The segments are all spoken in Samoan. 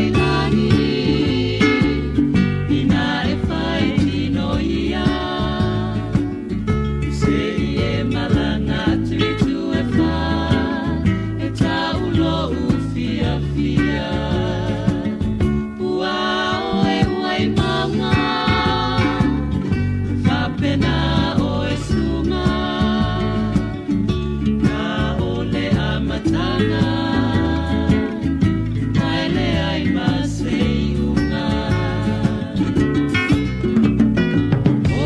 i lagi, Ina e fai tino ia, Se i e malaga atu i itu e fa, E tau lou fiafia. Ua oe ua i mauga, Faapena oe suga, Na o le amataga, Ae leai ma se iuga.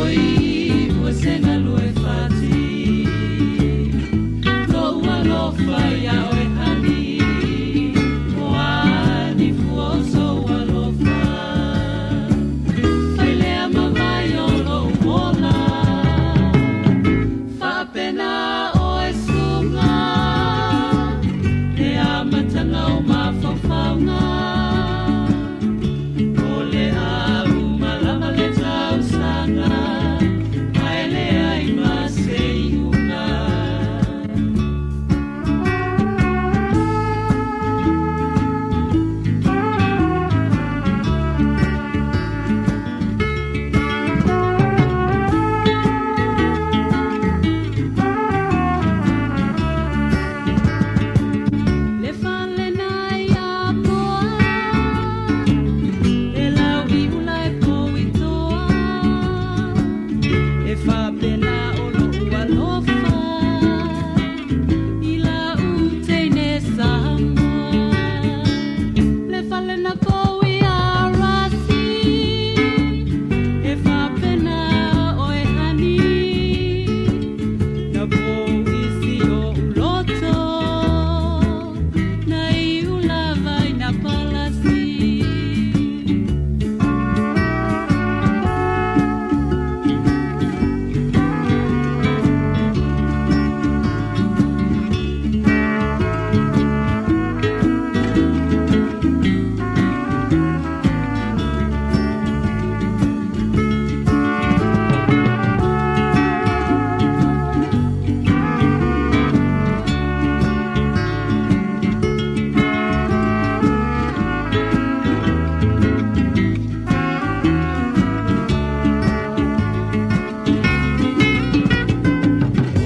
Oi, ua se galue fati, Lou alofa ia oe hani, O a ni fua o sou alofa, Fai lea ma vai o lou ola, Faapena oe suga, Le amataga o mafaufauga, O le a uma lava le tausaga, Ae leai ma se iuga. Le fale na ia moa, E lau i ula e pou i toa, E faapena o lou alofa, I lau teine Samoa. Le fale na pou i Arasi, E faapena oe hani, Na pou i si o'u loto, Na iu lava i na palasi.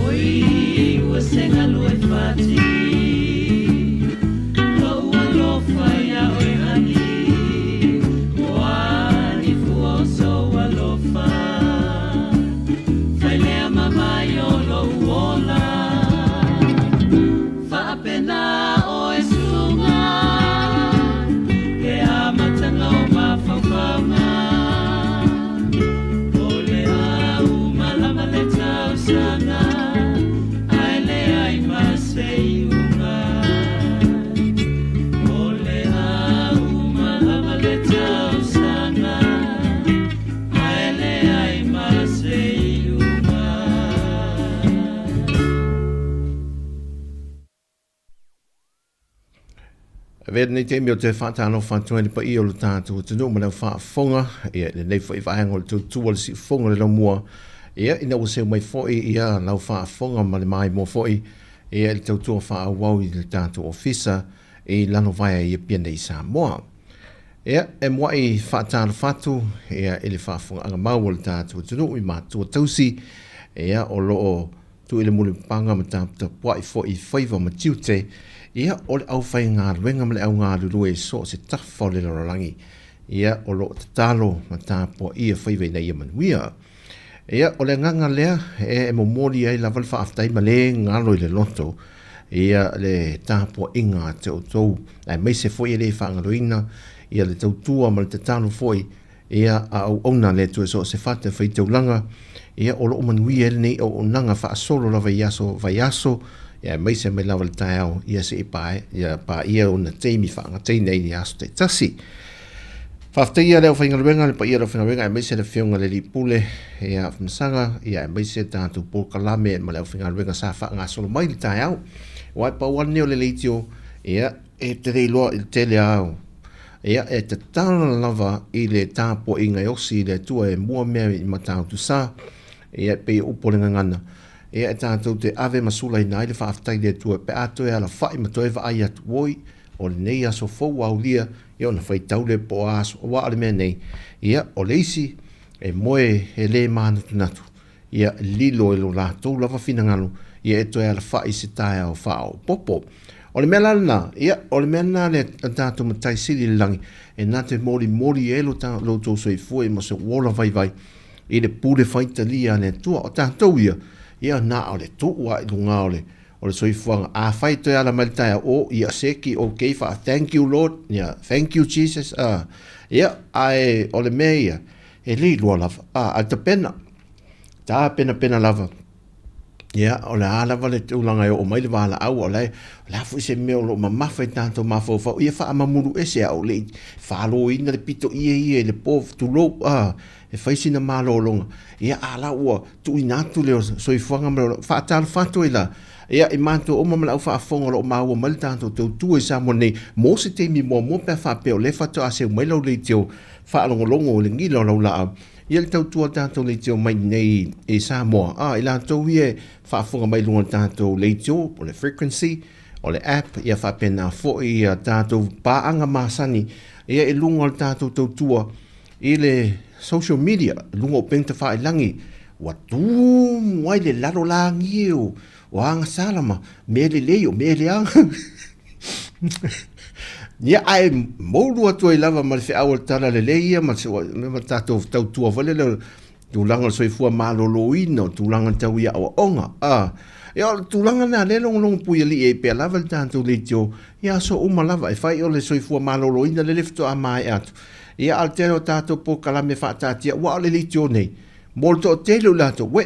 Oi, ua se galue fati, Lou alofa ia oe hani, O a ni fua o sou alofa, Fai lea ma vai o lou ola, Faapena oe suga, Le amataga o mafaufauga, O le a uma lava le tausaga, Ae leai ma se iuga. O le a uma lava le tausaga, Ae leai ma se iuga. Avea lenei taimi o te faatalofa atu ai le paia o le tatou atunuu ma lau faafofoga ia i lenei foi vaega o le tautua le siufofoga le laumua ia ina ua seu mai foi ia lau faafofoga ma le maimoa foi ia i le tautua faaauau i le tatou ofisa i Lalovaea i Apia nei i Samoa. Ia e muai faatalofa atu ia i le faafofogaaga mau a le tatou atunuu i matua tausi ia o lo o tuu i le mulipapaga ma taputapuai foi i faiva ma tiute, ia, o le aufaigaluega ma le augalulue i so o se tafa o le lalolagi, ia, o lo o tatalo ma tapuaia faiva ina ia manuia. Ia, o le agaga lea e momoli ai lava le faafetai ma le galo i le loto, ia, le tapuaiga a te outou, aemaise foi e le faagaloina, ia, le tautua ma le tatalo foi Ia, a auauna le Atua i so o se fata e faitaulaga, ia, o lo o manuia ai lenei auaunaga faasolo lava i aso vaiaso, ia, aemaise mai lava le taeao, ia, se i pae, ia, paia ona taimi faagataina i aso taitasi. Faafetai le aufaigaluega, le paia o le aufaigaluega, aemaise le Afioga i le Alii Pule, ia, Afamasaga, ia, aemaise tatou polokalame ma le aufaigaluega sa faagasolo mai le taeao. Aua e pau lava lenei o le leitio, ia, e te le iloa i le tele lava o Ia, e tatala lava i le tapuaiga e osi i le Atua e mua mea i Matautu-sa, ia, e pei o upu o le gagana, ia, e tatou te ave ma sulaina ai le faafetai i le Atua pe a toe alafai ma toe vaai atu, oi, o lenei aso fou ua aulia, ia ona faitau lea po o a aso, aua o le mea nei, ia, o le isi e moe e le manatunatu, ia lilo i lo latou lava finagalo, ia e toe alafai i se taeao faaopoopo. O le mea la lena, ia, o le mea lena le tatou Matai Sili i le Lagi, e na te molimoli ai lo outou soifua ma se ola vaivai i le pule faitalia a le Atua. O tatou ia, ia na o le tuu lava i luga o le o le soifuaga. Afai e toe ala mai le taeao, oh, ia seki, okay, fa, thank you Lord, ia, thank you Jesus, ah, ia, ae o le mea ia, e le iloa lava, ah, ae tapena, tapenapena lava, ia, o le a lava le tulaga e oo mai le valaau, o le, o le a foi se mea o lo o mamafa i tatou mafaufau, ia faamamulu ese a o le i faloina le pito ie ia i le po, tulou, ah, e fai sina malologa, ia a la ua tuuina atu le soifuaga ma le ola, faatalofa atu ai la, ia i matou uma ma le au faafofoga o lo o maua mai le tatou tautua i Samoa nei, mo se taimi muamua pe a faapea o lea faatoa seu mai lau leitio faalogologo i le gila o lau laau, ia le tautua a le tatou leitio mai nei i Samoa, a i latou ia e faafofoga mai i luga o le tatou leitio, o le frequency, o le app, ia faapena foi ia tatou paaga masani, ia i luga o le tatou tautua I le social media, i luga o upega tafailagi, ua tumu ai le lalolagi e o agasala ma mea lelei o mea leaga. Ia, ae moulu atu ai lava ma le feau o le talalelei ia ma le tatou tautua foi lele o le tulaga o le soifua maloloina, o tulaga tau i aoaoga. A, ia o le tulaga lena lea e logologo puialii ai pea lava le tatou leitio i aso uma lava, e fai o le soifua maloloina lele faatoa maea atu. Ia, a o le tele o tatou polokalame faataatia, aua o le leitio nei, mo le toatele o i latou, uē,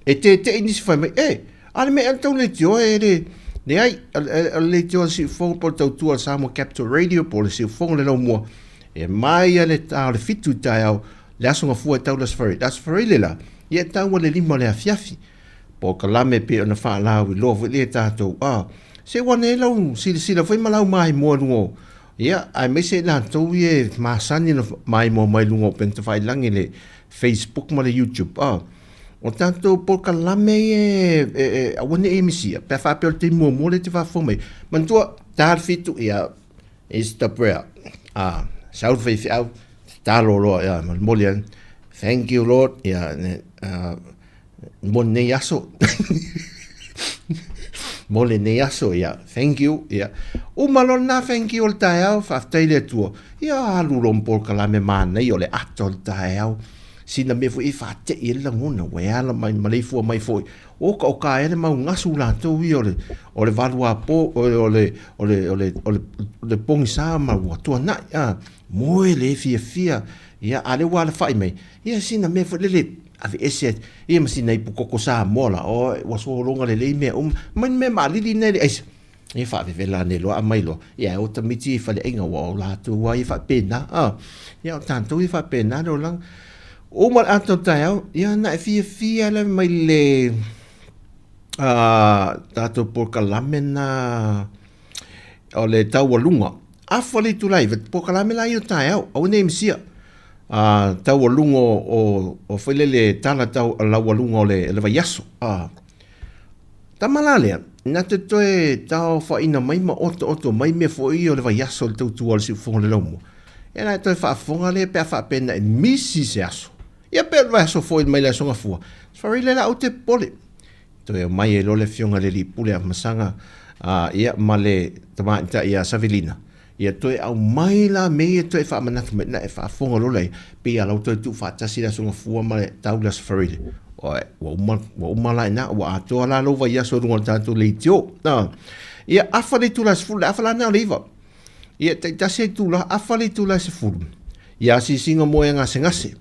e tete'i nisi fai mai, E! A o le mea ea le tou leitio e le... Leai, o le leitio a le Siufogo po o le tautua a le Samoa Capital Radio po o le Siufogo le Laumua, e mai lava le ta o le 7 i le taeao, le Aso Gafua e tau le Aso Faraile. Le Aso Faraile la, ia e tau i le 5 o le afiafi. Polokalame pei ona faalauiloa foi lea e tatou, a, se ua nei lau silasila foi ma lau maimoa i luga o, ia, aemaise i latou ia e masani ona maimoa mai luga o upega tafailagi le Facebook ma le YouTube, a, o tatou polokalame ia e, e, e aua ne i misia, pe a faapea o le taimi muamua lea e te faafofoga mai. Manatua, ta le 7, ia, it's the prayer. A, sau le faifeau, tatalo loa, ia, molimoli ane, thank you Lord, ia, mo lenei aso. mo lenei aso, ia, thank you, ia. Uma loa lena thank you o le taeao, faafetai le Atua. Ia, alu loa ma polokalame manaia o le ata o le taeao. Sina mea foi e faate'i ai le lagona, ua e ala mai maleifua mai foi. O ka o ka ea le mau gasu latou ia o le, o le valuapo, o le, o le, o le, o le, o le, o le pogisa ma ua tuanai, a, moe le fiafia, ia, a lea ua alafai mai, ia sina mea foi lele, Aveese ia ma sina ipu koko Samoa la, oi, ua sologa lelei mea uma, mai ni mea maalili nei le aisa. Ia faavevela ane loa aumai loa, ia e o tamaiti i faleaiga ua o latou lava ia faapena, a. Ia o tatou ia faapena le olaga. Uma le ata o le taeao, ia na e fiafia lava mai le tatou polokalame na o le taualuga. Afa le itula e polokalame la ia o taeao, aua ne i misia. A, taualuga o, o, o foi lele tala tau, laualuga o le, le vaiaso. A, tama la lea, na te toe taofaina mai ma otooto mai mea foi ia o le vaiaso o le tautua o le siufofoga o le laumua. Ia na e toe faafofoga lea pe a faapea na e misi se aso. Ia pe o le vaiaso foi mai le Aso Gafua. Sorry le la ou te popole. Toe omai ai loa le afioga i le alii pule a Masaga a, ia, ma le tamaitai ia Savelina, ia toe aumai la mea ia toe faamanatu mai, na e faafofoga loa laia, pei lava la ua toe tuufaatasi le Aso Gafua ma le tau le Aso Faraile. Oi, ua uma, ua uma la i ina, ua atoa la lou vaiaso i luga o le tatou leitio. A, ia, afa le itula e 10, le afa la lena o le 9. Ia, taitasi a itula, afa le itula e 10. Ia asiasiga moe gasegase.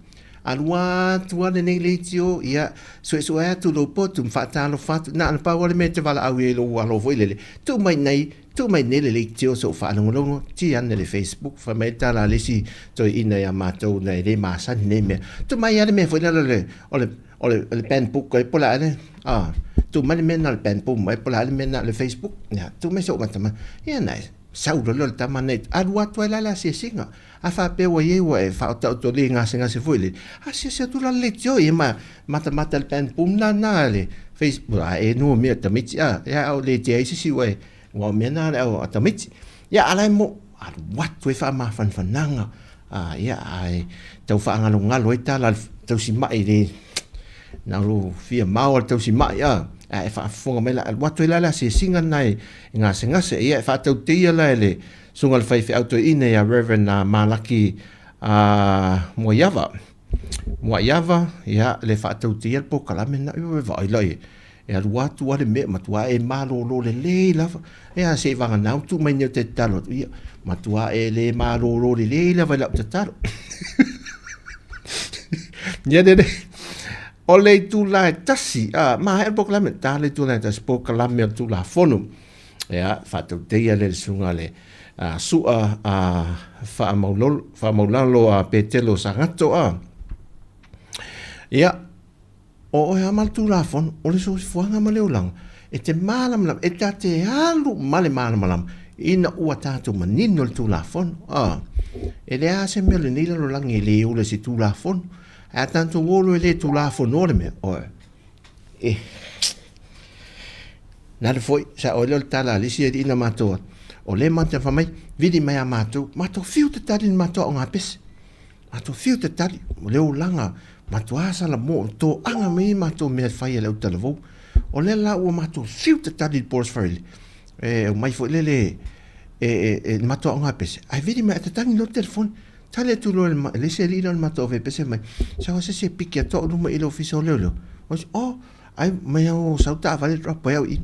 Alu atu lava lenei leitio, ia, suesue atu lou potu ma faatalofa atu. Na ona pau lava le mea e te valaau i ai i lou alo foi lele, tuu mai nei, tuu mai nei le leitio se i ou faalogologo, ti ane le Facebook, fai mai le tala a le isi toeaina ia matou na e le masani nei mea. Tuu mai lava le mea foi lele o le, o le, o le, o le banbook ai po o le a ea le, a, tuu mai le mea lena o le banbook mai po o le a le mea lena o le Facebook, ia, tuu mai se i ou matamata. Ia na e sau loa lea o le tama nei, alu atu ai la le asiasiga. A faapea ua i ai ua e faaotaota le gasegase foi lele, asiasi atu la le leitio ia ma matamata le pan pum na na le Facebook a e nua mea tamaiti a e a o le te ai sisi ua e ua o mea na le au a tamaiti. Ia, a la e mo, alu atu ai faamafanafanaga, a, ia, ae tau faagalogalo ai tala a le tausimai le, na o lou fia mao a le tausimai, a, ae faafofoga mai la, alu atu ai la le asiasiga lena e gasegase. Ia, e faatauteia la e le susuga i le faifeau toeaina ia Reverend Malaki Muaiava. Muaiava, ia, le faatauteia le polokalame lena, ia, vaai la i ai. E alu atu lava le mea, matua e malolo lelei lava. Ia, se i vagana ua tuu mai nei ou te tatalo atu, ia, matua e le malolo lelei lava i lau tatalo. Ia, lele. O le itula e tasi, a, maea le polokalame, ta le itula e tasi, polokalame o le Tulafono. Ia, faatauteia le susuga le a, Su'a a, faamaulolo, faamaulalo a Petelo Sagato, a. Ia, O oe lava ma le Tulafono, o le soifuaga ma le olaga, e te malamalama, e ta te alu ma le malamalama ina ua tatou manino le Tulafono. A, e leai lava se mea o lenei lalolagi e le ola i se Tulafono. Ae a tatou o loa e le Tulafonoa le mea, oe, e, na alu foi, sa oe lea o le tala a le isi alii na matou, o lea matou te fai mai, vili mai a matou, matou fiu te tali i le matou aoga pese. Matou fiu te tali, o le olaga, matua sala mo, toaga mai matou mea fai a le autalavou. O lea la ua matou fiu te tali i le Port Faraile, e omai foi lele e, e, e matou aoga pese, ae vili mai, a tatagi loa le telefoni. Tali atu loa e le isi alii lea o le matou ave pese mai, sau se se piki atu au luma i le ofisa o leoleo. O isi, oh, ai mai au sau taavale drop ai au i.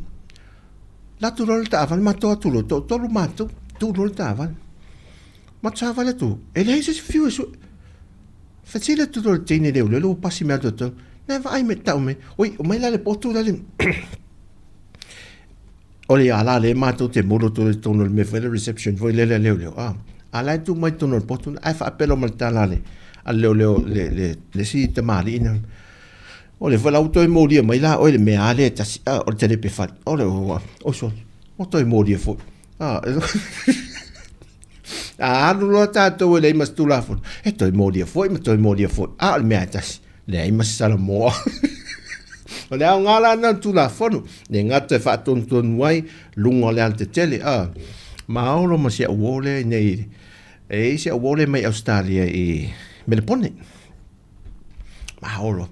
La atu loa le taavale, matou atu loa, toatolu matou, tu loa le taavale. Ma savali atu, e leai se isi fiu e sue. Fesili atu loa i le teine leoleo lea ua pasi mai atu atu, na e vaai mai tau mai, oi, omai la le potu la le... O le ala lea matou te molo atu i totonu o le mea foi le reception foi lele a leoleo, a, a la e tu mai totonu o le potu, ae faapelo ma le tala a le, a le leoleo, le, le, le isi tamalii na, o le foi la ua toe molia mai la oe le mea a lea e tasi, a, o le telepe fale, o le, o, sole, ua toe molia foi, a, A alu loa tatou e leai ma se Tulafono, e toe molia foi ma toe molia foi. A o le mea e tasi, leai ma se Salamoa. O le aoga la lena o le Tulafono, le gata e faatonutonu ai luga o le alatetele. A, maolo ma si au uo lea i nei, e i ai si au uo lea mai Ausetalia i Melepone. Maolo.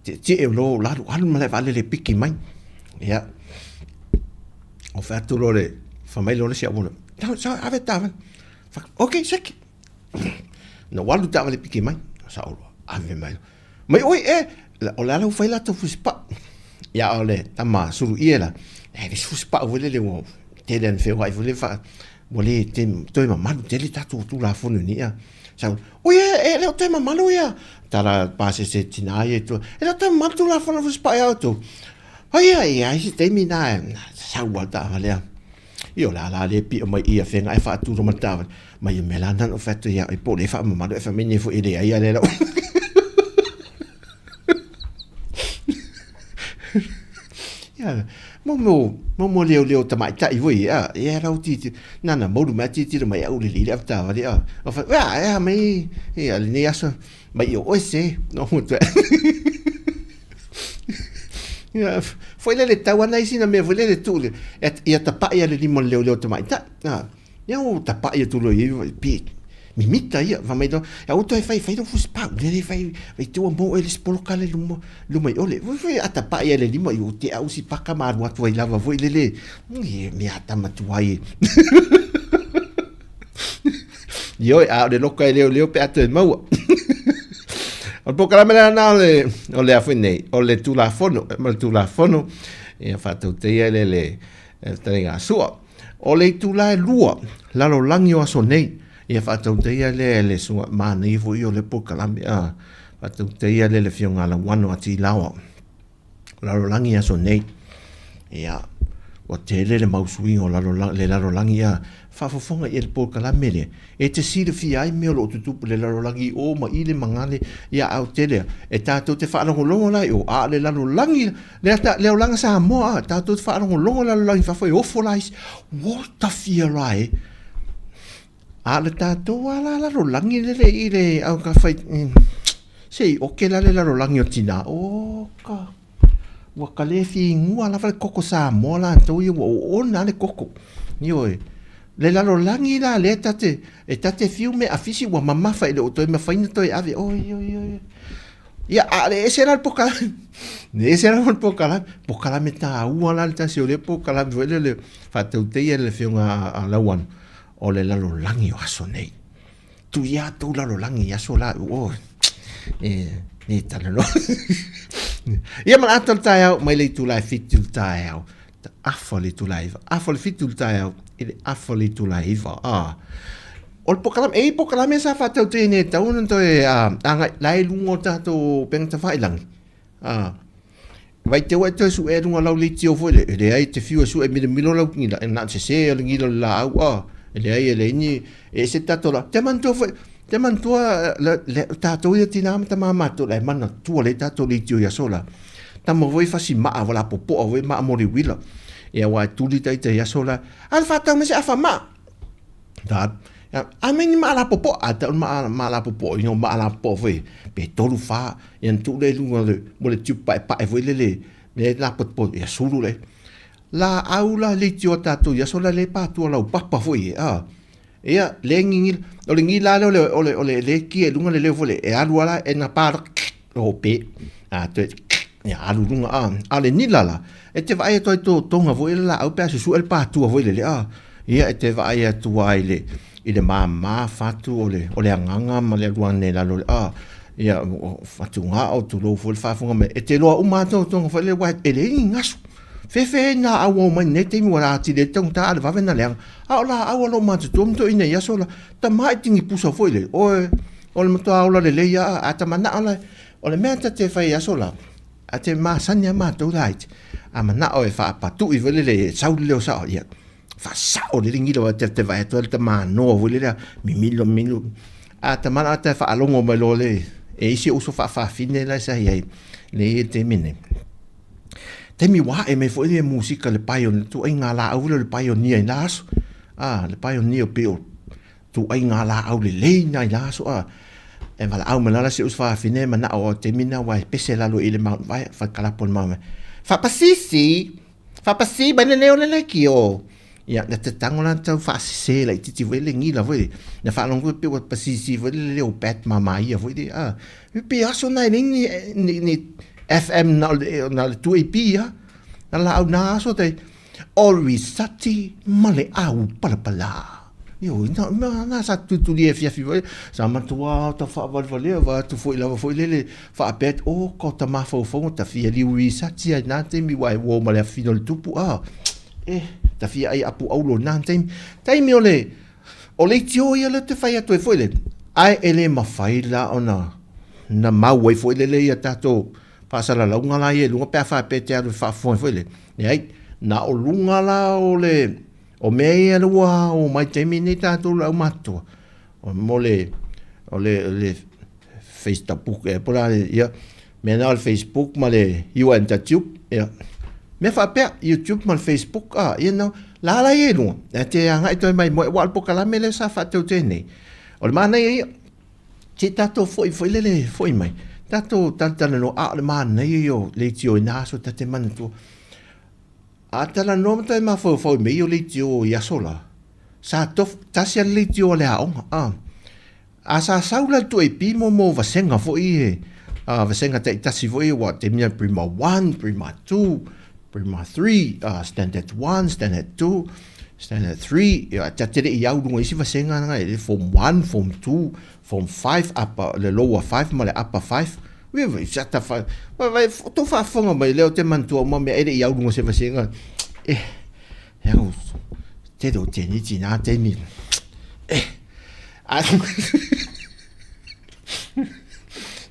Tietie loa ua alu, alu ma le vaalele piki mai. Ia. O fai atu loa le, fai mai loa le isi auala, tau, sa, ave taavale. Fai, ok, seki. Na ua alu taavale piki mai. Sa olo, ave mai. Mai oi e, o le ala ua fai latou fusipau. Ia o le tama sulu ie la, e le isi fusipau foi lele ua tele ana feoai foi lele fa, ua le te, toe mamalu tele tatou Tulafono nei a. Sau, oi e, e le o toe mamalu ia. Tala pasese tina ia i tua, e le o toe mamalu Tulafono fusipau ia outou. Ai ai ai se taimi na e sau a taavale a. Io la la le pio mai ia fenga e faaturo ma taavale. Mai o mea la nana o fai atu ia e po le faamamalu e fai mai nei foi e leai a le lau. Ia, mo mo mo mo leo leo tamaitai foi a ia rau ti nana moulu mai ti tiro mai au le le ave taavale a. O fai, ia, ia mai ia lenei aso mai o oe se no mo te. Ia, foi lele tau ana isi na mea foi lele tuu le, ia tapa'i a le lima o le leoleo tamaitai. A, ia ua tapa'i atu loa i ai, pi, mimita ia, fai mai loa, ia aua toe fai, fai lou fusipau, lele fai, fai te ua maua oe le isi poloka le luma, luma i ole. Foi foi a tapa'i a le lima, ia ua tea au si paka ma alu atu ai lava foi lele, ia mea a tama tuai. Ioe, a o le loka e leoleo pe a toe maua. O le polokalame lena o le, o le a foi nei, o le Tulafono, ma le Tulafono, ia faatauteia le le fetalaiga a Sua. O le itula e lua, lalolagi o aso nei, ia faatauteia le le suga, manaia foi o le polokalame, a, faatauteia le le Afioga a Lauano a Tilaoa. Lalolagi aso nei. Ia, ua tele le mau suiga o lalolagi, le lalolagi ia faafofoga i le polokalame lea. E te silafia ai mea o lo o tutupu i le lalolagi i o ma i le magale, ia a o tele e tatou te faalogologo la i o, a o le lalolagi, le, ata, le olaga Samoa, a, tatou te faalogologo lalolagi fafo e ofo la isi, ua tafia la e. A o le tatou lava la lalolagi lele i le au ka fai se i oke la le lalolagi o tina o ka ua ka le figua lava le koko Samoa latou ia ua oona le koko. Ioe. Le lalolagi la lea ta te, e ta te fiu me afisi ua mamafa e le o toe mafai na toe ave. Oi, oi, oi. Ia, a le ese la le pokalame. Le ese la le pokalame. Pokalame tāua la le tasi o le pokalame foi le le faatauteia le afioga a Lauano o le lalolagi o aso nei. Tu ia tou lalolagi i aso la, o, e, e talanoa. Ia ma le ata o le taeao, mai le itula e 7 i le taeao. Afa le itula e 9. Afa le 7 i le taeao, i le afa le itula e 9. Ah. O le pokalame, e i pokalame sa faatautē nei e tatau ona toe agai la e luga o tatou upega tafailagi. Ah. Vai te ua e toe suʻe luga lau leitio foi le, e leai te fiu e suʻe milomilo lau gila, e na o sesē o le gila o le laau, ah. E leai e leai ni, e ese tatou la, te manatua foi, te manatua le, le, tatou ia tinā ma tamā matou la e manatua lelei tatou leitio i aso la. Tama foi fasi maa ua lapopoa foi maa mo le uila. Ia aua e tuli taita i aso la, a le faatau mai se afa maa. Ta, a mai ni maa lapopoa, a tau maa, maa lapopoa, ino maa lapopoa foi, pe tolu fa, ia na tuu lea i luga le, mo le tiupu paepae foi lele, mea lapopoa, ia sulu lea. Laau la leitio a tatou i aso la le patua laupapa foi e, a. Ia, le ngigila, o le ngila lea o le, o le, o le, le kia i luga le leo foi le, e alu ala e na pa o pe, a toe, ia alu luga, a, a le nila la, e te vaai atu ai tō tonga foi le laau pe a susu'e le patua foi lele, a, ia e te vaai atu ai i le, i le māmā fatu o le, o le agaga ma le alu ane i lalo le, a, ia, fatugao, tulou foi le faafofoga mai, e te iloa uma lava tō tonga foi lele, aua e leai ni gasu. Fefe nā auau mai nei taimi ua atili ai taugata a le vave na leaga. A o lāʻau a lou matutua ma toeaiina i aso la, tama e tini pusa foi le, oe, o le matua ola lelei a, a ta manao la, o le mea ta te fai i aso la, a te masani a matou laiti, a manao e faapatuʻi foi lele e sau le leo sao, ia, faasao lelei gila wa te te vaai atu ai le tamanoa foi lele a mimilo mimilo, a ta manao ta faalogo mai loa le, e isi uso faafafine la sa iai, le i le taimi nei. Taimi ua ae mai foi le musika le paionia, tuaiga laau foi lea o le paionia i na aso. A, le paionia pei o tuaiga laau lelei na i na aso a. E valaau mai la si uso fafine manao o taimi na aua e pese lalo i le Mount Vaea, fale kalapu o le Mount Vaea. Faapasisi! Faapasi mai le leo le leitio. Ia, na te tango la tau faasese laitiiti foi le gila foi. Na faalogo foi pei ua pasisi foi le leo Pat Mamaia foi le, a. Pe aso na e leai ni, ni, ni FM na o le, na o le 2AP a. Na laau na aso te, o Risati ma le au palapala. Ioe, na, na, na sa tulitulia e fiafi foi, sa matua o ta faavalevalea vae atu foi lava foi lele faapea atu, o ko ta mafaufauga ta fia liu Risati ai na taimi aua e uo ma le afafine o le tupu, a. Eh, ta fia ai apu aulo i na taimi. Taimi o le, o leitio ia lea ou te fai atu ai foi lele, ae e le mafai la ona na mau ai foi lele ia tatou faasalalauga la ia i luga pe a faapea e te alu e faafofoga foi lele. Leai, na o luga la o le, o mea ia lea ua oo mai taimi nei tatou le aumatutua, mo le, o le, o le Facebook ea po o le a le, ia, mea na o le Facebook ma le YouTube, ia, mea faapea, YouTube ma le Facebook, a, ia na, la la ia i luga, e te agai toe mai moe, aua o le polokalame lea sa faatautaia nei, o le manaia ia, se i tatou foi foi lele, foi mai, tatou talatalanoa, a o le manaia ia o leitio i na aso ta te manatua, a talanoa ma toe mafaufau i mea ia o leitio i aso la, sa tofu, tasi lava le leitio a le aoga, a. A sa sau la le 2AP mo mo vasega foi e a vasega taitasi foi ua taimi nei Prima 1, Prima 2, Prima 3, Standard 1, Standard 2, Standard 3, ia ta te le i au luga isi vasega na e Form 1, Form 2, Form 5, upper, le lower 5 ma le upper 5. Ui vai sa ta fa vai vai to faafofoga mai lea o te manatua uma mea e le i au luga se vasega. Eh, e au tele o teneti nā taimi. Eh,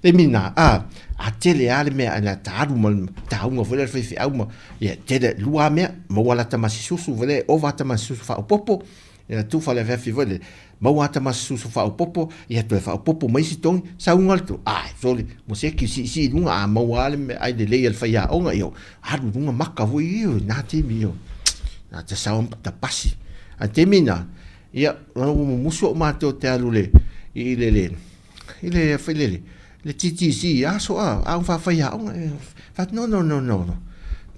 Taimi nā, a, a tele a le mea, ana ta alu ma taunga foi le faifeau ma, ia, tele, lua mea, maua lata ma se susu foi le, ova ata ma se susu faaopoopo, ia, tufa le afiafi foi le, maua ata ma se susu faaopoopo, ia, toe faaopoopo mai isi togi, sauga le tu, ai, sole, mo se ki siisii i luga, a maua a le mea, ai lelei a le faiaoga, ia, alu i luga maka foi, ia, nā taimi, ia, nā te sao ta pasi. A taimi nā, Ia, ua mumusu au matou te alu le, i le, le, i le, foi le, le TTC i aso a, a un whawhai aonga, e, wha, no, no, no, no, no.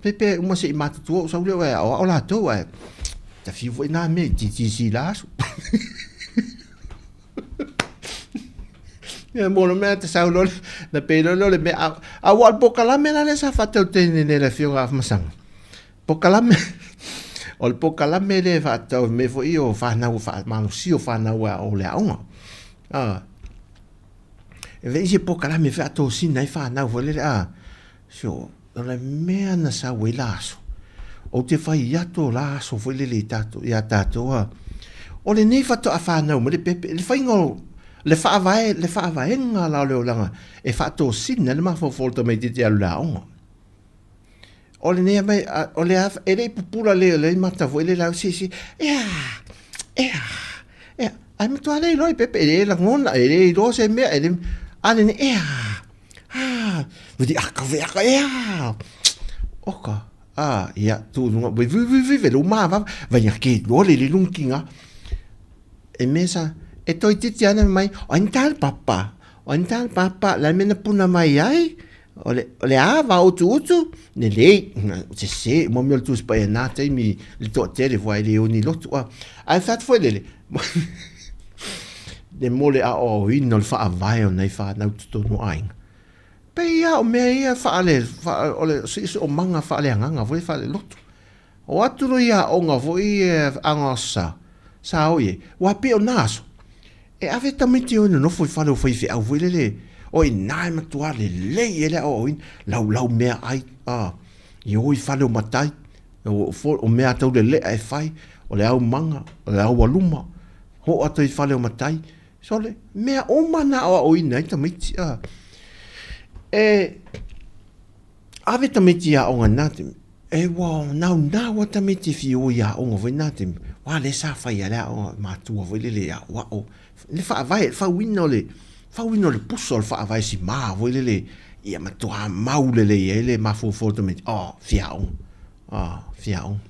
Pe, pe, uma se i matutua o sau leo e ao, ao latou, e. Ta fiu foi nā mea i TTC la aso. Ia mo le mea te sau loa na pei loa lea o le mea a a ua o le polokalame la lea sa faatautaiina nei e le Afioga ia Afamasaga. Polokalame o le polokalame lea e faatatau i mea foi ia o fanau faamalosia o fanau e aoao i le aoga. A e leai se polokalame e faatosina ai fanau foi lele a so o le mea na sau ai la aso, ou te fai atu o la aso foi lele i tatou, ia tatou a. O lenei faatoa fanau mai le pepe, le faiga o le faavae, le faavaega la o le olaga e faatosina ai le mafaufau o le tamaitiiti e alu i le aoga. O lenei mai, o le a, e le i pupula lelei o lea e mata foi lele au sisi, ea, ea, ea, ae matua le iloa i pepe, e le lagona, e le iloa se mea, e le, a lenei, ea, Ah, vili aka ve aka ea. Oka. Ah, ia tu lunga vi vi vi vi ve luma va va ia ke lo le le lung kinga. E mesa e toi titi ana mai o antal papa. O antal papa la mena puna mai ai. O le o le a va utu utu ne le se se mo mi o tu spa e na te mi le to tele voi le oni lotu a. Ai fat foi le le. Le mole aoaoina o le faavae o nai fanau totonu o aiga. Pei lava o mea ia faale, o le siosiomaga faaleagaga foi, faalelotu. O atu loa i aoga foi ia aga sa o i ai, aua pei o na aso, e ave tamaiti e o e nonofo i fale o faifeau foi lele, o i ina e matua lelei ai le aoaoina, laulau meaai, a, i o i fale o matai, o mea taulelea e fai, o le aumaga, o le aualuma, Hoo atu i fale o matai. Sole, mea uma na aoaoina ai tamaiti. A. E ave tamaiti i aoga i na taimi. E ua naunau a tamaiti e fia o i aoga foi na taimi. Aua lea sa fai a le aoga matua foi lele e aoao. Le faavae, le fauina o le, fauina o le pusa o le faavae sima foi lele ia matua mau lelei ai le mafaufau o le tamaiti. Oh, fia aoga. Oh, fia aoga.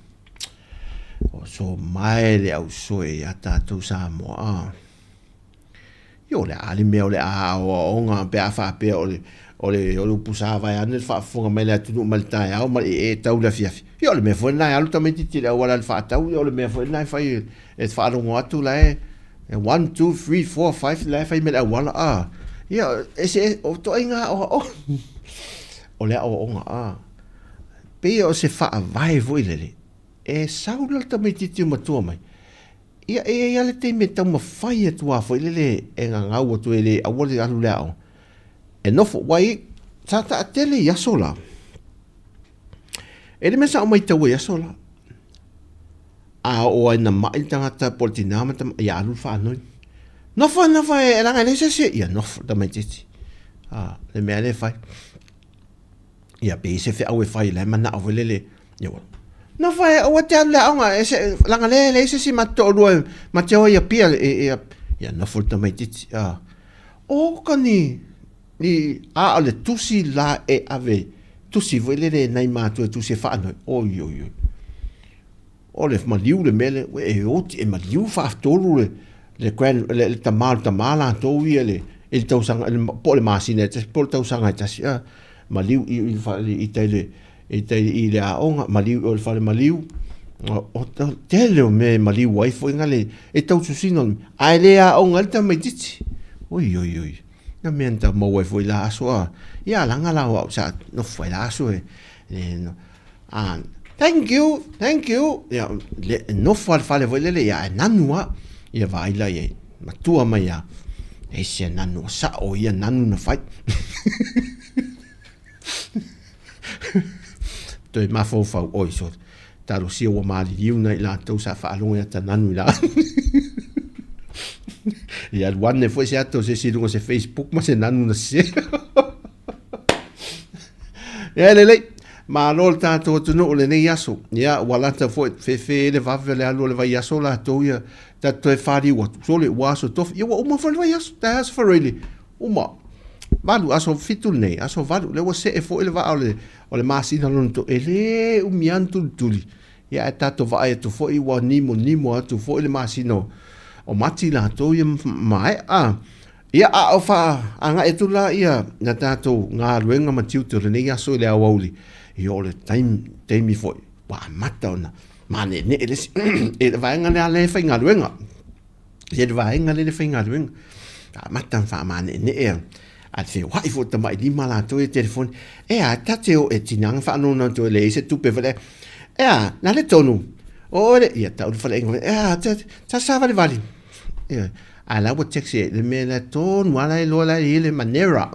O so mae le au soe ia tatou Samoa a. Io le a le mea o le a aoaoga pe a faapea o le o le o le upu sa vaeane le faafofoga mai le atunuu mai le taeao ma le ee tau le afiafi. Ia o le mea foi lena e alu tamaitiiti i le auala i le faatau, ia o le mea foi lena e fai e faalogo atu la e 1 2 3 4 5 la e fai mai le auala a. Ia e se o toaiga aoaoga o le aoaoga a. Pei o se faavae foi lele E sau la le tamaitiiti matua mai, ia e i ai lava le taimi e taumafai atu lava foi lele e gagau atu e le aua le alu i le aoga. E nofo, aua e, sa taatele i aso la. E le mea sa ou maitaua i aso la. A oo lava ina mai le tagata po o le tina ma le tama, ia alu le faanoi. Nofo, nofo e leaga e leai se isi, ia nofo le tamaitiiti. A, le mea lea e fai. Ia, pe i se feau e fai, la e manao foi lele, ia ua, nofo e, aua te alu i le aoga, e se, leaga lea e leai se isi ma te toalua e, ma te o i Apia, e, e, ia nofo le tamaitiiti, a, o ka ni, ni, a o le tusi la e ave, tusi foi lele e nai matua e tusi e faanoi, oi, oi, oi. O le maliu le mea lea, e oti, e maliu faaftolu le, le grand, le, le tama o le tama latou ia le, i le tausaga, le, po o le masina e tasi, po o le tausaga e tasi, a, maliu i, i, i, i tai le, i tai i le aoga, maliu i o le fale maliu, o, o tele o mea e maliu ai foi nga le, e taususina, ae le aoga ai le tamaitiiti. Oi, oi, oi, na mea na tau maua ai foi la aso, a, ia laga la o au sa nofo ai la aso e, e, no, Ah, thank you, thank you. Ia, le, nofo a le fale foi lele, ia, e nanu a. Ia vaai la i ai, matua mai a. E se nanu, o sao ia nanu na fai. Toe mafaufau, oi, so, talosia ua maliliu nai latou sa faalogo ia ta nanu i la. Ia alu ane foi se ata o se isi i luga o se Facebook ma se nanu na sese. Ia lelei, malo le tatou atunuu lenei aso. Ia, ua lata foi, fefe le vave o le alu o le vaiaso latou ia, tatou toe faliu atu. Sole, ua aso tofi. Ia, ua uma foi le vaiaso, taeao aso Faraile. Uma. Valu, aso fitu lenei, aso valu. Lea ua see foi le vaa o le, o le masina lona tolu. E le umi lava ona tulituli. Ia, ae tatou vaai atu foi ua nimonimo atu foi le masina o, o Mati latou ia maea. Ia, a o faagai atu la ia na tatou galuega ma tiute o lenei aso i le aoauli, ia o le taimi, taimi foi ua amata ona Maneenee le isi. E le vaega lea lea e faigaluega. E le vaega lea le faigaluega. Amata ona faamaneenee a a le feoai foi o tamailima latou ia i telefoni. E a, ta te o e tiga ona faanono atu e leai se tupe foi lea. E a, na le tonu. O oe le, ia tau le faleaiga. E a, ta, ta savalivali. Ioe. A la ua text i le mea lea tonu lava la e iloa la e i ai le manera.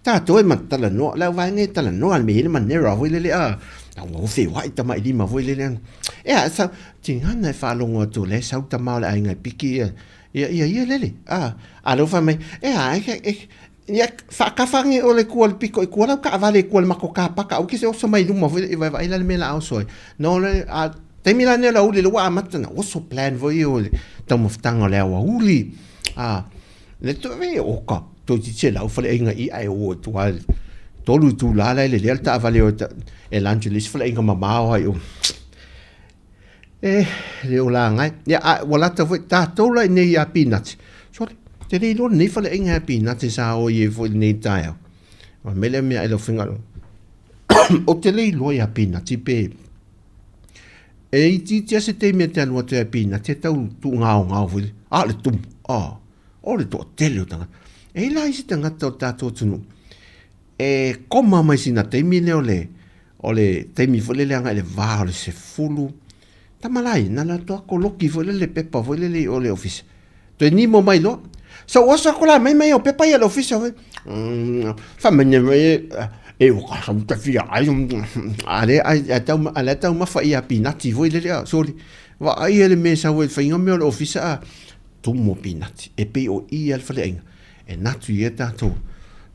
Tatou e talanoa, le au vaega e talanoa i le mea e i ai le manera foi lele a. Ua feoai tamailima foi lele. E a, sa, tiga ona e faalogo atu o la e sau le tama o le aiga e piki ia, ia, ia, ia lele. A, a lea ua fai mai, e a, e, e, ia, faakafa ane oe i le tua i le pito i tua lau taavale i tua i le matou car park, aua e te oso mai i luma foi lea, vaai la i le mea o le a oso ai. Na o le, a, taimi la lenei o le aoauli lea ua amata ona oso plan foi ia o le taumafataga o le aoauli. A, le toe, oka, toeitiiti selau faleaiga i i ae o atu lava i le 3 itula la e lelea le taavale e o e lunch i le isi faleaiga mamao lava i o. E le o laga ai. Ia, a ua lata foi tatou la i inei ia Pinati. Sole, te le iloa lenei faleaiga ia Pinati sa o i ai foi i lenei taeao. O le mea lea mea ai lau finagalo. Ou te le iloa ia Pinati pe e itiiti lava se taimi e te alu atu ia Pinati e tau tuugaogao foi lea. A o le tumu, a, o le toatele o tagata. E i ai la isi tagata o le tatou atunuu e koma mai sina taimi lea o le o le taimi foi lele agai le va o le 10 tama la ia na alu atu lava koloki foi lele pepa foi lele i o le ofisa toe nimo mai loa so ua oso atu la aumai mai au pepa ia i le ofisa foi fai mai e ua ka sau ta fia ai a lea a tau a lea taumafa ia pinati foi lele a sole vaai le mea e sau ai le faiga mea o le ofisa a tumu o pinati e pei o i a le faleaiga E natu i ai tatou,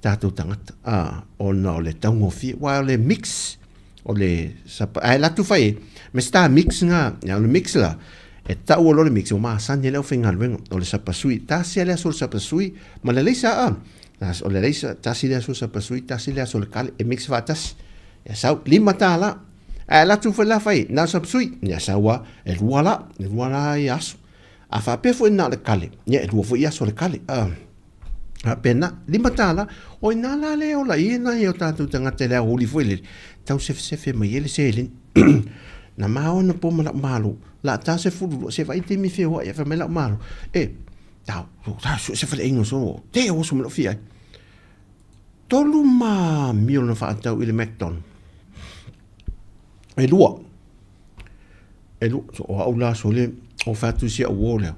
tatou tagata, a, ona o le taugofie, aua o le mix, o le sapa, ae alu atu fai ai, me star mix na, o le mix la, e tau loa le mix, ua masani ai le aufaigaluega, o le sapasui, tasi lava le aso o le sapasui, ma le alaisa a, o le alaisa, tasi le aso o le sapasui, tasi le aso o le kale, e mix faatasi, ia sau, $5, ae alu atu foi la fai, na o le sapasui, ia sau lava, e lua la, e lua la ia aso. A faapea foi na o le kale, ia e lua foi aso o le kale. A faapena, $5, o i ina la lea e ola i ai nai o tatou tagata i le aoauli foi lele, tau sefesefe mai ai le seleni. Na ma anapo ma lau malo, o le a ta 12, se vaai i le taimi e feoai ai, fai mai lau malo, e, tau, tau sue se faleaiga soo, te oso ma lou fia ai. Tolu ma meal na faatau i le McDonald. E lua. E lua, so o au la sole, o fai atu si au uo lea,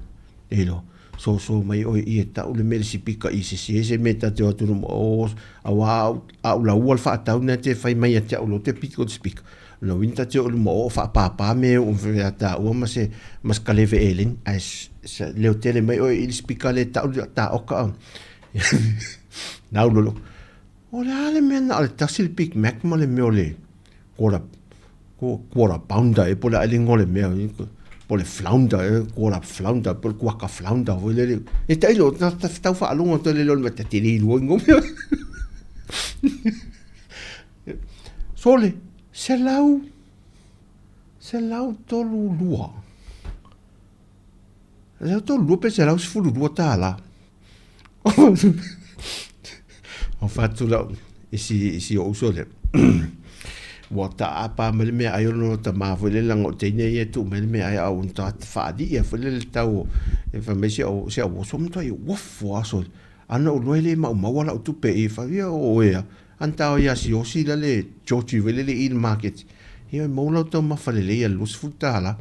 e iloa, soso mai oe i e tau le mea i le sipika i sese se mea ta te o atu luma o, auā a ou laua le faatau lena te fai mai ia te au loa te piko i le sipika. Lona uiga ta te oo i luma o o faapāpā mea e oo ia tāua ma se, ma se kaleve eleni, ae leo tele mai oe i le sipika lea e tau le taoka a. Nau lolo. O le a le mea na o le tasi le Big Mac ma le mea o le quarter, quarter pounder e po o le a le igoa o le mea, po o le flounder e, quarter flounder po o le kuaka flounder foi lele. E tailo, tau faalogo atu ai le mea, ta te le iloa igoa mea. Sole, 132. 132 pe $112. O fatu lau i si ou uso lea. Ua taapa mai le meaai o lona tama foi lele leaga o teine ia e tuu mai le meaai a ua matua faalii foi lele le tau e fai mai si au si au oso matua uafu lava sole. A na ou iloa e le maumau lau tupe i fai ia o oe a ana tao ia siosi la le Georgie foi lele i le maketi. Ia e maua lau taumafa lelei ia le $20.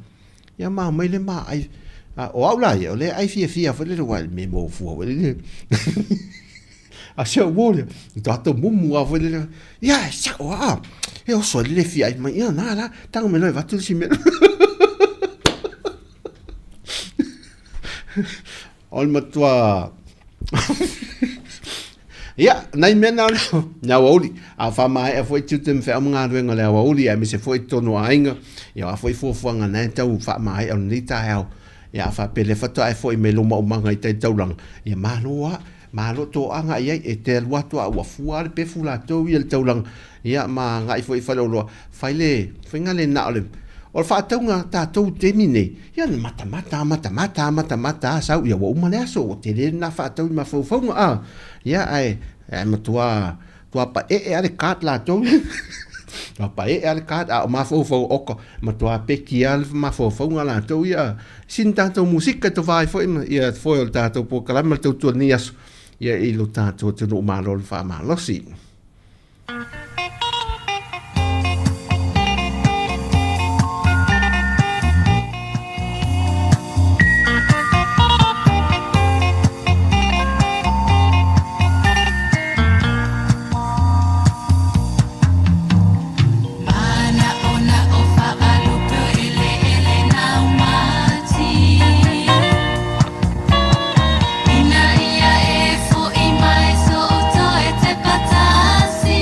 Ia ma aumai le ma ai. A, o au la ia, o le ai fiafia foi lele aua e me mo fua foi lele. A si au uo lea, tatou mumu lava foi lele. Ia, e sao a, e oso ai le fia ai mai. Ia, na la, tago mai loa e avatu le isi mea. O le matua Ia, nai mea na o le aoauli, a faamaea foi tiute ma feau ma galuega o le aoauli, aemaise foi totonu o aiga, ia o a foi fuafuaga na e tau faamaea o lenei taeao, ia a faapea lea faatoa e foi mai lou maumaga i tai taulaga, ia malo lava, malo toaga i ai, e te alu atu a ua fua lava le pefu latou ia i le taulaga, Ia, ma agai foi i faleoloa, fai le faiga lea na o le, o le faatauga a tatou i le taimi nei, ia na matamata lava, matamata lava, matamata lava sau, ia ua uma le aso, ua tele lena faatau i mafaufauga, a, ia, ae, ae matua, matua paee lava le card latou. Papae'e a le card a o mafaufau oka matuā peki a le mafaufauga latou ia sina tatou musika e tovā ai foi ma ia foe o le tatou polokalame ma le tautua i lenei aso ia i lo tatou atunuu malo le faamalosi. Ina ia e fo'i mai so'u toe te patasi.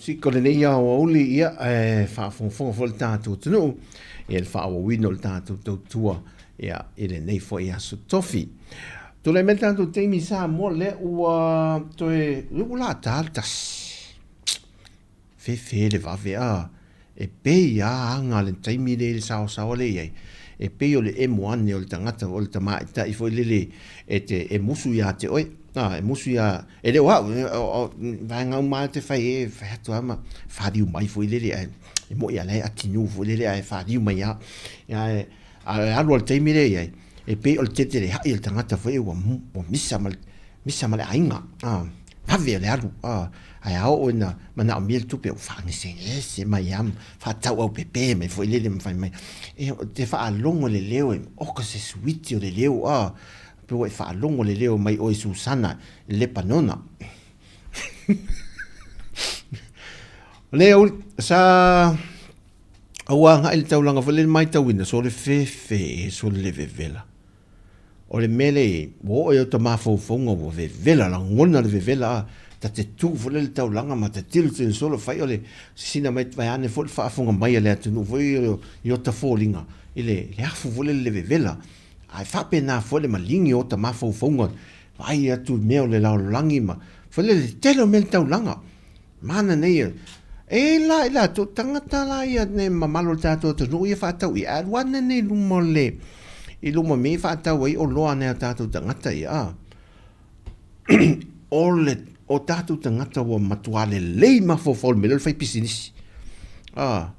Musika o lenei aoauli, ia, e faafogafoga foi le tatou atunuu i le faaauauina o le tatou tautua, ia, i lenei foi aso tofi. Tulai mai le tatou taimi i Samoa, lea ua toe, lea ua lata le 1. Fefe le vave a, e pei a aga le taimi lea i le saosaoa lea i ai, e pei o le emo ane o le tagata, o le tamaitai foi lele e te, e musu ia te oe, a, e musu ia, e le o au, o vaega uma lava e te fai e fai atu lava ma faliu mai foi lele, ae e moni a la e atinuu foi lele ae faliu mai lava. Ae, a e alu lava i le taimi lea i ai, e pei o le tetelehai o le tagata foi ua, ua misa ma le, misa ma le aiga, a, vave o le alu, a, ae a oo ina manaomia le tupe, ua faagesegese mai lava ma faatauaupepe mai foi lele ma fai mai, e, ou te faalogo i le leo e oka se suiti o le leo, a, pe ua e faalogo i le leo mai oe Susana i Lepanona. O lea, sa ua agai i le taulaga foi lele matauina, sole fefe e, sole le vevela. O le mea lea e i ai, ua oo i ota mafaufauga ua vevela, lagona le vevela a, ta te tu foi lea i le taulaga ma ta tilotilo solo fai o le sisina mai vaeane foi le faafofoga mai a le atunuu foi i ota foliga i le afu foi lea i le vevela. Ae faapena foi le maligi o ota mafaufauga vaai atu i mea o le lalolagi ma foi lea le tele o mea i le taulaga. Mana nei e e la i latou tagata la ia nei mamalu o le tatou atunuu ia faatau ia alu ane nei luma o le i luma me faatau ai oloa nei a tatou tagata ia a o le o tatou tagata ua matua lelei mafaufau i le mea lea o le fai pisinisi a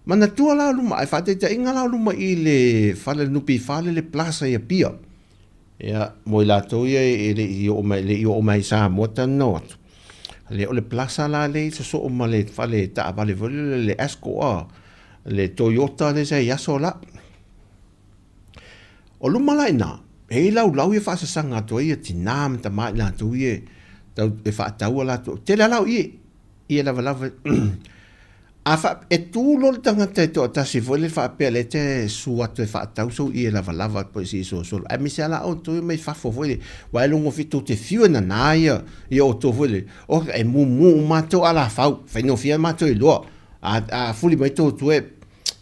manatua la o luma ae faataitaiga la o luma i le fale o le NPF le le Plaza i Apia. Ia, mo i latou ia e le i oo mai, le i oo mai i Samoa talu ona o atu, le o le plaza la lea i sosoo ma le fale taavale foi lele le Asco a, le Toyota lea sa i aso la. O luma la i ina, e i ai laulau ia faasasaga atu ai ia tina ma tama i latou ia e, e faatau a latou, tele lava la o ie, ie lavalava. A fa, e tu loa le tagata e toatasi foi lele faapea lea e te su atu e faatau sou ie lavalava po se i solosolo, aemaise lava la outou ia mai fafo foi lele, aua e logo tou te fiu e nana ia ia outou foi lele, oka e mumu uma lava tou alafau, faigofie lava matou iloa. A, a fuli mai tou tua e,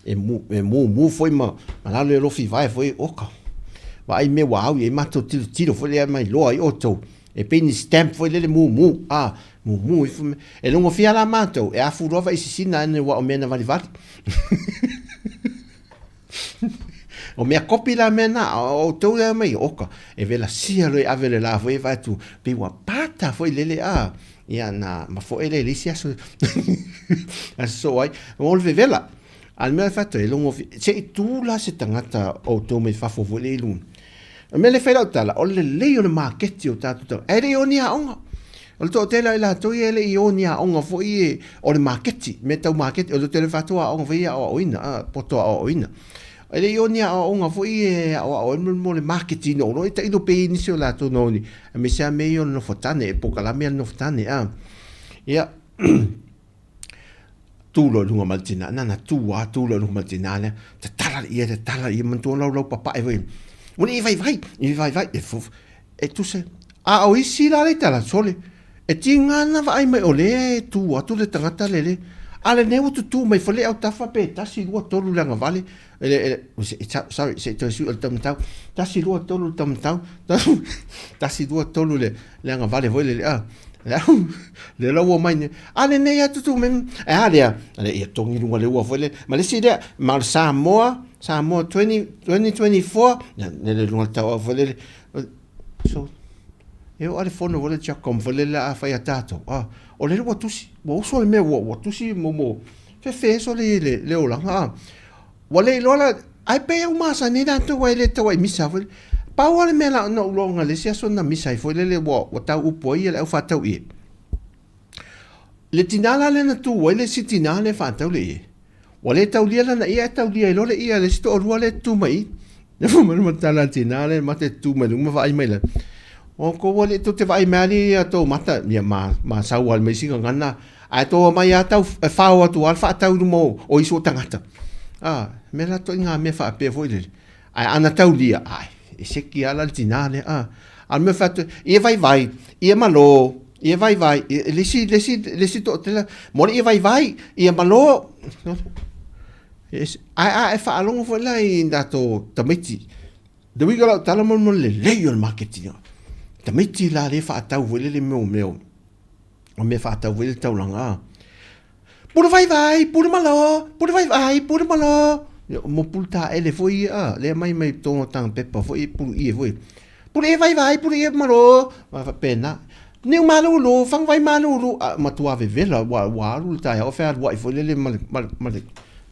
e, mu, e mumu foi ma, ma lalo e lofi vae foi, oka. Vaai mea ua au i ai matou tilotilo foi lea ma iloa ai outou. E pei ni stamp foi lele mumu, a, mumu ifo me. E logofia la matou, e afu loa vaisisina ane ua o mea na valivali. O mea kopi la mea na, o outou lea mai, oka, e vela sia loa i ave le la foi e vae atu, pei ua pata foi lele a, ia na mafoe lea i le isi aso, aso soo ai, o le vevela. A le mea e fai atu, e logofia, se i tu la se tagata o outou mai fafo foi lea i luga. O le mea lea e fai lau tala, o le lelei o le maketi o tatou tagata, ae le i o ni aoga. O le toatele o i latou ia e le i o ni aoga foi e, o le maketi, mea tau maketi, o le toatele o fatou aoga foi e aoaoina, a, poto aoaoina. E le i o ni aoaoga foi e aoao ai mo le maketiina o oloa, e tailo pea i nisi o latou na o ni, aemaise lava mea ia o le nofotane, e polokalame a le nofotane, a. Ia, tu loa i luga ma le tina, na na tu lava tu loa i luga ma le tina lea, tatala le ie, tatala le ie, manatua laulau papae foi. Ua le i vaivai, i vaivai, e fofo, e tusa, a o isi la le tala, sole, e tiga na vaai mai o lea e tu atu le tagata le le, a lenei ua tutū mai foi le autafa pe tasi, lua, tolu le agavale, ele, ele, sorry, se i toe sui o le taumatau, tasi, lua, tolu le taumatau, tasi, lua, tolu le, le agavale foi lele, a, lea la ua mai nei, a lenei lava tutū mai, e a lea, a ia togi luga le ua foi lele, ma le isi lea, ma o le Samoa, Samoa 20, 2024, lele luga le tauau foi lele, so, e oo lava le fono foi lele Chacom foi lele a fai a tatou, a, o lele ua tusi, ua uso le mea, ua, ua tusi mo, mo, fefe sole le, le olaga, a. Ua le iloa la, ae pei ua masani ai latou aua e le tau ai misa foi lele. Pau lava le mea na ou iloaina i le isi aso na misa ai foi lele ua ua tau upu ai le au faatau ie. Le tina la lea na tu ai le isi tina lea e faatau le ie, ua le taulia lana ie ae taulia ai loa le ie a le isi toalua lea e tutu mai i. Le fai mai le matala a le tina lea mata e tutu mai i luma vaai mai lalo, O kou alii tou te vaai mai alii ia tou mata, ia ma ma sau lava ma isi gagana Ae tou omai lava tau e fao atu lava le faatau i luma o isi o tagata. A, mea la toi ngā mea faapea foi lele. Ae ana taulia, ai, e seki lava la le tinā lea. A, a le mea whai atu, ia vaivai, ia malo, Ia vaivai, le isi, le isi, le isi toatele, mo le ia vaivai, ia malo. Ae a e faalogo foi la i tatou tamaiti, le uiga o lau tala mo le lelei o le maketi ina. Tamaiti la lea e faatau foi lele mea o mea o mea faatau foi le taulaga a. Pulu vaivai, pulu malo, pulu vaivai, pulu malo. Mo pulu taele foi ia a, lea mai mai totonu o taga pepa foi pulu ie foi. Pulu ie vaivai, pulu ie malo, ma faapena. Niu malulu, faguvai malulu, a matua vevela ua ua alu le taeao fealuai foi lele ma le ma le ma le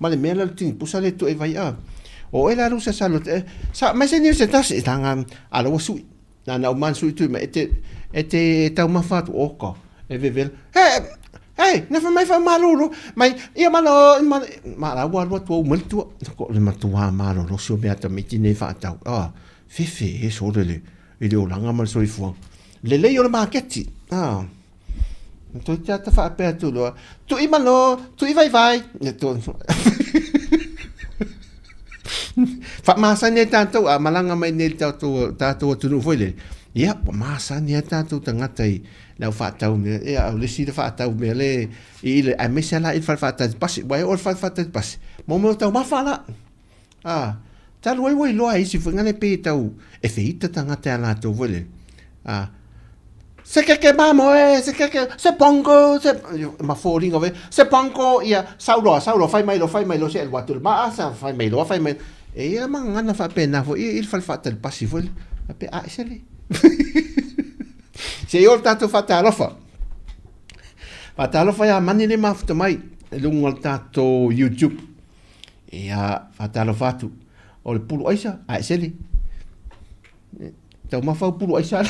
ma le mea lea o le tinipusa lea e tuu ai vai a. O oe la Lusa sa lote, sa mai se niu se tasi, e taga a la ua sui. Na na uma sui tui mai e te e te taumafa atu oka e vevela. He Hey, na fai mai faamalulu mai ia malo ma ma la ua alu atu au mai le tua. Ko le matua malolosi o mea tamaiti nei faatau. Ah, fefe e sole le i le olaga ma le soifuaga. Lelei o le maketi. Ah. Toi te ata faapea atu loa. Tui malo, tui vaivai. Faamasani ai tatou a malaga mai nei le tatou tatou atunuu foi lele. Ia, ua masani ai tatou tagata i le au faatau mea. Ia, o le isi le faatau mea le i le aemaise la i le fale faatali pasi. Ua e oo i le fale faatali pasi, mo mea o taumafa la. Ah, talu ai ua iloa e isi foi ngana pei e tau e feita tagata ia latou foi lele. Ah, se keke mamoe, se keke, se pongo, se, ma foliga foi, se pongo, ia, sau loa, sau loa, fai mai loa, fai mai loa, se alu atu i le maa, sa fai mai loa, fai mai. E ia ma gagana faapena foi i le fale faatali pasi foi lea. Faapea, a ese le. Se i oo le tatou faatalofa. Faatalofa ia Mani le mafuta mai i luga o le tatou YouTube. Ia, faatalofa atu. O le pulu aisa, a ese le. Taumafa au pulu aisa.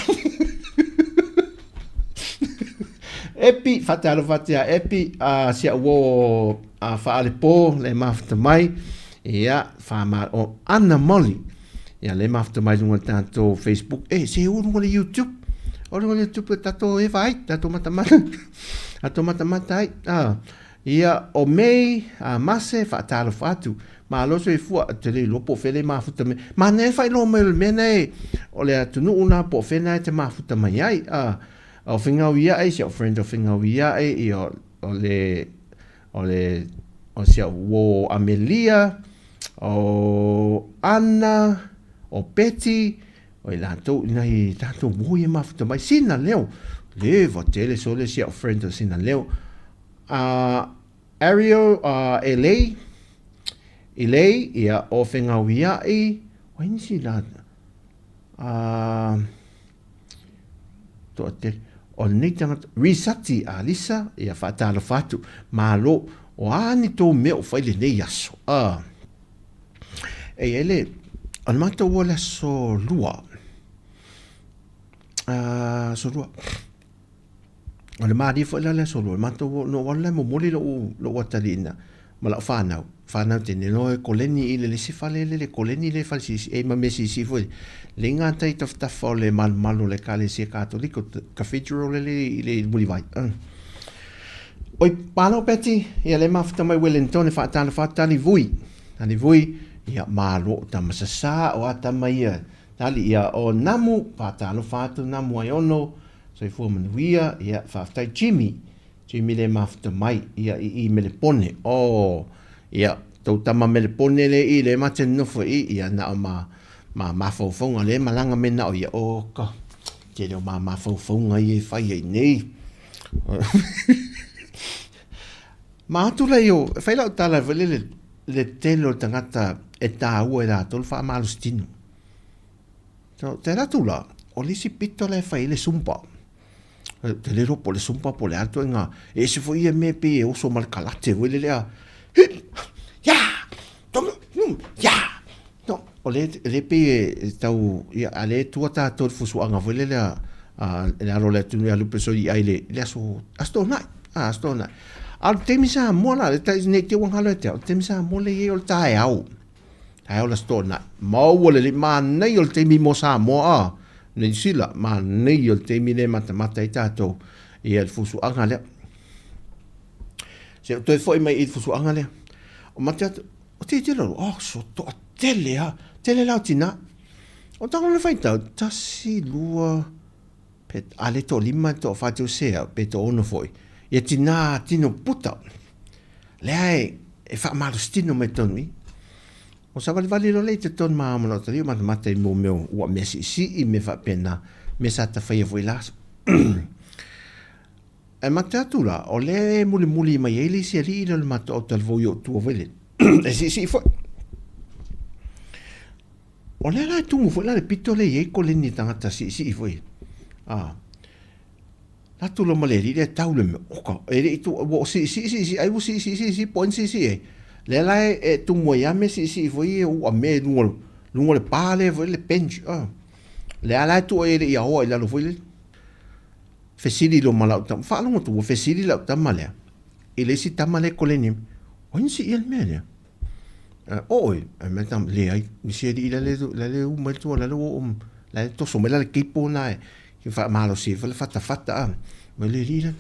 Epi, faatalofa atu ia Epi, a si au uo a Faalepo le mafuta mai. Ia, wha o Ana Molly. Ia, le mafuta mai lunga le tatou Facebook. E, se o lunga le YouTube. O lunga le YouTube le tatou e vai, tatou matamata. Tatou matamata ai. Ah. Ia, o May, a Mase, faatalofa atu. Malo soifua, ou te le iloa po o fea le mafuta mai. Manaia le faailoa mai o le mea nei, o le atunuu na po o fea na e te mafuta mai ai. A, o Fegauiaʻi, si au friend o Fegauiaʻi, ia, o le, o le, o si au uo Amelia, o Ana, o Betty, o i latou, nai tatou uo ia e mafuta mai. Sina leo, leva tele sole si au friend o sina leo. A Ario a Elei, Elei, ia, o Fegauiaʻi, o ai nisi la, a, toatele, o lenei tagata, Risati a Lisa, ia, faatalofa atu, malo, o a ni tou mea o fai lenei aso, a, e i ai le, o le matou o le aso lua, a, aso lua, O le malie foi la le aso lua, matou no ou alu la e momoli lou, lou atalii na, ma lau fanau, fanau tene loa e koleni i le isi fale le le koleni le fale siisii, e ma mea siisii foi, le i gata i tafatafa o le malumalu o le Ekalesia Katoliko, Cathedral le le i le Mulivai. Oi, malo Betty, ia le mafuta mai Wellington e faatalofa atu tali vui, tali vui, ia malo o tama sasā o a tama ia, tali ia o Namu, faatalofa atu Namu ai ono, Soifua manuia, ia, faafetai Jimmy, Jimmy le mafuta mai, ia, i i Melepone, oh, ia, tou tama Melepone le i le ma te nofo i, ia, na o ma, ma mafaufauga le malaga me na o ia, oh, ka, tele o ma mafaufauga ia e fai ai nei. Ma atu lea o, e fai lau tala foi lele, le tele o le tagata e tāua e latou le faamalositino. So, te ratu la, o le isi pito la e fai ai le sumpa. Te le iloa po o le sumpa po o le a le ituaiga, e ese foi ia mea pei e oso ma le kalate foi lele a, hi, ya, toma, ya. No, o le, le pei e tau, ia, a le tua tātou i le fusuaga foi lele a, a le alo o le atunuu ia Lupe Soliiai i le, le aso, Aso Toonai, a, Aso Toonai. A o le taimi Samoa la, le tai, nei te ua galo ia te au, o le taimi Samoa lea e i ai o le taeao. Ae o le Aso Toonai. Maua lelei, manaia o le taimi mo Samoa a Niu Sila, manaia o le taimi lea e matamata ai tatou ia le fusuaga lea. Se o toe foi mai i le fusuaga lea. O mate atu, o te tele oh, so toa tele a, tele lau tina. O tango le whaitau, tasi, lua, Pe a le toalima, toafa te osea, pe toaono foi. Ia tinā tino puta. Lea e, e faamalositino mai tonu i. O savalivali loa lea i totonu ma ao ma lau talii o matamata i mō mea ua mea siisii mea faapena, mea sa tafaia foi la aso. Ae mate atu la, o lea e mulimuli mai ai le isi alii lea o le matou autalavou i ou tua foi lele, e siisii foi. O lea la e tumu foi la le pito lea e i ai koleni tagata siisii foi. Ah. La tu lo ma le alii lea tau le mea, oka, e le i tu, ua o siisii siisii, ai ua siisii siisii, po o ai na siisii ai. Lea la e, e tumu ai lava mea siisii foi ia ua mea i luga, luga o le pa lea foi le bench. Ah. Lea la e tuu ai e le i aoa i lalo foi lele. Fesili loa ma lau tama, faalogo atu ua fesili lau tama lea i le isi tama lea e koleni ai, o ai na siia le mea lea? O oe, ai mai le tama, leai, nisi alii la le u mai le tua, la le ua oo, la le toso mai la le cable na e faamalosi ai foi le fatafata a, mai le alii la,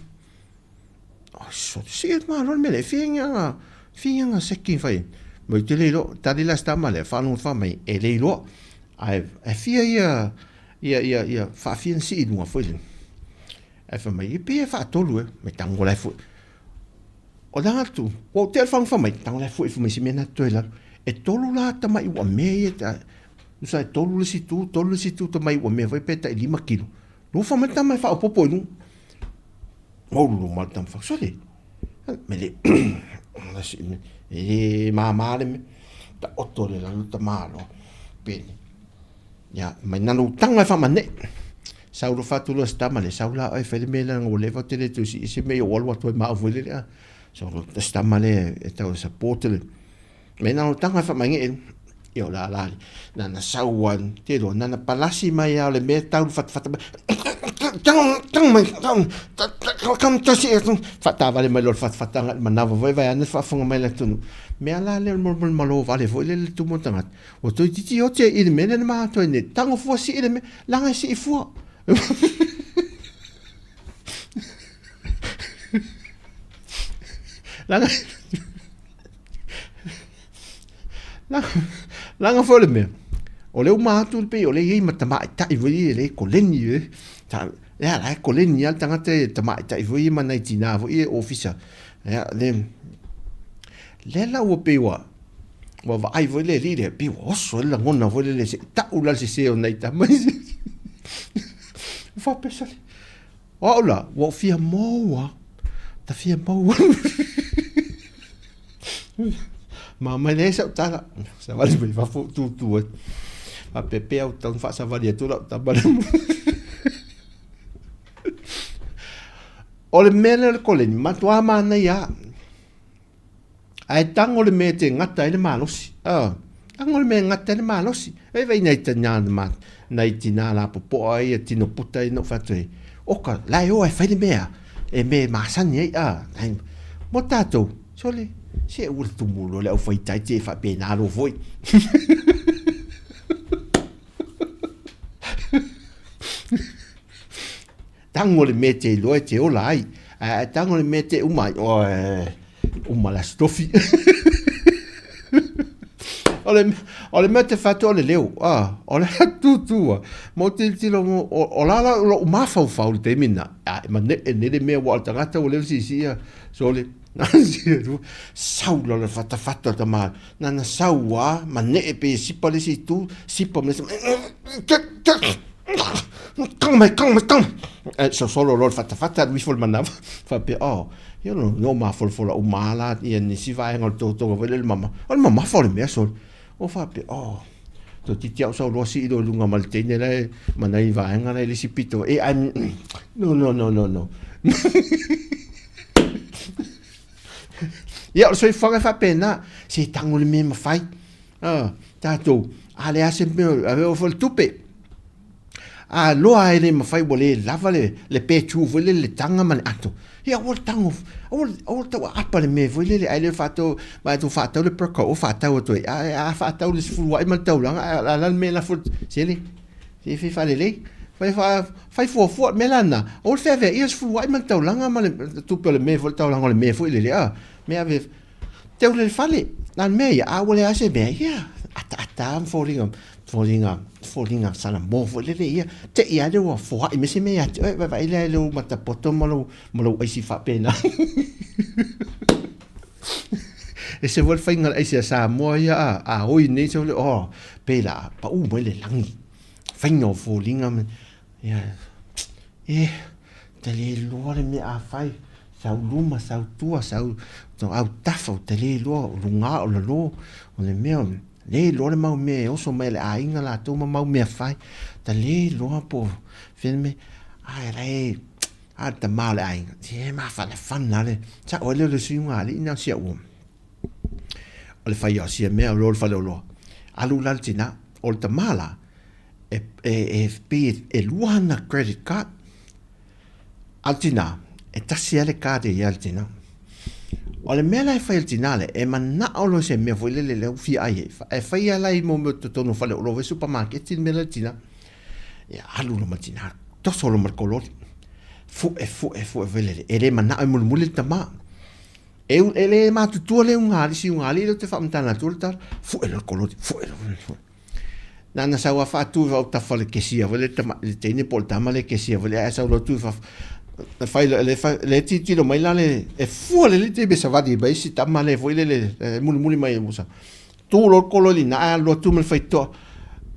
oh, so, sii atu malo le mea lea, e fia ni fia ni seki fai, mai te le iloa, tali la si tama lea, faalogo atu faamai, e le iloa, ae e fia ia, ia, ia, ia, faafia na sii i luga foi lele. Ae fai mai, e pei e faatolu e, mai tango la e foi. O le atu, ua ou tea le fagofa mai, tango la e foi fai mai se mea na toe lalo. E tolu la tamai ua mea ia, ta, tusa e tolu le isi tu, tolu le isi tu tamai ua mea foi pe tai 5 kilo. Lua fai mai le tama e faaopoopo i luga. Maulu ma le tama fa, sole. Me le, e le māmā le mea. Taoto le lalo tamāloa. Pene. Ia, mai nana utanga e whamanee. Sau lo whatu lo stama le sau la e whele me la ngo leva tele tu si isi me o alu atu e mau fwele le a. So lo stama le e tau e support le. Me nana utanga e whamanee. Ia o la la nana sau wan te lo nana palasi mai a le me tau fat fat tang tang mai tang kam tasi e whatawale mai lo fat fatanga manawa vai vai ane whaafonga mai la tunu. Mea la le mo mo malo vale foi le le tumo tangata. Ua toeitiiti oti ai i le mea lea na matou ai nei, tago fua sii le mea, laga e sii fua. Laga, laga, laga foi le mea, o lea ua matou pei o lea e i ai ma tamaitai foi ia e le koleni e. Ta, lea la e koleni lava le tagata e tamaitai foi ia ma nai tinā foi ia e ofisa. Lea, le, lea la ua pei ua, Ua vaai foi le alii lea, pei ua oso ai le lagona foi lele se i tau la le sese o nai tama isi. Ua faapea sale, o au la, ua ou fia maua, ta fia maua. Ma mai leai sau tala, savali mai fafo ou tutu ai. Faapea pea au tau faasavali atu lau tama lea. O le mea lea o le koleni, matua manaia lava. Ae tango le mea te gata ai le malosi. Oh, tango le mea e gata ai le malosi. E vai nei tina ma nei tina la popoa ai e tino puta ai no fatu ai. Oka, la e oa e fai le mea. E me masani ai a. Ai, mo tātou, sole, se ua le tumu loa le au whai tai te e whapēnā lo foi. Tango le mea te iloa e te ola ai. Ae tango le mea te uma ai. Oe, uma la stofi. O le, o le mea te whatu o le leo. Ah, o le tūtūa. Mo te tiro mo, o, o la la lo mafaufau le taimi na. A, e mane, e nele mea wa o le tagata ua leo sisi ia. So le, sau la le fatafata o tama. Nana sau a, manee pe sipa le isi itu, sipa ma le isi, Tanga mai, tanga mai, tanga mai. E sosolo loa le fatafata alu ifo le manava. Faapea, oh, ia no, no mafolafola uma la ia nisi vaega o le totoga foi lele mama. O le mamafa o le mea sole. O faapea, oh, toeitiiti au sau loa sii loa i luga ma le teine la e ma nai vaega la i le isi pito. E, I'm, no, no, no, no, no. Ia, o le soifuaga e faapena, se tango le mea e mafai. Ah, tatou, a leai se mea, a o foi le tupe. A loa e le mafai ua le lava le, le petu foi lele le taga ma le ato. Ia aua le tago, aua, aua le tau aapa le mea foi lele, ai le faatau, ma tu faatau le perka o faatau atu ai. A, a faatau le sefulu a'i ma le taulaga, a, a la le mea lafo, sele, se fai faalelei. Fai, fai, fai fuafua le mea la lena. Aua le feaveaia le sefulu a'i ma le taulaga ma le tupe o le mea foi, le taulaga o le mea foi lele, a, mea ave, teu le fale, na le mea ia, a ua leai se mea, ia, ataata ma foliga. Foliga, foliga Salamo foi lele ia, te i a lea ua foai mai se mea ia te oe, vaevaai lea i lou matapoto ma lou, ma lou aisi faapena. Ese foi le faiga o le aisi a Samoa ia a, a oi nei sau le, oh, pei la pau mai le lagi. Faiga o foliga ma, ia, eh, ta le iloa le mea a fai, sau luma, sau tua, sau autafa, ua ta le iloa o luga o lalo, o le mea o le iloa le mau mea e oso mai e le aiga latou ma mau mea fai, ta le iloa po o fea le mea, ae la e, a le tama o le aiga, se e mafanafana le, sao ai lea o le sui ugalii na o si au o le fai o sia mea o lo le faleoloa. Alu la le tina, o le tama la, e, e, e, pei e lua ana credit card. A le tina, e tasi lava le card e i ai le tina. O le mea la e fai e le tina lea, e manao loa i se mea foi lele lea ua fia ai ai. E fai lava la i mo mea o totonu o faleoloa foi supamaketi le mea la le tina. Ia alu loa ma le tina, toso loa ma le kololi. Fue, fue, fue foi lele. E le manao e mulimuli le tama. E, e le matutua le ugalii, si ugalii lea ou te faamatala atu le tala, fue loa le kololi, fue loa, fue. Na na sau a faatu i autafa o le kesia foi le tama, le teine po o le tama le kesia foi le ae sau loa tu i fafo. Na fai loa, le, fai, le tilotilo mai la le, e fua lelei taimi e savali ai mai si tama le foi lele, e mulimuli mai e musa. Tu loa le kololi ina ae alu atu ma le faitotoa.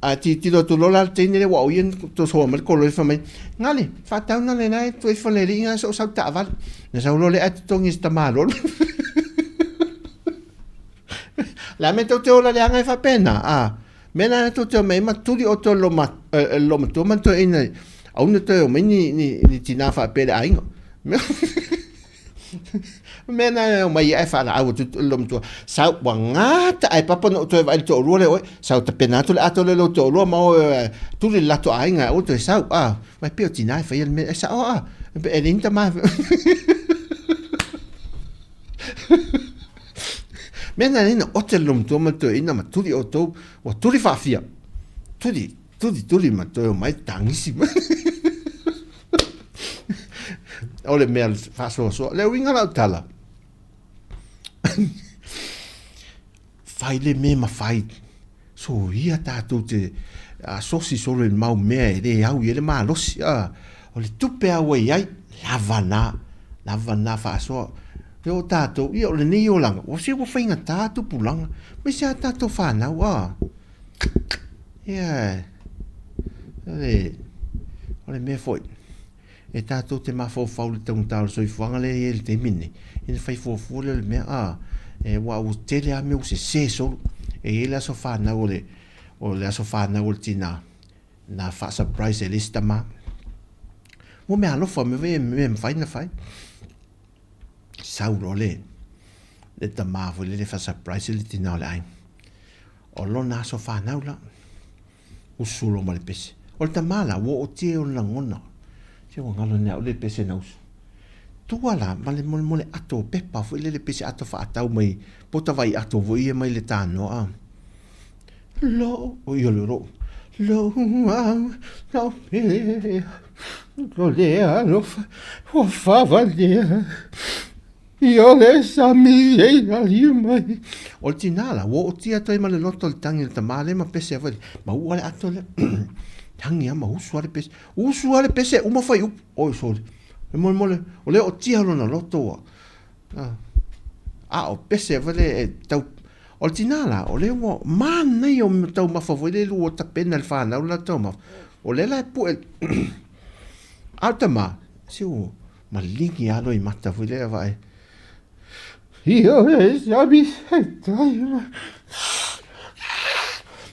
Ae tilotilo atu loa la le teine lea ua o ia na tosoa mai le kololi fai mai, Gale, faatau na le la e toe ifo le alii na so o sau taavale. Na sau loa lea ae totogi e si tamāloa. Le a mea tou te ola leaga ai faapena, a? Mea la tou te omai ai ma tuli outou i le loomatua ma le toeaina, aua ne toe omai ni, ni, ni tinā faapea i le aiga. Mea na e omai ai ae faalaau atu le loomatua, sau, ua gata ae papa ona ou toe vaai i le toalua lea o oe, sau tapena atu le ato lea i lou toalua ma o e tuli le latou aiga aua toe sau, a. Aua e pei o tinā e faia le mea, e sao a, e leai ni tama. Mea na lena ote le loomatua ma le toeaina ma tuli outou, ua tuli faafia. Tuli, tuli, tuli ma toe omai tagisi mai. O le mea faasoasoa. Le uiga lau tala, fai le mea ma fai. Soia tatou te asosi solo i le mau mea e le au i ai le malosi. O le tupe lava ua i ai, lava na, lava na faasoa. E o tatou, ia o lenei olaga, ua se ua faigata tupulaga, aemaise lava tatou fanau, a. Ia, o le mea foi, e tatou te mafaufau i le taugata o le soifuaga lea e i ai i le taimi lenei, ina fai fuafua lea o le mea, a, aua ua tele lava mea ua sese solo. E i ai le aso fanau o le, o le aso fanau o le tina, na faa-surprise e le isi tama. Ua meaalofa mea foi e mafai ona fai. Sau loa le, le tama foi lele faa-surprise le tina o le aiga. O lona aso fanau la. Usu loa ma le pese. O le tama la, ua ootia i ona lagona. Se ua galo nei au le pese na usu. Tua la, ma le molemole ato o pepa foi lele pese ato faatau mai, pota vai ato foi ia mai le tanoa a. Lo, o ia le lo. Lo au, lau pele, lo le alofa, ua favalea. I o le sami e ali mai. O le tina la, ua ootia atu ai ma le loto le tangi o le tama lea ma pese foi. Ma ua le ato lea. Tangi a ma usu a le pese. Usu a le pese, uma fai upu. Oi sole. E mole mole, o lea ootia lona loto ua. A o pese foi le e tau. O le tina la, o lea ua manaia o taumafa foi le lua tapena le fanau la taumafa. O lea la e pue. A o le tama, se ua Maligi lava loimata foi lea vaai. Ia e sabi tai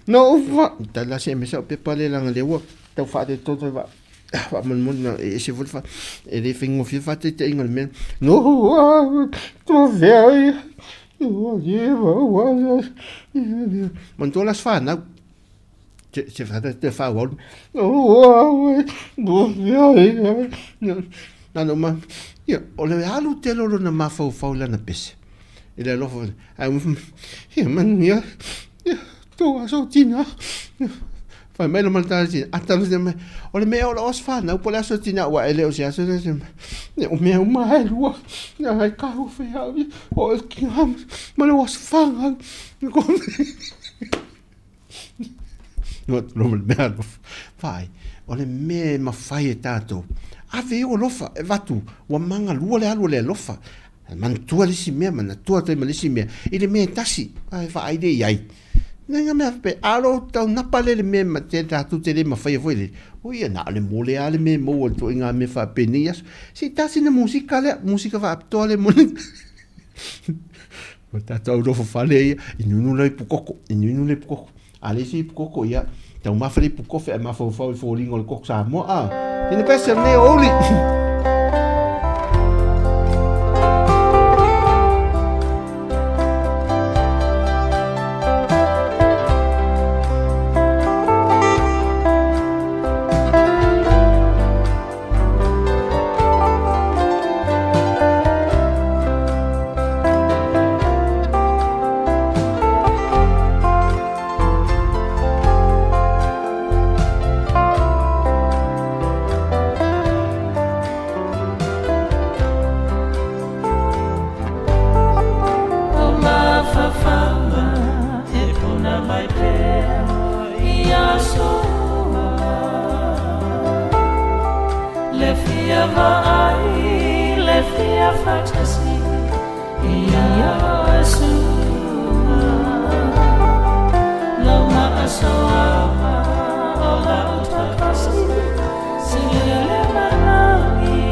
No fa tai la se me sa pepa le langa le ua tau fa te toto va fa mon mon na e se foi fa e le faigofie faataitaiga o le mea no to vea manatua le aso fanau Se te faaauau na uma ia o le alu tele o lona mafaufau i lana pese i le alofa ae ia manuia tou aso tina fai mai loma tala tina ata mai o le mea o le aso fanau po o le aso tina aua e le o se aso o mea uma e lua ai kau fea o ma le aso fanau. alu atu loa ma le meaalofa. Vaai, o le mea e mafai e tatou, ave i ou alofa, e avatu, ua magalua le alu o le alofa. Manatua le isi mea, manatua atu ai ma le isi mea, i le mea e tasi, ae vaai lea i ai. Nai ngā mea faapea, a o lou taunapa lea i le mea ma te tatou te le mafaia foi lele, o ia, na o le mole lava le mea e maua i le ituaiga mea faapenei aso. Se i tasi na musika lea, musika faapitoa lea mo le O tatou au fale ia, inuinu le ipu koko, inuinu le ipu koko. A le isi ipu koko, ia, taumafa le ipu kofe ae mafaufau i foliga o le koko Samoa. Ah, tina pese o nei o uli. Le fia vaai, le fia faatasi ia Sua. Lau maasoaga o lau takasi, silele malagi.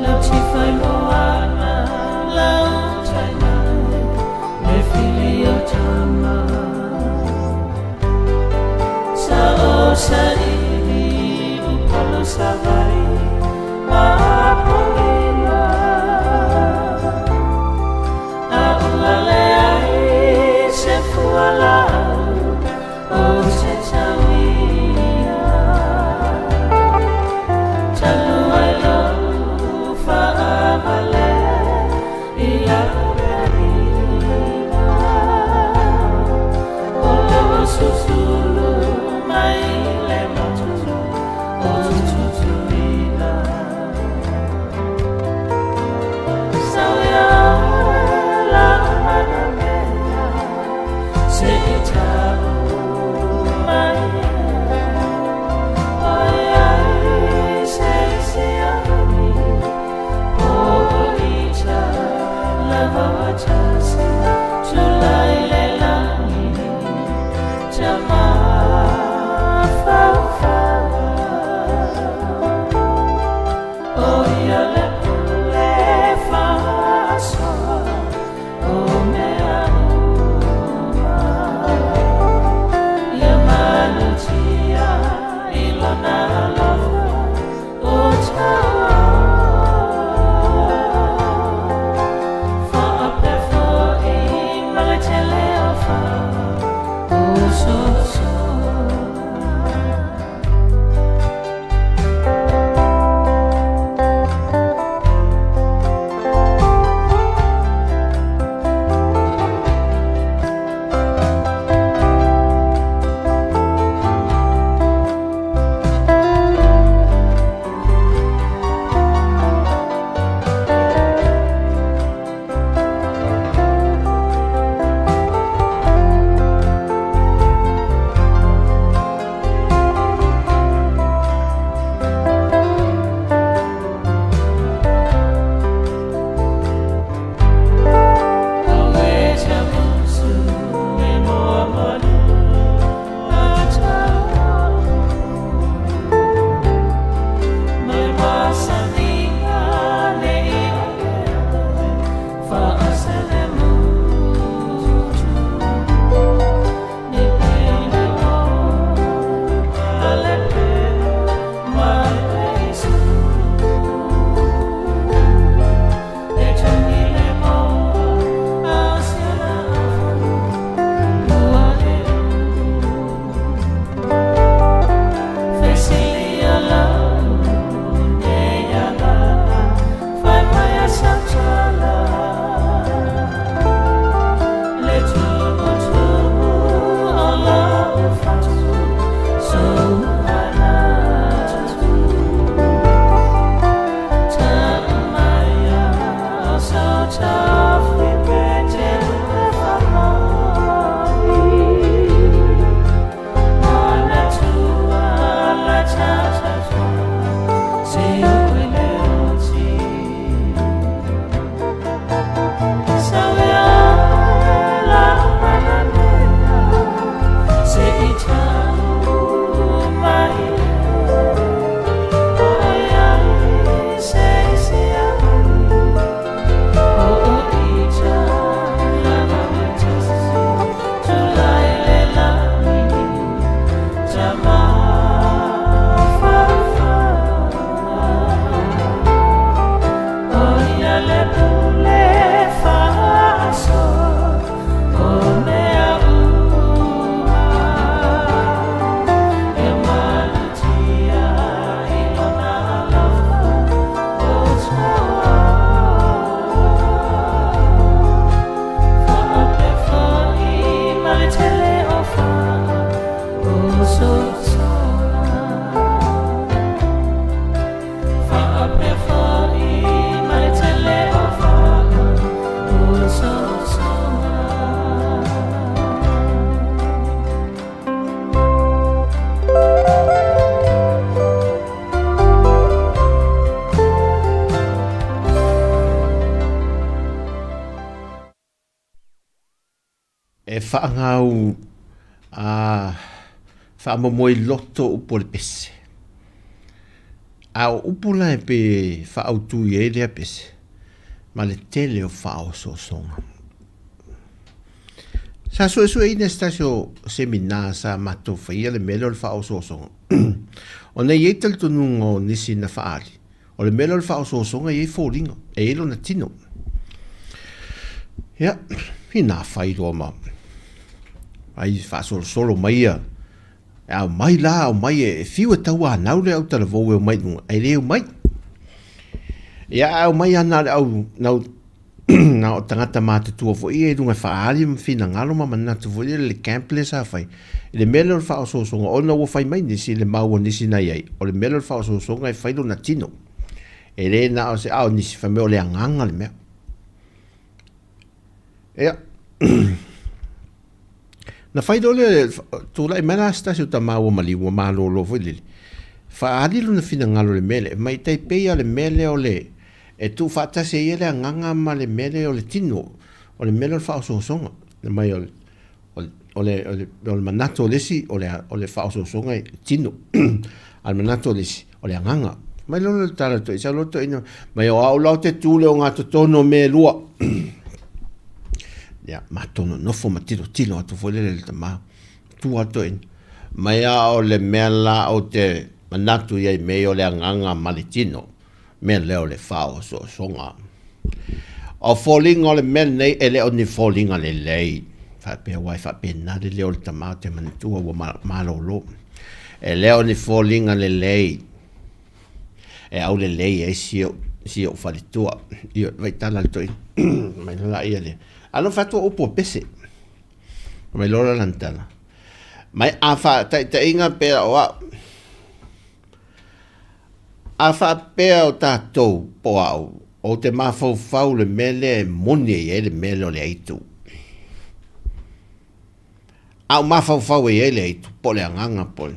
Lau tifai moana, lau tai mai, le fili o tama. Sa o saili upolu savai ma polina. A ua leai se fualaau o se tauia. Talu ai lou faavalea i lau meaina. O lou susulu mai le motu o Tutuila. faagau a faamomoe loto upu o le pese. A o upu la e pei e faaautu i ai lea pese, ma le tele o faaosoosoga. Sa suesueina se tasi o semina sa matou faia le mea lea o le faaosoosoga. Ona e i ai talitonuga o nisi na faaali, o le mea lea o le faaosoosoga e i ai foliga, e i ai lona tino. Ia, ina fai loa ma ai faasolosolo mai ia E aumai la, aumai e fiu e tauanau le autalavou e omai i luga, ae le omai. Ia, ae aumai lava na o le au, na o, na o tagata matutua foi ia i luga e faaali ma finagalo ma manatu foi lele i le camp lea sa fai, i le mea lea o le faaosoosoga, ona ua fai mai nisi i le mau a nisi na i ai, o le mea lea o le faaosoosoga e fai lona tino. E le na o se, a o nisi fai mai o le agaga le mea. Ia, na fai loa lea, tulai mai la se tasi o tama ua maliu, ua malolo foi lele, faaali lona finagalo i le mea lea, mai tai pei lava o le mea lea o le, e tuufaatasi ai le agaga ma le mea lea o le tino, o le mea lea o le faaosoosoga. Mai o le, o le, o le, o le manatu o le isi, o le, o le faaosoosoga e tino, a o le manatu o le isi, o le agaga. Mai loa le tala toi, sau loa toeaina, mai o au la ou te tu le ogatotonu o mea e lua. Ia, matou nonofo ma tilotilo atu foi lele i le tama. Tu lava toeaina. Mai a o le mea la ou te manatu i ai mei o le agaga ma le tino, mea lea o le faaosoosoga. O foliga o le mea lenei e le o ni foliga lelei. Faapea aua e faapena le leo o le tama ou te manatua ua malolo. E le o ni foliga lelei e aulelei ai si ou, si ou faletua. Ioe, vai tala le toeaina. Mai loa laia lea. A na fai atu o upu o pese. Mai loa lana tala. Mai a faataitaiga pea o au. A faapea o tatou po o au, ou te mafaufau i le mea lea e moni e i ai le mea lea o le aitu. A ou mafaufau e i ai le aitu, po o le agaga po o le...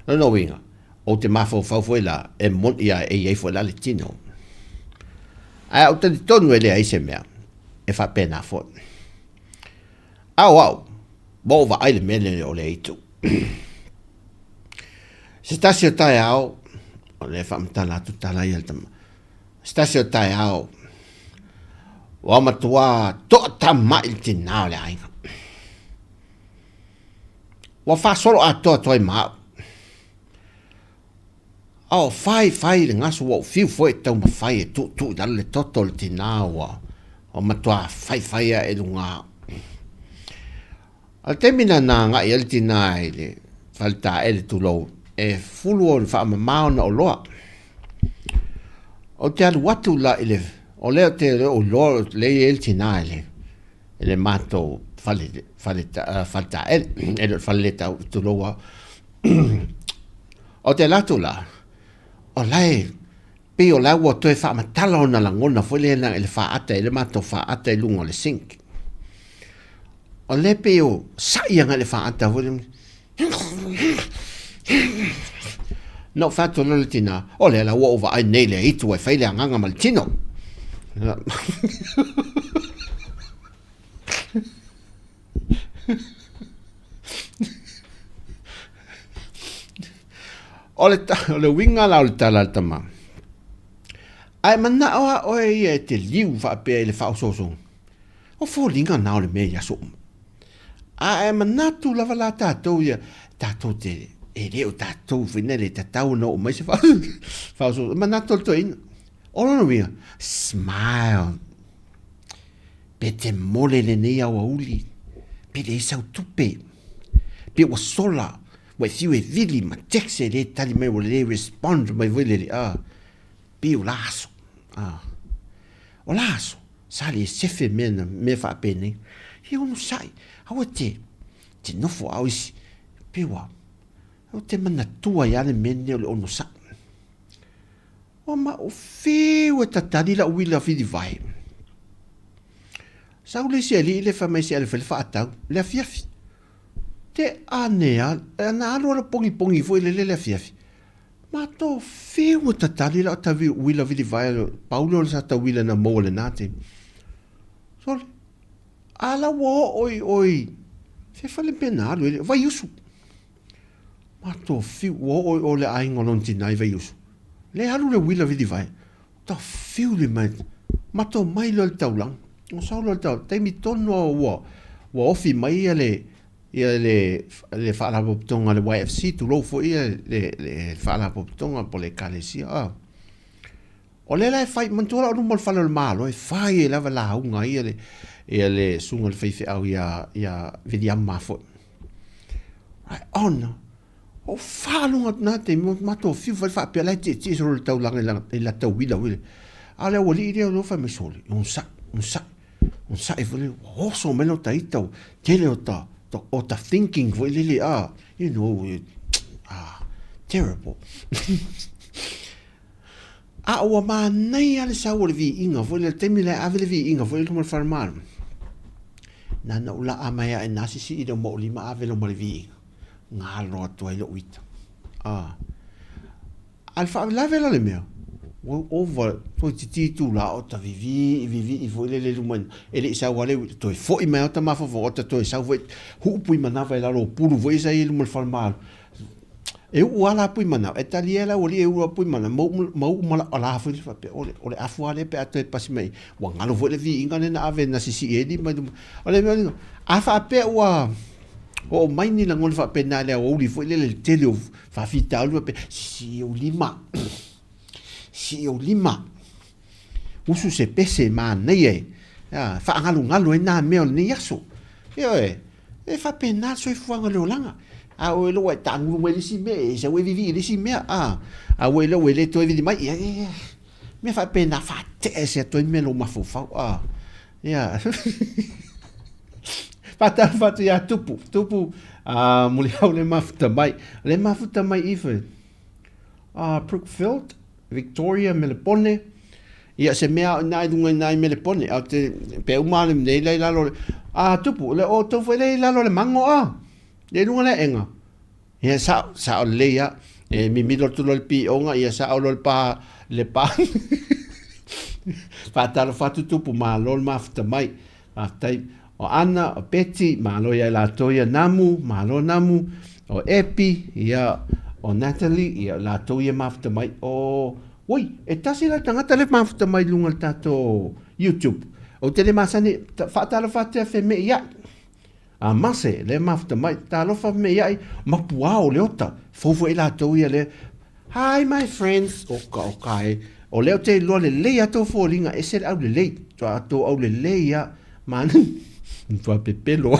O lona uiga, ou te mafaufau foi la, e moni ia e i ai foi la le tino. Ae a ou talitonu e leai se mea, e faapena foi. A o au, ua ou vaai i le mea lea o le aitu. Se tasi o taeao, o lea e faamatala atu tala ia le tama. Se tasi o taeao, ua matua toatamai le tinā o le aiga. Ua faasolo atoa atu ai ma au. A o fai fai le gasu ua ou fiu foi e taumafai e tuutuu i lalo le toto o le tinā ua ua matua faifai ae i luga. A o le taimi na na agai ai le tinā i le faletaele tulou e fulu ona faamama ona oloa. Ou te alu atu la i le, o lea ou te le o iloa lea e i ai le tinā i le i le matou fale fale faletaele, e le o le fale le tau tulou lava. Ou te alu atu la, o la e pei o la ua toe faamatala ona lagona foi lea i le faata i le matou faata i luga o le sink. O lea pei o sa'i agai le faata foi lea. Na ou fai atu loa i le tina, o lea la ua ou vaai nei i le aitu ua fai le agaga ma le tino. O le, o le uiga la o le tala a le tama, a e manao lava oe ia e te liu faapea i le faaosoosoga, o foliga na o le mea i aso uma. A e manatu lava la tatou ia, tatou te, e le o tatou foi nei le tatau ona oo mai se faaosoosoga, manatu o le toeaina. O lona uiga, smile. Pe te mole lenei aoauli, pe leai sau tupe, pe ua sola, ua e fiu e vili ma text e le tali mai, ua le respond mai foi lele, ah, pei o la aso, ah, o la aso, sa le sefe mea na, mea faapenei. Ia onosai, aua te, te nofo au isi, pe ua, ou te manatua ai lava le mea lenei o le onosai. Ua ma ou fiu e tatali lau uila vilivae. Sau le isi alii le fai mai se ale fai le faatau, le afiafi. Te ane a, na alu ala pongipongi foi lele le afiafi. Matou fiu e tatali lau tavi uila vilivae, pau lea o le sa tauila na maua i lena taimi. Sole, a la ua oo i oi. Fea fale mea na alu ai le Vaiusu. Matou fiu, ua oo i o le aiga o lona tina i Vaiusu. Lea alu le uila vilivae. Ta fiu le mai. Matou mai loa i le taulaga. Ua sau loa i le taulaga, taimi tonu lava ua ua ofi mai ia le ia le le faalapotopotoga a le YFC, tulou foi ia le le faalapotopotoga po o le ekalesia a. O lea la e fai, manatua la o luma o le fale o le Malo e fai ai lava lauga ai ia le, ia le susuga i le faifeau ia, ia Viliama foi. Ae ona, o faalogo atu na taimi, ua matou fiu foi faapea la e tietie solo le taulaga i lana, i lata uila foi lea. A o le aualii lea o lea fai mai, sole, onosai, onosai, onosai foi lea, ua oso mai lota ita, ua tele o ta, o ta thinking foi lele, ah, you know, ah, terrible. A ua manaia le sau o le viiga foi lea, le taimi lea e ave le viiga foi i luma o le falemalo. Na ona ou laa mai lava i ina sisii lea ma ou lima ave loa ma le viiga. Galo atu ai lou ita. A. A le faalavelave la le mea, ua ova toeitiiti itula o ta vivii vivii foi lele i luma e le i sau lava le uila, toe foi mai lava ta mafaufauga o ta toe sau foi huupui manava i lalo o pulu foi ia sa i ai i luma o le falemalo. E uu lava la Puimanao, e talia e le aualii e uu lava Puimanao, ma uu ma lau ala foi lea faapea, o le, o le afu lava lea pe a toe pasi mai i, ua galo foi le viiga lea na ave na sisii ai lima i luma. O le mea lena, a faapea ua oo mai ni lagona faapena i le aoauli foi lele i le tele o faafitauli faapea, sisii ou lima, sisii ou lima. Usu se pese manaia e faagalugalu ai nā mea o lenei aso. Ioe, e faapena le soifuaga o le olaga. A o e lou e tagulu mai le isi mea, e sau e vivii i le isi mea, a, a ua iloa ua le toe vili mai, ia, ia, ia. Mea faapena, faatea ese atu ai mea i lou mafaufau, a. Ia. Faatalofa atu ia Tupu, Tupu, a, muliau le mafuta mai. Le mafuta mai ife, a, Brookfield, Victoria, Melepone, ia se mea o ina i luga ina i Melepone, a te, pe uma le nei lei lalo, a tupu, le o tau foi lei lalo le mango a, le luga le enga. Ia sa, sa o lei a, e mimilo atu loa le pionga, ia sa o loa le pa, le pa. Faatalofa atu tupu, malo le mafuta mai. Faafetai. O Ana, o Betty, malo ia i latou ia Namu, malo Namu, o Epi, ia, o Natalie, ia, latou ia mafuta mai. O, ui, e tasi la tagata le mafuta mai lunga le tatou YouTube. Ou te le masani, faatalofa atu ia Femei ia. A mase, le mafuta mai, talofa Femei ia, mapuao le ota, fou foi latou ia le, Hi my friends, oka oka e. O lea ou te iloa lelei a tou foliga, ese le aulelei. Toa tou aulelei a, mana, toa pepelo.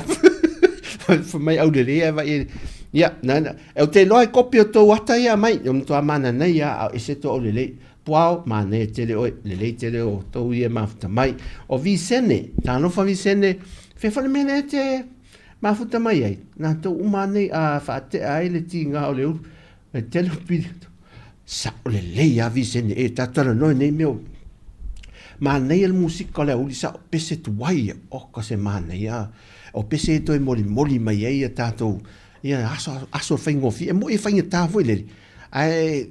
Fai mai aulelei ae vai e. Ia, na, na, ou te iloa e kopi o tou ata ia mai, o matua mananei a, a ese tou aulelei. Puao, manaia tele oe, lelei tele o tou ia mafuta mai. O Visene, talofa Visene, fea foi le mea lea e te mafuta mai ai, na tou uma nei a faatea ai le tiga o le ulu. E tele o pili sao lelei lava Visene e tatou talanoa i nei mea o manaia le musika o le aoauli sao pese tuai ia oka se manaia o pese e toe molimoli mai ai ia tatou ia aso aso faigofie e moi e faigata foi lele ae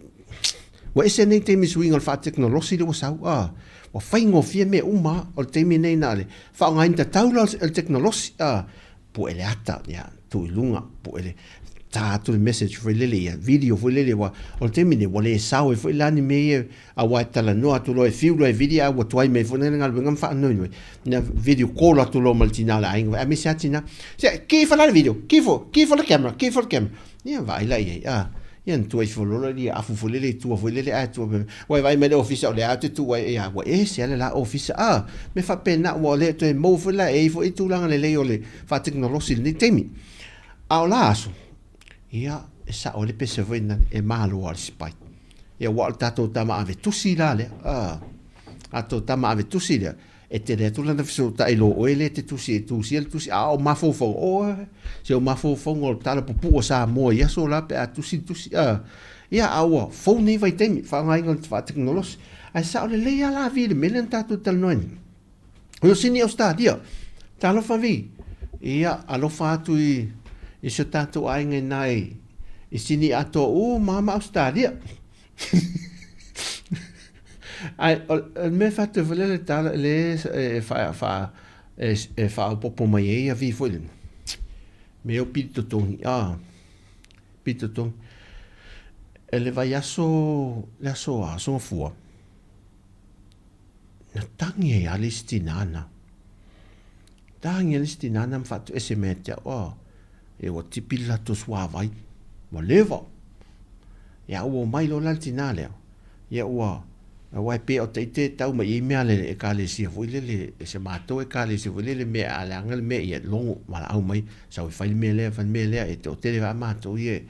ua ese nei taimi suiga o le faatekonolosi lea ua sau a ua faigofie mea uma o le taimi nei na o le faaaogaina tatau la o le tekonolosi a pue le ata, ia, tuu i luga, pue le, tā atu le message foi lele ia, video foi lele, ua, o le taimi nei, ua le sao ai foi la ni mea ia, aua e talanoa atu loa e fiu loa e vili, a ua tuai mai foi lena galuega ma faanoinoi, na video call atu loa ma le tina o le aiga, aemaise lava tina, se, ki ifo la le video, ki ifo, ki ifo le camera, ki ifo le camera, ia vaai la i ai, a, ia na tuai ifo loa ia afu foi lele i tua foi lele, ae tua, ua e vaai mai le ofisa o lea ou te tu ai, ia, ua ese lava le la ofisa, a, mea faapena, ua le toe maua foi la e i ai foi tulaga lelei o le faatekonolosi i lenei taimi. A o la aso, ia, e sao ai le pese foi lena, e malo lava le sipai. Ia, aua o le tatou tama ave tusi la lea, a, tatou tama ave tusi lea, E tele atu lana fesootai lo oe lea e te tusi e tusia le tusi, a o mafaufauga, oe, se o mafaufauga o le tala pupuu a Samoa i aso la pe a tusi le tusi, a, ia, a ua fou nei vaitaimi, faaaogaina o le faatekonolosi. Ae sao lelei lava la Vi i le mea lea na tatou talanoa ai nei. O Sini Ausetalia, talofa Vi, ia, alofa atu i, i si o tatou aiga i ina i, i Sini atoa uma lava ma Ausetalia. Ae o le mea e faatu ai foi lea le tala le e faaopoopo mai ai ia Vi foi lea. Mea o pili totogi, a, pili totogi. E le vaiaso, le aso a, aso Gafua, na tagi ai lava le isi tinā na. Tagi ai le isi tinā na ma faatoese mai ia te au, a, e ua tipi le latou suavai, ua leva. Ia ua omai loa la le tinā lea, ia ua, aua e pei o ita e tau mai i ai mea a le ekalesia foi lele, e se matou ekalesia foi lele mea a leaga le mea ia logo valaau mai sau e fai le mea lea fai le mea lea e toatele lava matou ia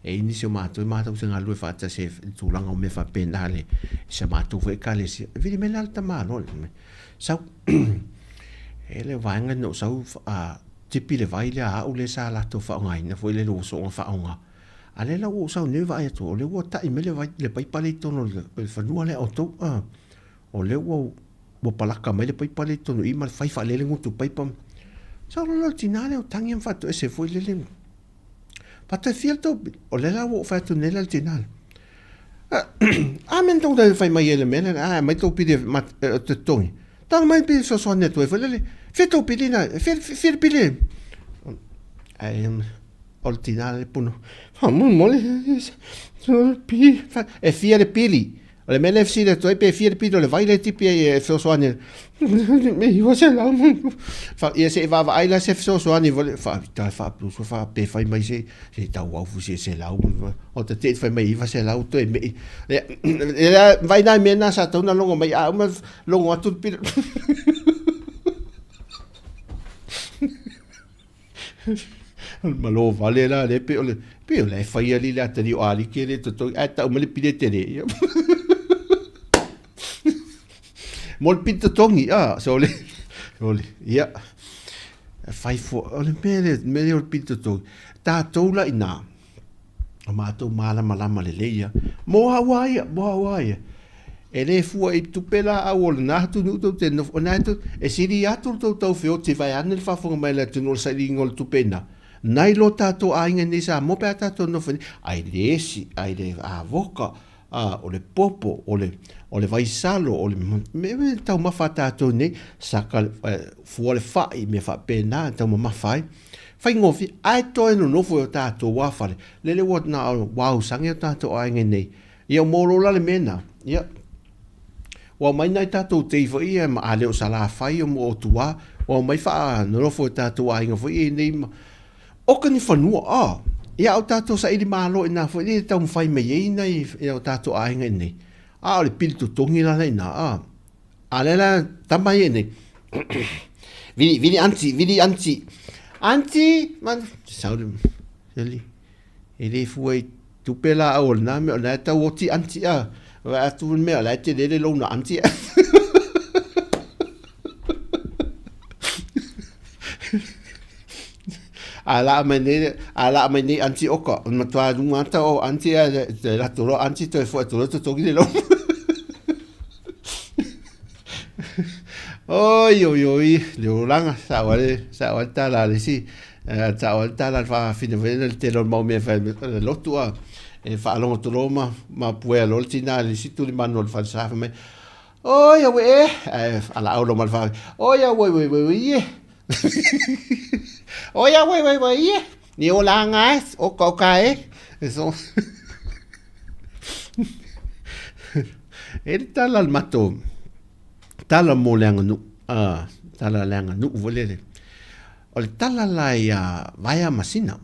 e i nisi o matou e matou te galulue faatasi i le tulaga o mea faapena le se matou foi ekalesia. E vili mai la le tamaloa lea sau e le vaega na ou sau a tipi le vai lea a au lea sa latou faaaogaina foi lele ua soona faaaoga. A lea la ua ou sau nei vaai atu, o lea ua tai mai le vai, le paipa lea i totonu o le fanua lea a outou, a. O lea ua, ua palaka mai le paipa lea i totonu i i ma le fai faalele gutu paipa. Sau loa le tina lea o tagi ma faatoese foi lele. Faatoe fia le tou, o lea la ua ou fai atu nei la le tina lea. A mea na tou fai mai ai i le mea lea, a aumai tou pili e te totogi. Tala mai pili fesoasoani atu ai foi lele. Fia tou pili na, fia, fia le pili. Ae o le tina le puna. Faamolemole, e fia le pili. O le mea lea e fesili atu ai pe fia le pili o le vai lea e tipi ai e fesoasoani. 900. Ia se i vaavaai la se fesoasoani foi lea. Faafetai faaplusu faape fai mai se se tau aufu se 100. O te te fai mai 900 toe mei. Ia vai nai mea na sa tau na logo mai a uma logo atu le pili. O le malo vale la lea pei o le pei o la e fai alii le atalii o Alike le totogi ae tau mai le pili e tele ia. Mo le pili totogi a so le o le ia e fai fua o le mea lea mea lea o le pili totogi tatou la inā o matou malamalama lelei ia mo au lava ia mo au lava ia E le fua i tupe laau o lena atunuu tou te nofo, o lena tou, e sili atu lo tou tau feoti vaeane le faafofoga mai a le atunuu o le sailiga o le tupe ina, nai lo tatou aiga nei i Samoa pe a tatou nofo nei, ai le esi, ai le avoka, a, o le popo, o le, o le vaisalo, o le, mea mea taumafa a tatou nei, saka, fua le fai, mea faapena e taumamafa ai. Faigofie, ae toe nonofo i o tatou lava fale, lele ua na o uausage o tatou aiga nei, Ia mo lo la le mea na, ia, ua omai nai tatou tei foi ia ma a le o Salafai o mo o tua, ua omai faa nonofo i tatou aiga foi ia nei ma, oka ni fanua, a, ia o tatou saili malo i na foi lea e taumafai mai ai nai ia o tatou aiga i nei, a o le pili totogi la la i na, a, a lea la tama ia i nei, vili, vili aunty, vili aunty, aunty, man, sau le, seli, E le fua i tupe laau o lena mea, o lena e tau oti anti a. Vaai atu le mea, o la e tele le loan a anti. A laa mai nei, a laa mai nei anti oka, o le matua luga ata o anti a te latou loa anti toe foi atu loa totogi le loan. Oi, oi, oi, le olaga, sao ai le, sao ai le tala a le isi, sao ai le tala a le faafine foi lea le tele o le mau mea e fai le lotu a, e faalogo atu loa ma, ma puea loa le tina i le isi tulimanu o le falesa fai mai, Oi, aue e, ae alaau loa ma le faafine, Oi, aue, ue, ue, ue, ie. Oi, aue, ue, ue, ie. Ni olaga e, oka, oka e. So, E le tala le matou tala mo le aganuu, a, tala le aganuu foi lele. O le tala la ia Vaea ma Sina.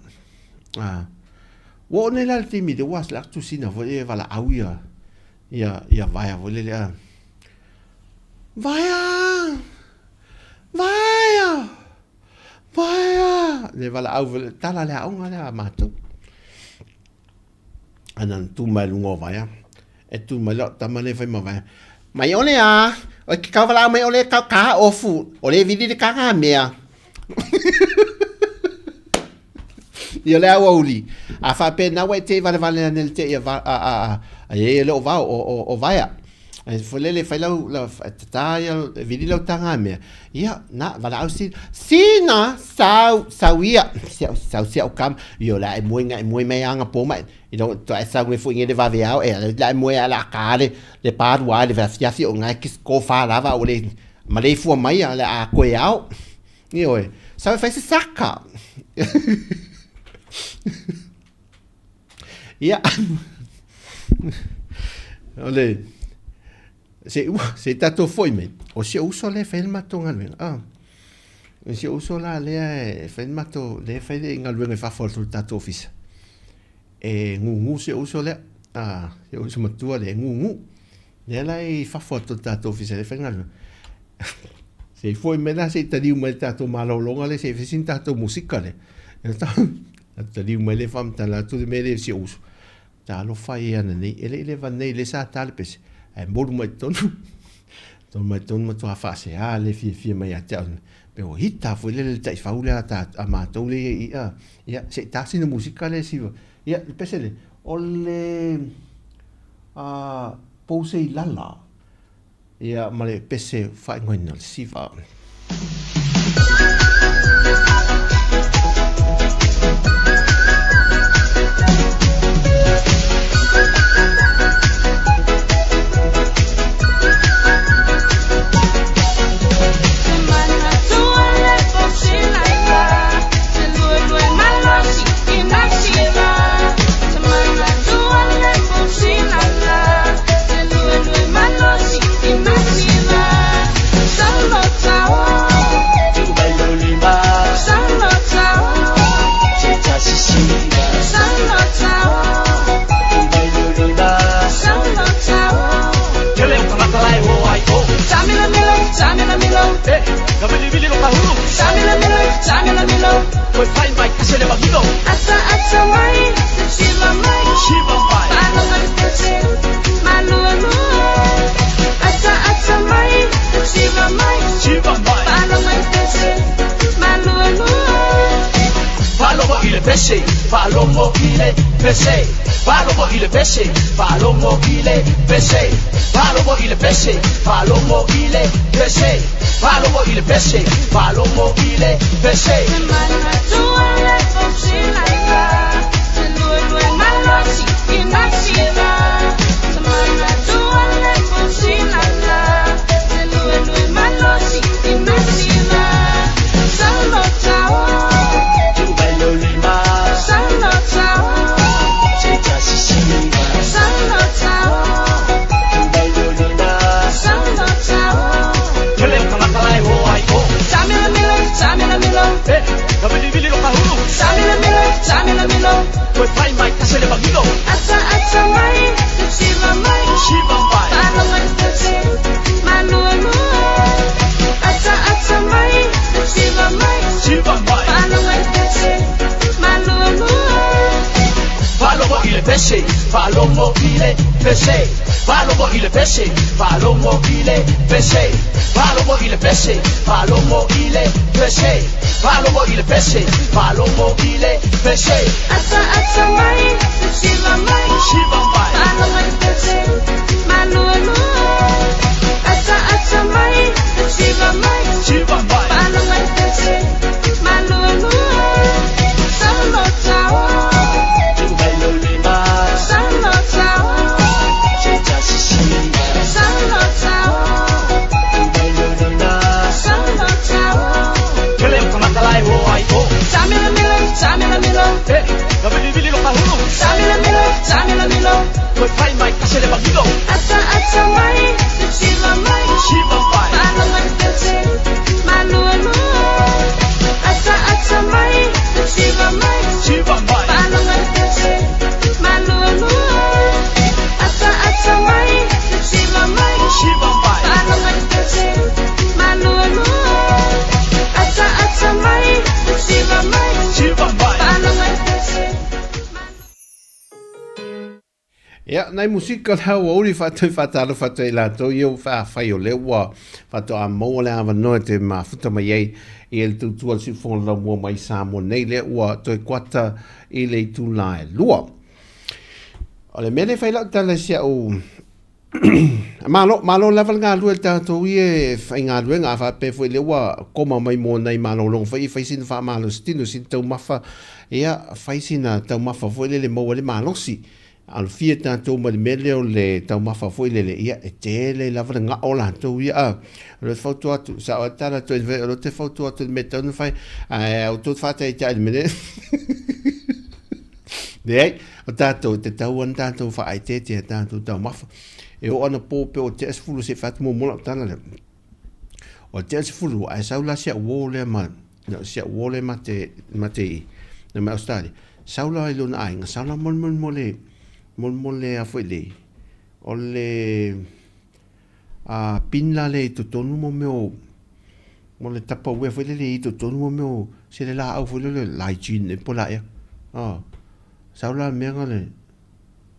A, ua oo nei la le taimi lea ua atu Sina foi lele e valaau ia, ia, ia Vaea foi lele, a, Vaea! Vaea! Vaea! Le valaau foi lele, tala le aoga lea a matou. Ana na tu mai luga o Vaea. E tu mai lau tama lea fai ma Vaea. Mai ole a, o ke kau valaau mai ole kau ka ofu, o le vili le ka mea. Ia le aoauli. A faapena ua e te valevale ane le te ia va, a, a, a, a e le o vao, o, o, o Vaea. E foi lele fai lau, lau, tata ia, vili lau taga mea. Ia, na, valaau si, sina, sau, sau ia, sau, sau sia o kam, ia la e moe nga e moe mai anga po mai, i lo to e sau nge foi nge le vave ao, e la e moe a la ka le, le paru a le afiafi o ngai kis ko fa lava o le, ma le fua mai a le a koe ao. Ia oe, sau e fai se saka. Ia, o le, se ua, se tatou foi mai, o si ou uso lea e fai le matou galuega, ah. O si ou uso la lea e fai le matou, lea e fai le galuega i fafo atu o le tatou ofisa. E gugu si ou uso lea, ah, si ou uso matua lea e gugu. Lea la e i fafo atu o le tatou ofisa lea e fai galuega. Se i foi mai la se i taliu mai le tatou malologa lea se i fai sina tatou musika lea. Taliu mai lea faamatala atu le mea lea i si ou uso. Talofa e ana nei, e le i leva nei lea sa ta le pese, ae molu mai totonu. Tonu mai totonu matua faasea le fiafia mai ia te au. Pe ua hita foi lele le taifau lea a, ta, a matou lea i a. Ia, se i ta sina musika lea siva. Ia, le pese le, o le a, Poseilala. Ia, ma le pese faaigoaina o le siva. Ia, nai musika la ua uli faatoi faatalofa atu ai latou ia ua faafai o lea ua faatoa maua le avanoa e toe mafuta mai ai i le tautua le siufofoga laumua mai Samoa nei lea ua toe kuata i le itula e lua. O le mea lea e fai lau tala i si au Malo, malo lava le galue le tatou ia e faigaluega a faapea foi lea ua koma mai mo nai malologa foi e fai sina faamalositino sina taumafa ia fai sina taumafa foi lele maua le malosi. Alofia tatou ma le mea lea o le taumafa foi lele, ia, e tele lava le gao o latou ia. A, o le fautua atu, sao ai le tala atu, o le te fautua atu i le mea e tatau ona fai, ae outou faataitai i le mea lea. Leai, o tatou, e tatau ona tatou faaeteete i a tatou taumafa. E oo ana po pe o tea le 10 se i fai atu muamua lau tala lea. O le tea le 12, ae sau la si au uo lea ma, si au uo lea ma te, ma te i, mai Australia. Sau la i lona aiga, sau la molemole, molemole a foi le, o le a, pin la le i totonu mo mea o, mo le tupperware foi lele i totonu mo mea o, se le laau foi lele, lychee e po la ea. Ah, sau la mea nga le,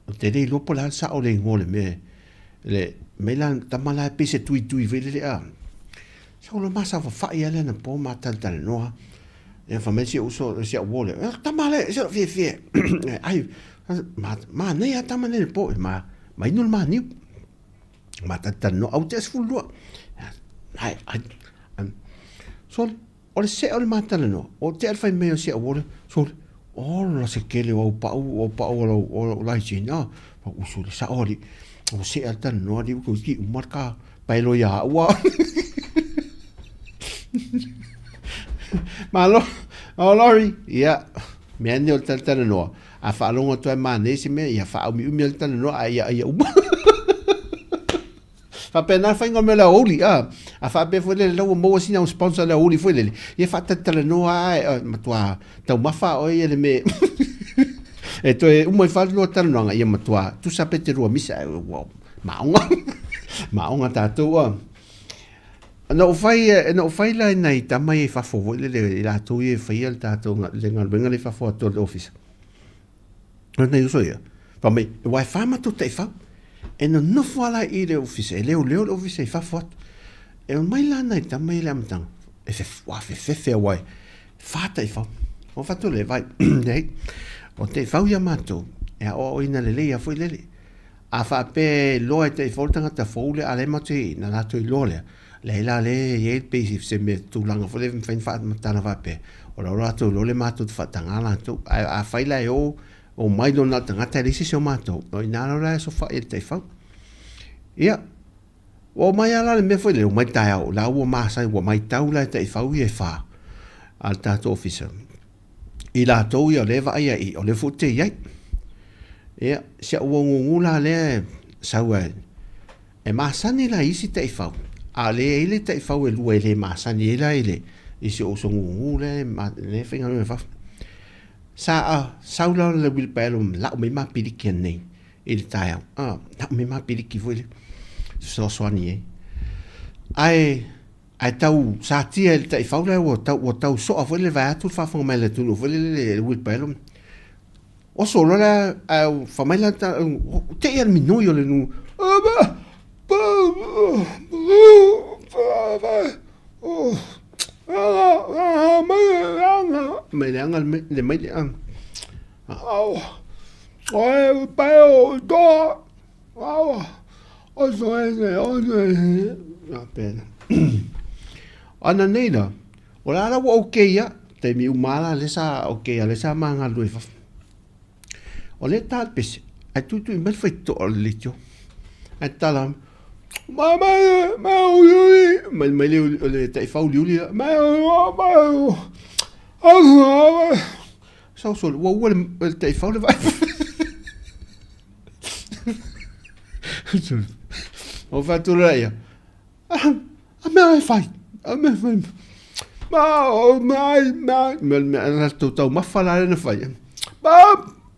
Ou te le iloa po o le a le sao o le igoa o le mea le mea la tama la e pei se tuitui foi lele a. Sau loa ma saofafai lava le anapo ma talatalanoa. Ia fai mai si ou uso si au uo lea, e tama lea e ese lou fiafia. Ai manaia lava tama nei i le po, ma ma inu le ma niu. Ma talatalanoa au te 12. Ai ai sole O le see o le matalanoa, o tea le fai mai o si au ole, sole, ola se kele o au pau, o pau o lau, o lau laisini, ah, pa usu le sao ali, o see a le talanoa ali, ua ki uma le ka, paelo ia au a. Malo, o Lori, ia, mea nei o le talatalanoa, a faalogo atu ai manaia se mea, ia faaumiumi ai le talanoa, a ia, ia uma. Faapena le faiga o mea o le aoauli, a. A faapea foi lele la ua maua sina au sponsor le aoauli foi lele, ia faatalatalanoa lava e matua taumafa lava oe ia le mea e toe uma ifo lava le lua talanoaga, ia matua tusa pe te lua misa ae ua maoga, maoga tatou a. Na ou fai, na ou fai la i nai tama ia i fafo foi lele, i latou ia e faia le tatou le galuega lea i fafo atu o le ofisa. Nai uso ia, fai mai, aua e fa matou taifau. E nonofo lava la i le ofisa, e leoleo le ofisa i fafo atu. E omai la nai tama ia i le amataga, e ua fefefe aua e fa taifau. Ona fai atu lea, vai, leai, o taifau ia matou, e aoaoina lelei lava foi lele. A faapea e iloa e taifau le tagata fou lea, a o lea matou te, na latou iloa lea, leai la lea e i ai pei se mea tulaga foi lea e mafai ona faamatala faapea, o la ua latou iloa le matou te faataga latou. Ae afai la e o, omai loa na o le tagata e leai se isi o matou, o i ina la e osofai ai le taifau. Ia, ua omai lava la le mea foi lea, omai taeao, o la ua masani, ua matau la e taifau ia e fa a le tatou ofisa. I latou ia o lea e vaaia i i, o lea foi ou te i ai. Ia, si au uo gugu la lea e sau ai, e masani la i isi taifau, a o lea e i ai le taifau e lua e le masani ai la i le, i si ou uso gugu lea e faigaluega i fafo. Sa sau la le uilipaelo lau mai ma piliki anei i le taeao, lau mai ma piliki foi lea, fesoasoani ai. Ae Ae tau satia i le taifau lea ua tau, ua tau soa foi le vae atu le faafofoga mai a le atunuu foi lele le uilipaelo. Oso loa la, ae fai mai la ta, te i a le minoi o le nuu. Mai leaga le mai le a. Ana nei la, o la la ua okay ia, taimi uma la lea sa okay a lea sa ma galulue i fafo. O lea ta le pese, ae tuitui mai le faitotoa o le leitio. Ae tala mai, mai mai le o le taifau uliuli la, sau sole, ua ua le taifau le vaai. O fai atu lea ia, a mea e fai, a mea e fai. Ma, o, mai, mai, me, me, la tou taumafa la lea na fai. Ma,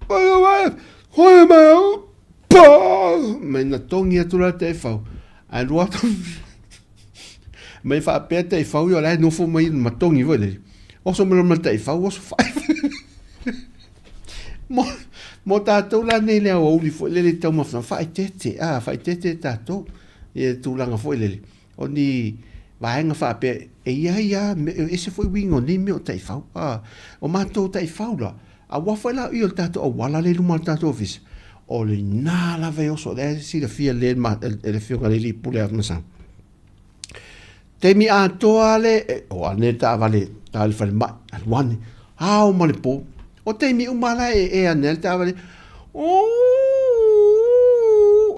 ma, ma, ma, ma, pa, mai na togi atu la taifau. Ae lua atu, mai faapea taifau ia o la e nofo mai ma togi foi lele. Oso mai loa ma le taifau, oso fai. Mo, mo tatou la nei le aoauli foi lele i taumafa, faaeteete, a, faaeteete tatou i le tulaga foi lele, o ni vaega faapea, e i ai lava, e ese foi uiga o nei mea o taifau, a. O matou taifau la, aua foi la i o le tatou auala lea i luma o le tatou ofisa, o lena lava e oso, o lea e silafia lelei e le Afioga i le Alii Pule ia Masau. Taimi atoa le, o ane le taavale, taavale falemai, alu ane, ao ma le po. O taimi uma la e, e ane ai le taavale, oh!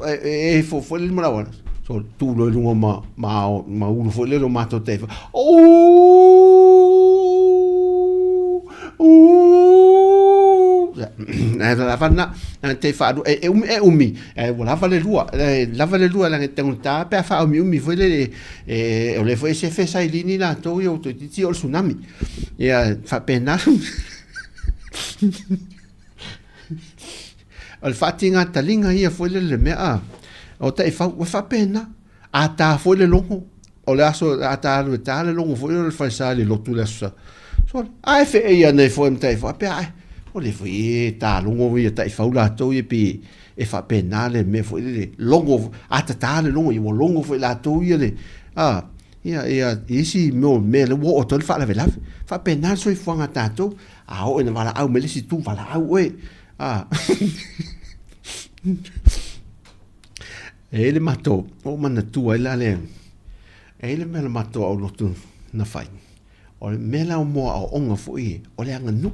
e e fo foi le malawa. So tu lo lunga ma ma ma ulu foi le lo matou te. Ae lava na na te whaalu e umi e umi e ua lava le lua e lava le lua langa tangata pe a whaaumiumi foi le e o le foi se fe sailini latou ia o toeitiiti o le tsunami ia faapena. O le faatigataliga ia foi lele le mea a o taifau ua faapena. A ta foi le logo, o le aso a ta alu e ta le logo foi o le falesa i le lotu le aso Sa. Sole, a e feei ana ifo e matai ifo, a pea ae, o le foi e ta logo ia taifau latou ia pe e faapena le mea foi lele, logo, a tata le logo, ia ua logo foi latou ia le, a, ia, ia, isi mea o mea lea ua oo atu ai le faalavelave. Faapena le soifuaga a tatou, a oo ina valaau mai le isi itu, valaau oe, a. E i ai le matou, ua ou manatua ai la le, e i ai le mea na matou aulotu na fai, o le mea la mo aoaoga foi o le aganuu.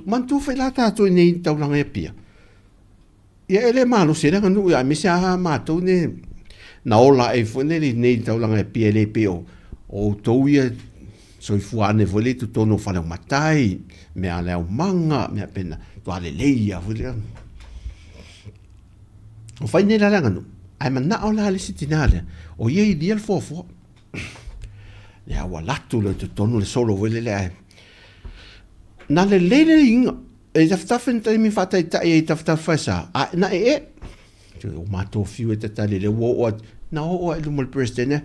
Manatua foi la tatou i nei taulaga i Apia, ia e le malosi ai le aganuu aemaise lava matou nei na ola ae foi nei i nei taulaga i Apia e le pei o outou ia soifua ane foi lea i totonu o fale o matai, mea a le aumaga, mea faapena, matua lelei lava foi lea. O fai nei la le aganuu, ae manao la le isi tinā lea, o ia i lia le fuafua. Lea ua alu atu loa i totonu le solo foi lele ae na lelei le iga e tafatafa ni taimi faataitai ai i tafatafa faesa, a na ee. O matou fiu e tatali lea ua oo atu, na oo lava i luma o le Peresetene,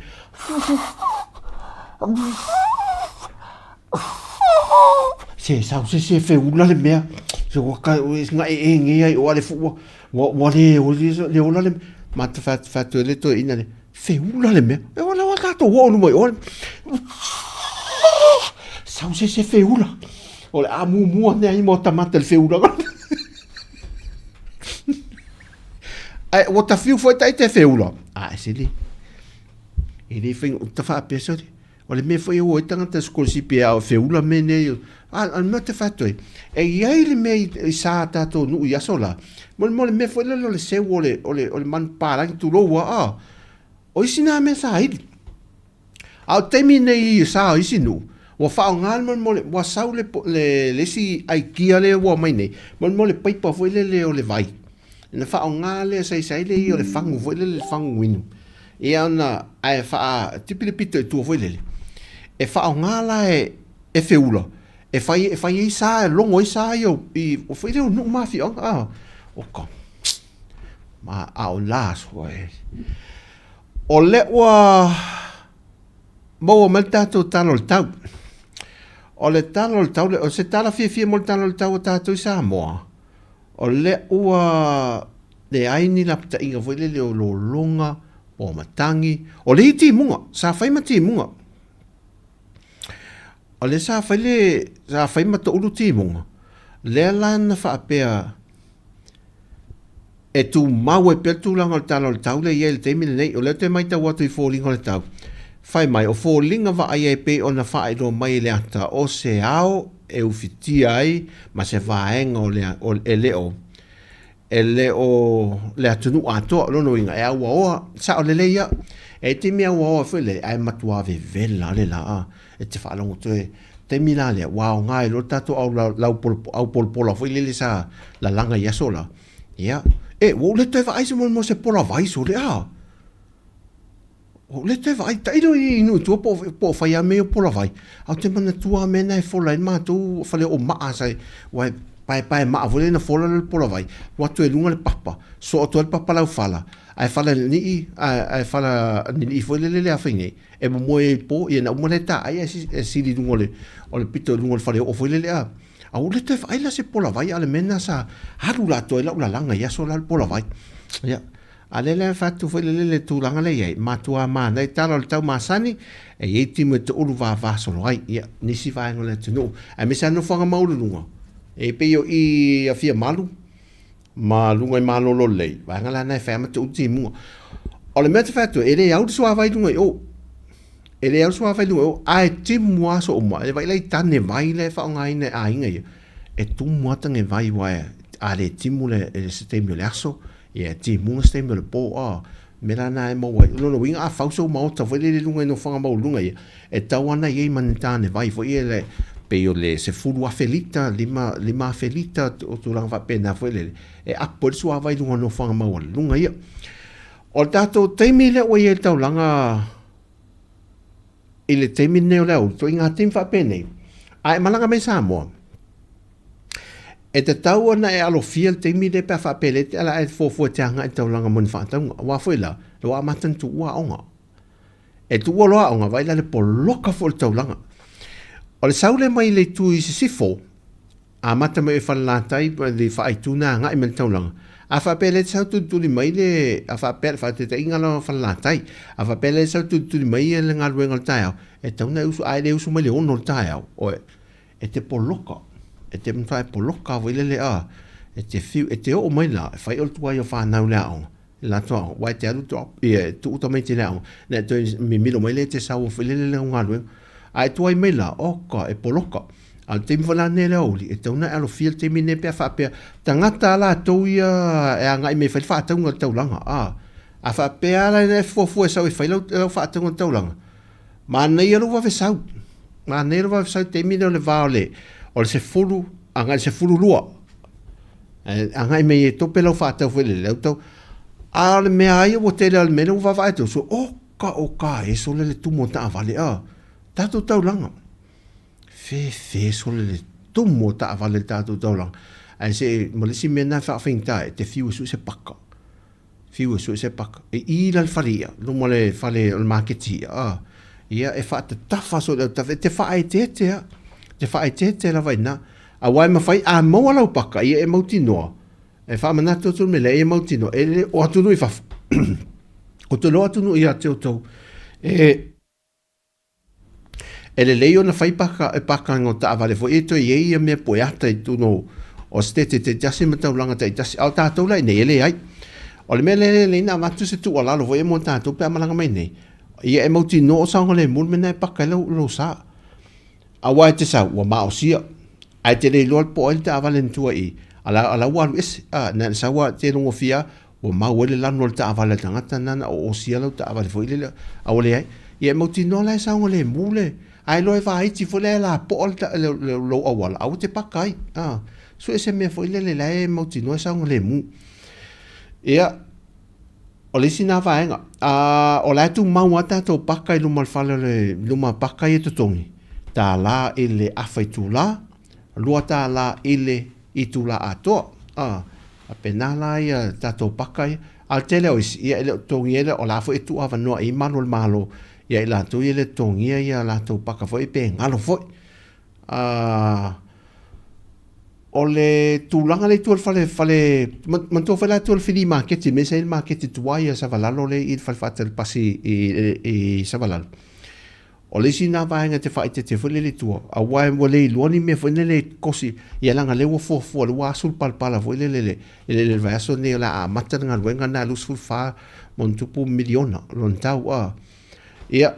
Se sau se se feula le mea, se ua ka ua ngae e nge ai o ale fu ua ua ua le o le ola le mata fa fa tu le to ina le feula le mea. E wala wa tatou o luma i o. Sau se se feula. O le a muamua ne ai mo tamata le feula. Ai ua tafiu foi tai te feula. A e sili. E le whainga, ta whaapea sori. O le mea foi e o ai tagata sikolasipi e ao e feula mea nei, a o le mea ou te fai atu ai, e i ai le mea i sa tatou nuu i aso la, mo le mea foi lele o le seu o le, o le, o le manupapalagi tulou a, a, o isi na mea saili. A o le taimi nei i sa o isi nuu, ua faaaoga le mo le, ua sau le, le, le isi aikia lea ua aumai nei, mo le paipa foi lele o le vai. Ona faaaoga lea saisai lea ia o le fagu foi lele, le fagu inu. Ia ona, ae faa, tipi le pito i tua foi lele, e faaaoga la e, e feula, e fai, e fai ai sa, e logo ai sa ia i, o foi lea o nuu ma afioaga, a, o ka, ma, a o la aso e. O lea ua maua mai le tatou tala o le tau. O le tala o le tau, o se tala fiafia mo le tala o le tau a tatou i Samoa, O lea ua leai ni lapataiga foi lele o lologa, po o matagi. O le isi timuga, sa fai ma timuga. O lea sa fai le, sa fai ma toulu timuga, lea la na faapea e tumau ai pea le tulaga o le tala o le tau lea e i ai i le taimi lenei. O lea ou te matau atu i foliga o le tau, fai mai, o foliga vaaia e pei ona faailoa mai e le ata o se ao e ufitia ai ma se vaega o le, o, e le o, e le o le atunuu atoa. O lona uiga, e auaoa, sao lelei ia. E taimi auaoa foi lele, ae matua vevela le la, e te faalogo toe. Taimi la lea, ua aoga ai loa le tatou au, lau, au polapola foi lele sa lalaga i aso la. Ia, e, ua ou le toe vaai se mo se pola vai sole, a. Ua ou le toe vaai, tailo i nuu i tua po o fai lava mea ia o polavai, ae ou te manatua lava mea na e fola ai le matou fale o maa sa aua e paepae maa foi lea ina fola lea o le polavai, alu atu ai i luga le papa, soo atu ai le papa laufala, ae fala nii, ae fala nilii foi lele le afa i nei, e momoe ai i po, ia na uma lea e taai ae sili i luga o le pito i luga o le faleoo foi lele a. A ua ou le toe vaai la se polavai, a o le mea lena sa alu atoa ai lau lalaga i aso la o le polavai. Ia. A lea la e fai atu foi lele le tulaga lea i ai, matua manaia tala o le tau masani, e i ai timu e toulu vava solo ai, ia, nisi vaega o le atunuu, aemaise lava nofoaga maualuluga, e pei o i Afiamalu ma luga i Malolo lelei, vaega la na e fai lava ma toulu timuga. O le mea ou te fai atu ai, e le au le suavai i luga i o, e le au le suavai i luga i o, ae timu lava aso uma, e vaai la i tane vai la e faaaogaina e aiga ia, e tumu lava tane vai aua a le timu i se taimi o le aso, Ia, e timuga se taimi o le pō, a, mea la na e maua ai. O lona uiga a fau sou maota foi lele i luga i nofoaga maualuluga ia, e tatau lava ona i ai ma ni tāne vai foi ia le, pei o le 10,000 lita, 5,000 lita, o tulaga faapena foi lele, e apo ai le suavai i luga o nofoaga maualuluga ia. O le tatou taimi lea ua i ai i le taulaga i le taimi lenei o le aoauli, ituaiga taimi faapenei, a e malaga mai i Samoa, e tatau ona e alofia le taimi lea pe a faapea lea e te ala e fuafua e te agai i le taulaga mo ni faatauga. Aua foi la, ua amata ona tuua aoga. E tuua loa aoga, vaai la le poloka foi o le taulaga. O le sau lea mai le itu i sisifo, amata mai i Falelatai ma le faaitu na agai mai le taulaga. A faapea lea e te sau tulituli mai le, a faapea le faataitaiga la o Falelatai, a faapea lea e sau tulituli mai le galuega o le taeao, e tatau ona e usu, a e le usu mai le 6 o le taeao, oe, e te poloka, e te matua e poloka foi lele, a, e te fiu, e te oo mai la, e fai o le tuai o fanau i le aoga, le latou aoga, aua e te alu drop, ia, e tuu tamaiti i le aoga, na e toe mimilo mai lea e te sau foi lele le au galuega. A e tuai mai la, oka, e poloka. A o le taimi foi la lenei o le aoauli, e tatau ona e alofia le taimi lenei pe a faapea, tagata a latou ia e agai mai e fai le faatauga i le taulaga, a. A faapea lava la e fuafua e sau e fai lau, lau faatauga i le taulaga, manaia lou vave sau. Manaia lou vave sau i le taimi lea o le va o le, o le 10 agai i le 12. Agai mai e tope lau faatau foi lele, lau tau, a o le mea lava ia ua tele lava o le mea lea ua vaavaai atu, so, oka oka e sole le tumu o taavale, a, tatou taulaga. Fefe sole le tumu o taavale i le tatou taulaga. Ae se, ma le isi mea lena e faafaigata ai, e te fiu e sue se paka. Fiu e sue se paka. E i la le fale i'a, luma o le fale o le maketi i'a, a, ia e faatatafa soo i le autafa, e te faaeteete lava, e te faaeteete lava i ina. Aua e mafai, a maua lau paka, ia e mautinoa, e faamanatu atu le mea lea, ia e mautinoa, e le o atunuu i fafo, ou te iloa atunuu ia te outou, e, E lelei ona fai paka, e pakaga o taavale foi e toe i ai ia mea poeata i totonu o setete taitasi ma taulaga taitasi. A o tatou la i inei, e leai. O le mea lea e lelei ona avatu se tuualalo foi mo tatou pe a malaga mai nei, ia e mautinoa o saogalemu le mea lena e paka ai lou sa. Aua e te sau, ua maosia. Ae te le iloa po o ai le taavale na tua i i, a la, a la ua alu ese. A, na ona sau lava, te logofia lava, ua mau ai le lanu o le taavale a le tagata lena na oosia lau taavale foi lele, a ua leai. Ia e mautinoa la e saogalemu le, a iloa e vaiti foi la e lapoa le, le, lou auala, aua te paka ai. A, sue se mea foi lele la e mautinoa e saogalemu. Ia, O le isi na vaega, a, o la e tumau lava tatou paka i luma o le fale o le, luma paka ia totogi, $1 i le afa itula, $2 i le itula atoa. A, faapena la ia tatou paka ia. A o le tele o isi, ia e le o totogia le, o la foi e tuuavanoa i ai malu o le Malo ia i latou ia e le totogia ia latou paka foi pe galo foi. A, O le tulaga lea i tua o le fale, fale, manatua foi la tua o le fili maketi, mea sa i ai le maketi tuai a Savalalo lea i le fale faatali pasi i, i, i Savalalo. O le isi na vaega e te faaeteete foi lele i tua, aua ua le iloa ni mea foi lele e kosi, ia leaga lea ua fuafua, lea ua asu le palapala foi lele le, le, le vaiaso lenei o le a amata le galuega lena $24 ma miliona lona tau, a. Ia,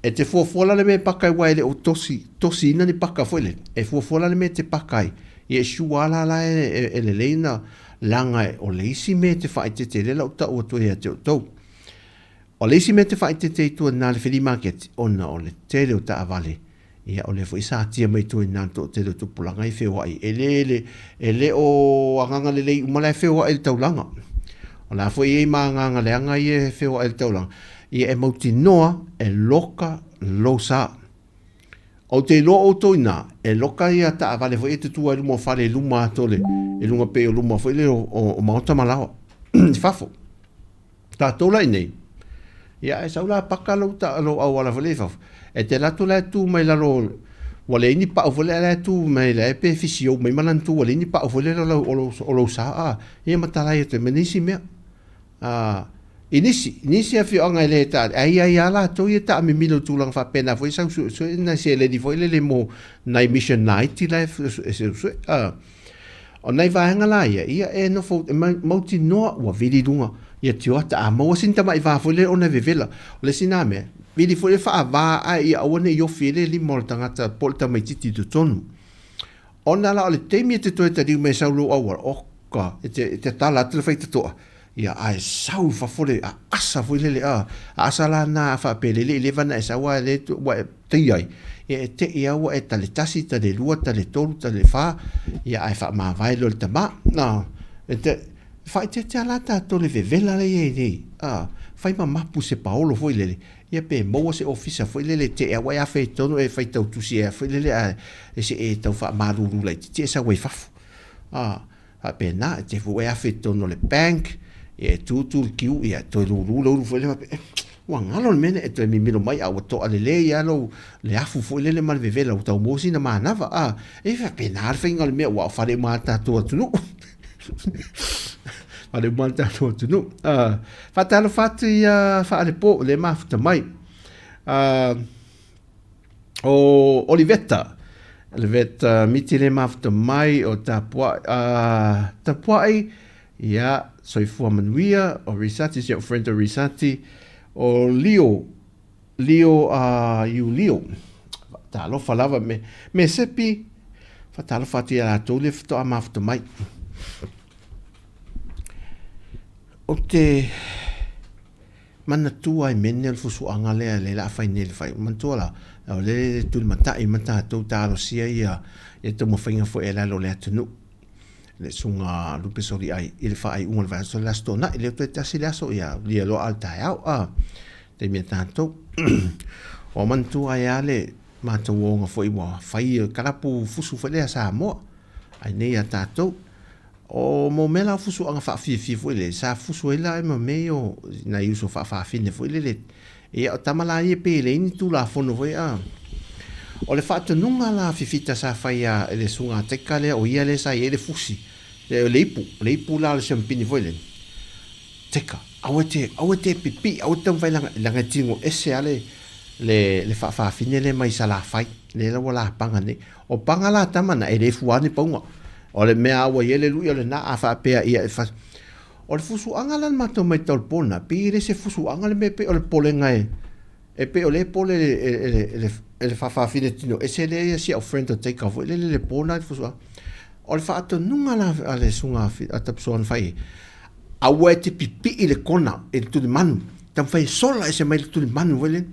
e te fuafua la le mea e paka ai, aua e le o tosi, tosiina ni paka foi lele. E fuafua la le mea e te paka ai, ia e sure lava la la e, e, e lelei na, leaga o le isi mea e te faaeteete ai, lea la ou tau atu ai ia te outou. O le isi mea e te faaeteete ai i tua i ina i le flea market, ona o le tele o taavale Ia, o lea foi sa atia mai tua i ina le toatele o tupulaga e feoai. E le, le, e le o agaga lelei uma la e feoai i le taulaga. O la foi e i ai ma agaga leaga ia e feoai i le taulaga. Ia e mautinoa e loka lou sa. Ou te iloa outou i ina, e loka ia taavale foi e tutu ai i luma o fale i luma atu o le, i luga pei o luma foi lea o, o, o maota ma laoa i fafo. Tatou la i inei, ia e sau la paka lou, ta, lou auala foi lea i fafo, e te alu atu la e tu mai lalo, ua leai ni pau foi lea la e tu mai la e pe fisiou mai ma lana tu, ua leai ni pau foi lea o lau, o lou, o lou sa, a, ia ma talai atu ai ma nisi mea. A, i nisi, nisi afioaga e le ta, ai ai a latou ia taamimilo i tulaga faapena foi sau suesue nai seleni foi lele mo nai mission laiti la e suesue, a. O nai vaega la ia, ia e nofo, e mautinoa ua vili i luga ia tioata. A maua sina tamai va foi lea ona e vevela. O le isi na mea, vili foi le faava ae ia aua ne i ofi ai le lima o le tagata po o le tamaitiiti i totonu. Ona la o le taimi e te toe taliu mai e sau lou auala, oka! uka e te, e te tala atu le faitotoa, ia ae sau i fafo le aasa foi lele a, aasa la na a faapea le le i leva na e sau ae le ua e tai ai, ia e tei a ua e tale tasi, tale lua, tale tolu, tale fa, ia ae faamavae loa le tama. Na, e te, faaeteete lava la tatou le vevela lea i ai nei, a, fai ma mapu se paolo foi lele, ia pe maua se ofisa foi lele e tee a ua e afe ai tonu e faitau tusi ea foi lele ae e se e tau faamalulu laitiiti e sau ai fafo. A, faapena, e te foi ua e afe i totonu o le bank, ia e tu tu le kiu, ia toe lulu le ulu foi lele faapea, eh, ua galo le mea lea, e toe mimilo mai a ua toa lelei lava lou, le afu foi lele ma le vevela ua tau maua sina manava, a, e faapena le faiga o le mea ua fale uma lava le tatou atunuu. Fale uma lava le tatou atunuu. Uh, faatalofa atu ia Faalepo, le mafuta mai. Uh, o Oliveta, Oliveta Miti le mafuta mai o Tapuai, uh, Tapuai, ia, soifua manuia, o Risati, si au friend o Risati, o Leo, Leo a uh, Iulio. Talofa lava me, me Sepi, faatalofa atu ia latou le faatoa mafuta mai. O te manatua ai mene o le fusuaga lea le la fai nei le fai. Manatua la, o le tulimatai ma tatou talosia ia ia taumafaiga foi e lalo o le atunuu. Le susuga Lupe Soliai i le faaiuga o le vaiaso le Aso Toonai, lea toe tasi le aso ia lia loa a le taeao a taimi a tatou. Ua manatua ai lava le matou oga foi ua fai e kalapu fusu foi lea Samoa ai nei a tatou. O mo mea la o fusuaga faafiafia foi lele, sa fusu ai la ma mea ia o nai uso faafafine foi lele. Ia o tama la ia pei e leai ni Tulafono foi a. O le faatonuga la fifita sa fai a e le susuga a Teka lea o ia lea sa i ai le fusi, le le ipu, le ipu la o le siampini foi lele. Teka, aua e te, aua e te pipii, aua e te taumafai leaga, leaga e tigo ese lava le, le, le faafafine lea mai Salafai, lea la ua lapaga nei. O paga la tama na, e le fua ni pauga. O le mea a ua i ai le lui o lena, a faapea ia e fa... O le fusuaga la na matou matau i le po lena, pei e le se fusuaga le mea, pei o le polega e, e pei o lea e pole e le, e le, e le, e le faafafine tino ese lea ia si au friend o Taika foi lele le po lena i le fusuaga. O le faatonuga la a le susuga a Tapsoa na fai ai, aua e te pipii i le kona, i le tulimanu, taumafai e sola ese mai le tulimanu foi lele.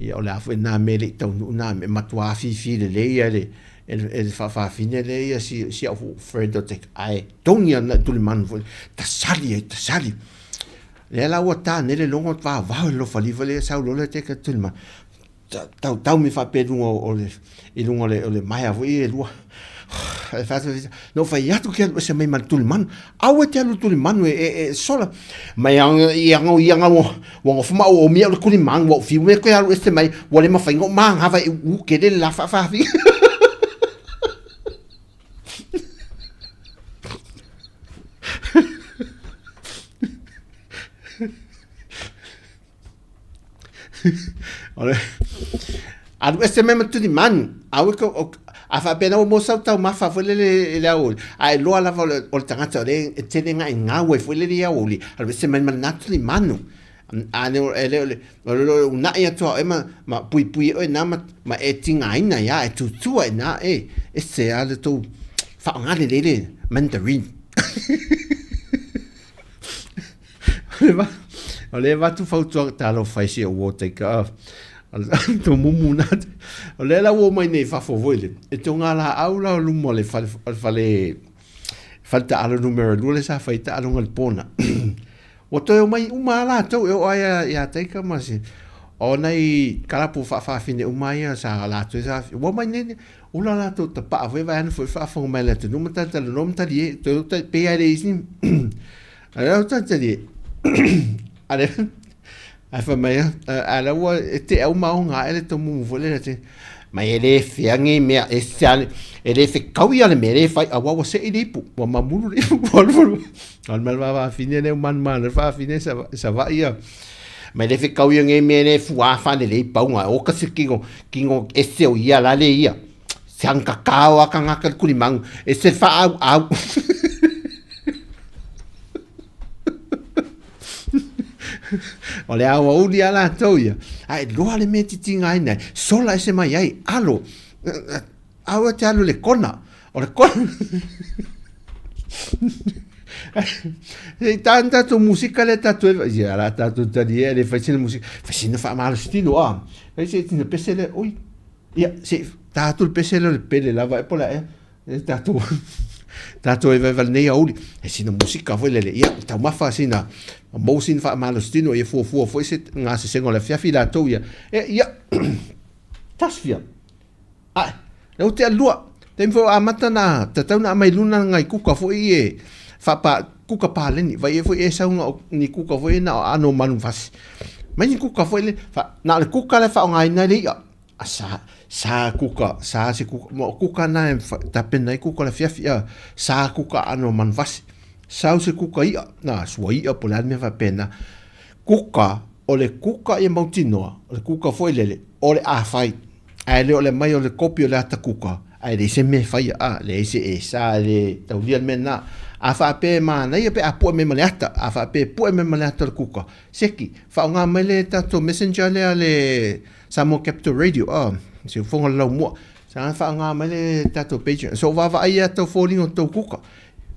Ia o le a foi nā mea e le i taunuu nā mea, matua afifi lelei ia e le, e le, e le faafafine lea ia si, si au friend o te, ae togi ana i tulimanu foi, tasali ai, tasali. Lea la ua tā nei le logo vavao i le lofalifa lea sau loa le teka tulimanu. Tau, tau me faapea i luga o le, i luga o le, o le maea foi e lua. E fai atu, no fai atu ke alu ese mai ma le tulimanu. Aua e te alu tulimanu e, e, e sola. Mai anga, i anga, i anga, ua, ua ngofu ma o mia o le tulimanu, ua fiu me koe alu ese mai, ua le mawhai ngo maa ngawa e u ke le la wha wha O le alu ese mai ma tulimanu, aua e ko, a faapena ua maua sau taumafa foi lele i le aoauli, a e iloa lava o le, o le tagata o lea e tele ga e gau ai foi lele i aoauli, alu ese mai ma lena tulimanu. A ne e le o le, o le uunai atu a oe ma, ma puipui e oe na ma, ma e tigaina ia, e tutua i na e, ese a le tou faaaoga lelei le Mandarin. O le avatu fautuaga talofa e si ou uo taika o tou mumu na o lea la ua omai nei i fafo foi le e toga laau la o luma o le fale fale fale taalo numera lua le sa fai taaloga i le pona ua toe omai uma lava latou e oo lava ia Taika ma si o nai kalapu faafafine uma ia sa latou sa ua omai nei ula latou tapaa foi vaeane foi faafofoga mai le atunuu ma talatalanoa ma talie toe pei lava e leai se A lea ua talitali a le ae fai mai a lea ua e te au ma oga ae le tomumu foi lea te mai e le fea nei mea e se ale e le fekaui a le mea le fai aua ua seʻi le ipu ua mamulu le ipu ua alu alu alu mai le faafafine lea ua manumanu le faafafine Savaii ia mai le fekaui nei mea le fuā faalelei pauga o ka se kino kino ese o ia la le ia se angakakao a kangaka le kulimagu e se faaauau O le aoauli a latou ia, a e loa le mea titigaina ai, sola ese mai ai, alo, aua e te alu i le kona, o le kona. Se i tā ni tātou musika lea tātou e, ia la tātou tali e, le fai sina musika, fai sina whaamalositino, a, fai se tina pese lea, oi, ia, se, tātou le pese lea o le pele lava e pola e, e tātou, tātou e vaivale nei auli, e sina musika foi lele, ia, taumafa sina, mou sina whaamalositino, ia fuafua foi se ngā sesenga o le afiafi latou ia, e, ia, tasfia, Ae, lea ua tea lua. Taimi foi o amata na tatau na aumai luna ngai kuka foi e whaapa kuka paleni. Vai e foi e saunga o ni kuka foi e na o ano manu fasi. Mai ni kuka foi le, wha, na le kuka le wha o ngai nai le ia. A sa, sa kuka, sa se kuka, mo kuka na e wha, tapena i kuka le fiafi a, sa kuka ano manu fasi. Sau se kuka ia, na sua ia po le mea whapena. Kuka, o le kuka ia mautinoa, o le kuka foi lele, o le a whai. Ae le o le aumai o le kopi o le ata kuka, ae leai se mea e faia, a, leai se esa, e le taulia le mea lena. A faapea e manaia pe a pue mai ma le ata, a faapea e pue mai ma le ata o le kuka, seki, faaaoga mai le tatou messenger lea a le Samoa Capital Radio, a, Siufofoga o le Laumua, sa faaaoga mai le tatou pager. So vaavaai ia tau foliga o tou kuka.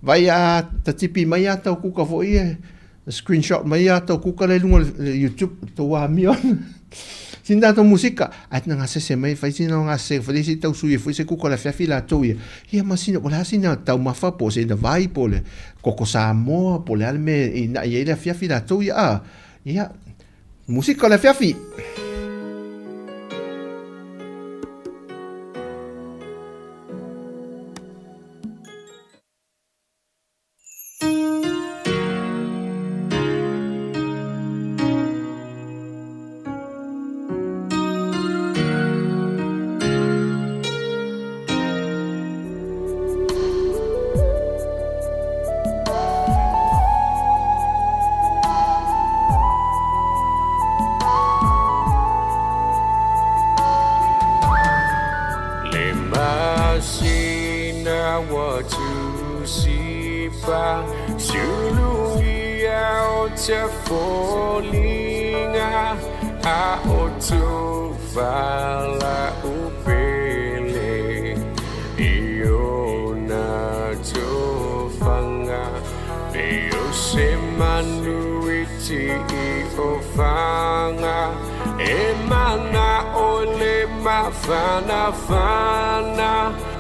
Vai a tatipi mai a tau kuka foi e Screenshot mai ia tau kuka le lunga le YouTube tau amio. Sin tatou musika, ai tena gasese mai fai sina o gasese fai se tau sui foi se kuka le fiafi la tou ia. Ia ma sina o le a sina taumafa po o sina vai po o le koko Samoa po o le a le mea i na'i ai le afiafi la tou ia a. Ia musika o le afiafi. Le masina ua tusipa Suluia o te foliga A o tuvala upele I ona tofaga Pei o se manu iti i ofaga E mana'o i le mafanafana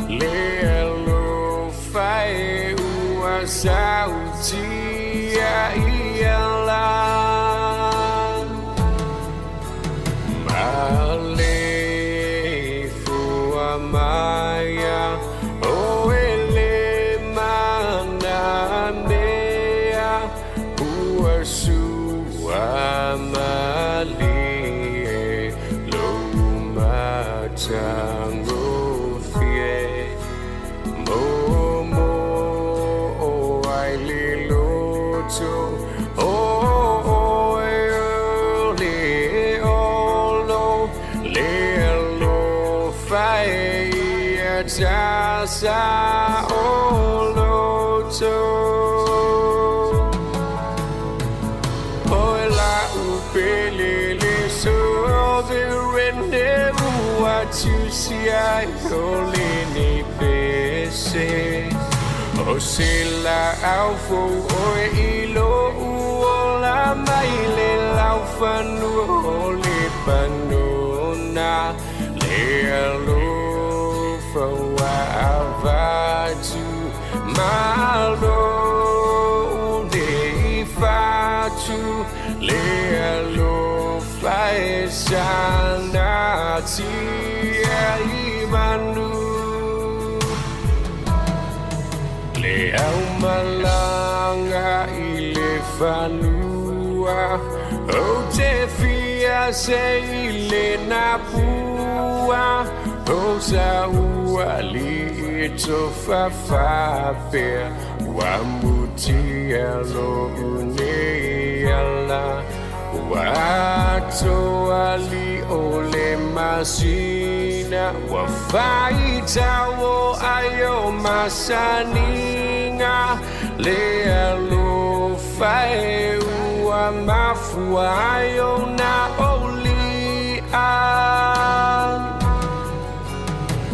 Le alofa e ua sautia ia la Maleifua maia oe le mananea Ua sua malie lou matagofie Momo o ai le loto o oe o le olo Le alofa e ia tasa o loto Oe la'u pele le sovereign ua tusi ai o lenei pese O se laau fou oe i lo'u ola mai le laufanua o Lepanona Le alofa ua avatu Malo nei fatu Le alofa e sana tia i manu Le au malanga i le fanua Ou te fia se i le napua O sa ua li tofafa pea Ua mutia lo'u nei ala Ua atoa li o le masina Ua faitau o ai o masaniga Le alofa e ua mafua ai ona oulia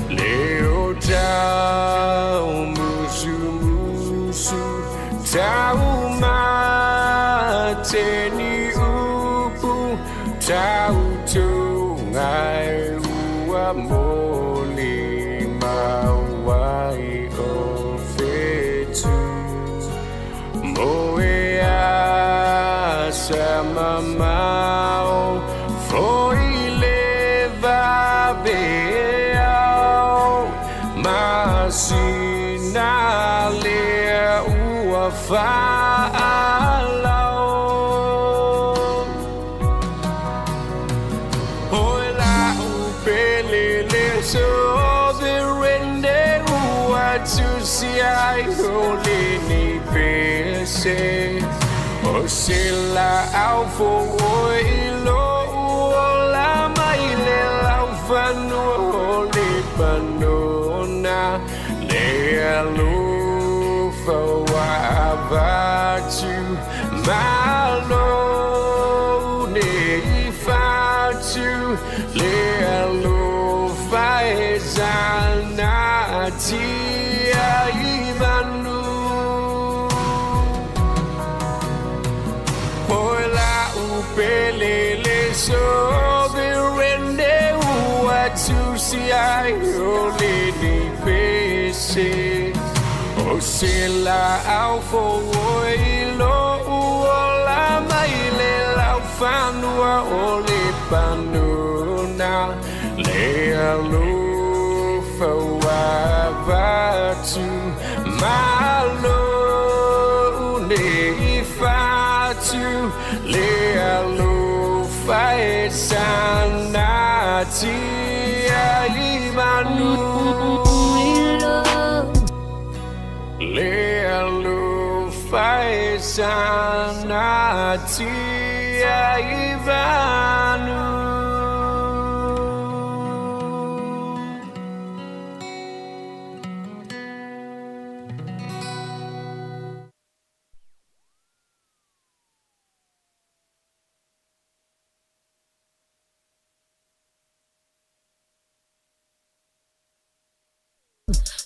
Le o tau musumusu. se ni upu tautuga e ua molimau ai o fetu mo e asa mamao foi le vaveao masina lea ua faalao. Oi lau pele le soverende ua tusi ai o lenei pese o se laau foʻoi i loʻu ola mai le laufanua o le panona le alofa ua avatu malo nei fatu le alofa e zanatia i manu. Oi lau pele le soverende ua tusi ai o lenei pese o se laau foʻoi i loʻu ola mai le laufanua o le panona le alofa ua avatu malo nei fatu le alofa e sanatia i manu. Le alofa e sanatia i manu.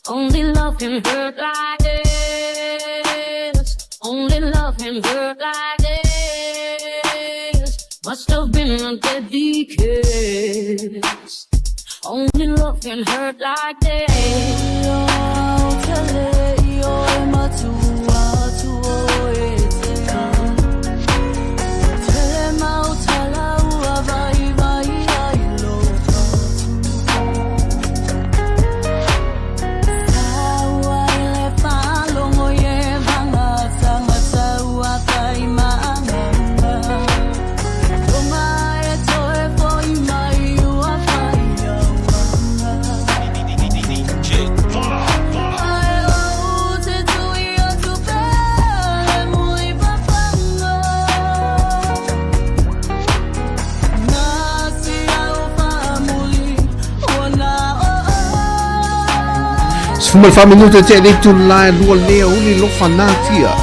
Only love can hurt like this. Only love can hurt like this. Must have been a deadly kiss. Only love can hurt like this. 14 minute te le itula e lua lea uli lofa natia.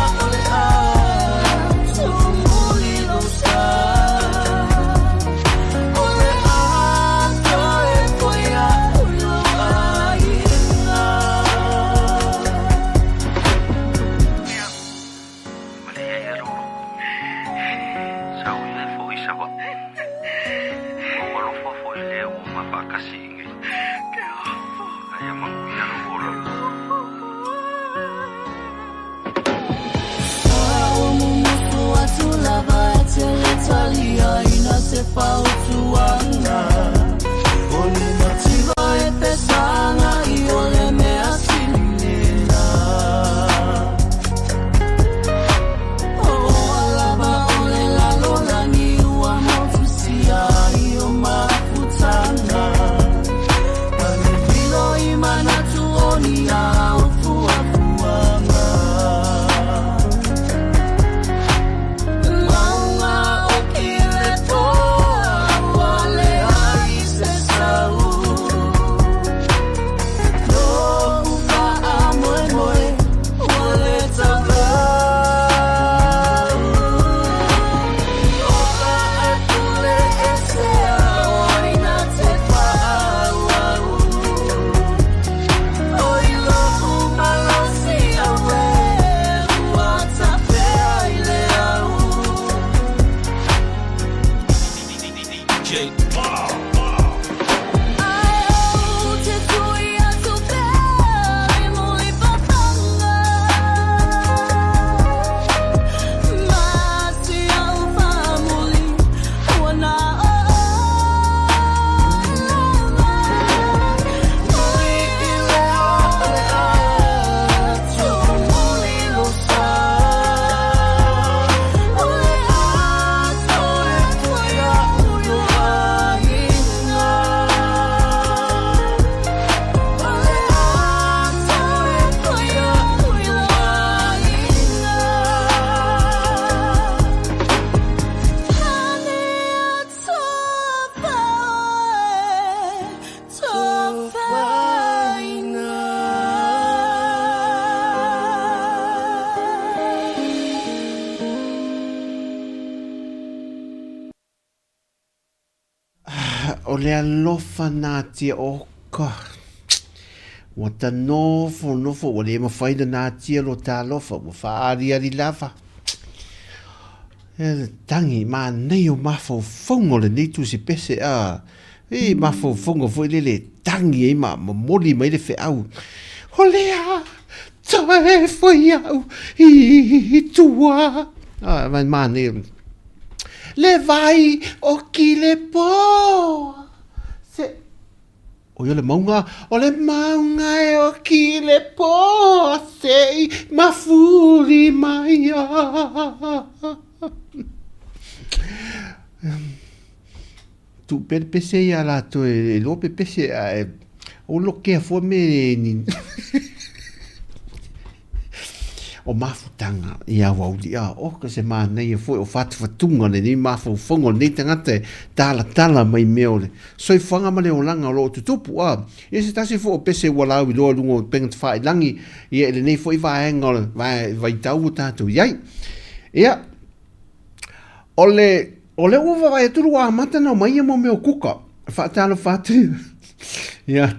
O le alofa natia oka. Ua ta nofo nofo ua le mafai na natia lo talofa ua faaaliali lava. E le tangi manaia o mafaufauga o lenei tusi pese a. E mafaufauga foi lele e tangi ai ma momoli mai le feau. O lea toe foi au i tua. A, mai manaia. Le vai o Kilepoa. Se O ia le mauga, o le mauga e o Kilepoa se i mafuli mai a. Tuu pea le pese ia latou e iloa pe pese ae o lokea fua me ni o mafutaga i aoauli a o ka se manaia foi o fatufatuga lenei mafaufauga o lenei tagata e talatala mai mea o le soifuaga ma le olaga o lo o tutupu a ia se tasi foi o pese ua lauiloa i luga o upega tafailagi ia i lenei foi vaega o le vaitau ua tatou i ai. Ia o le o lea ua vaavaai atu ua amata ona omai ia mea o kuka. Faatalofa atu ia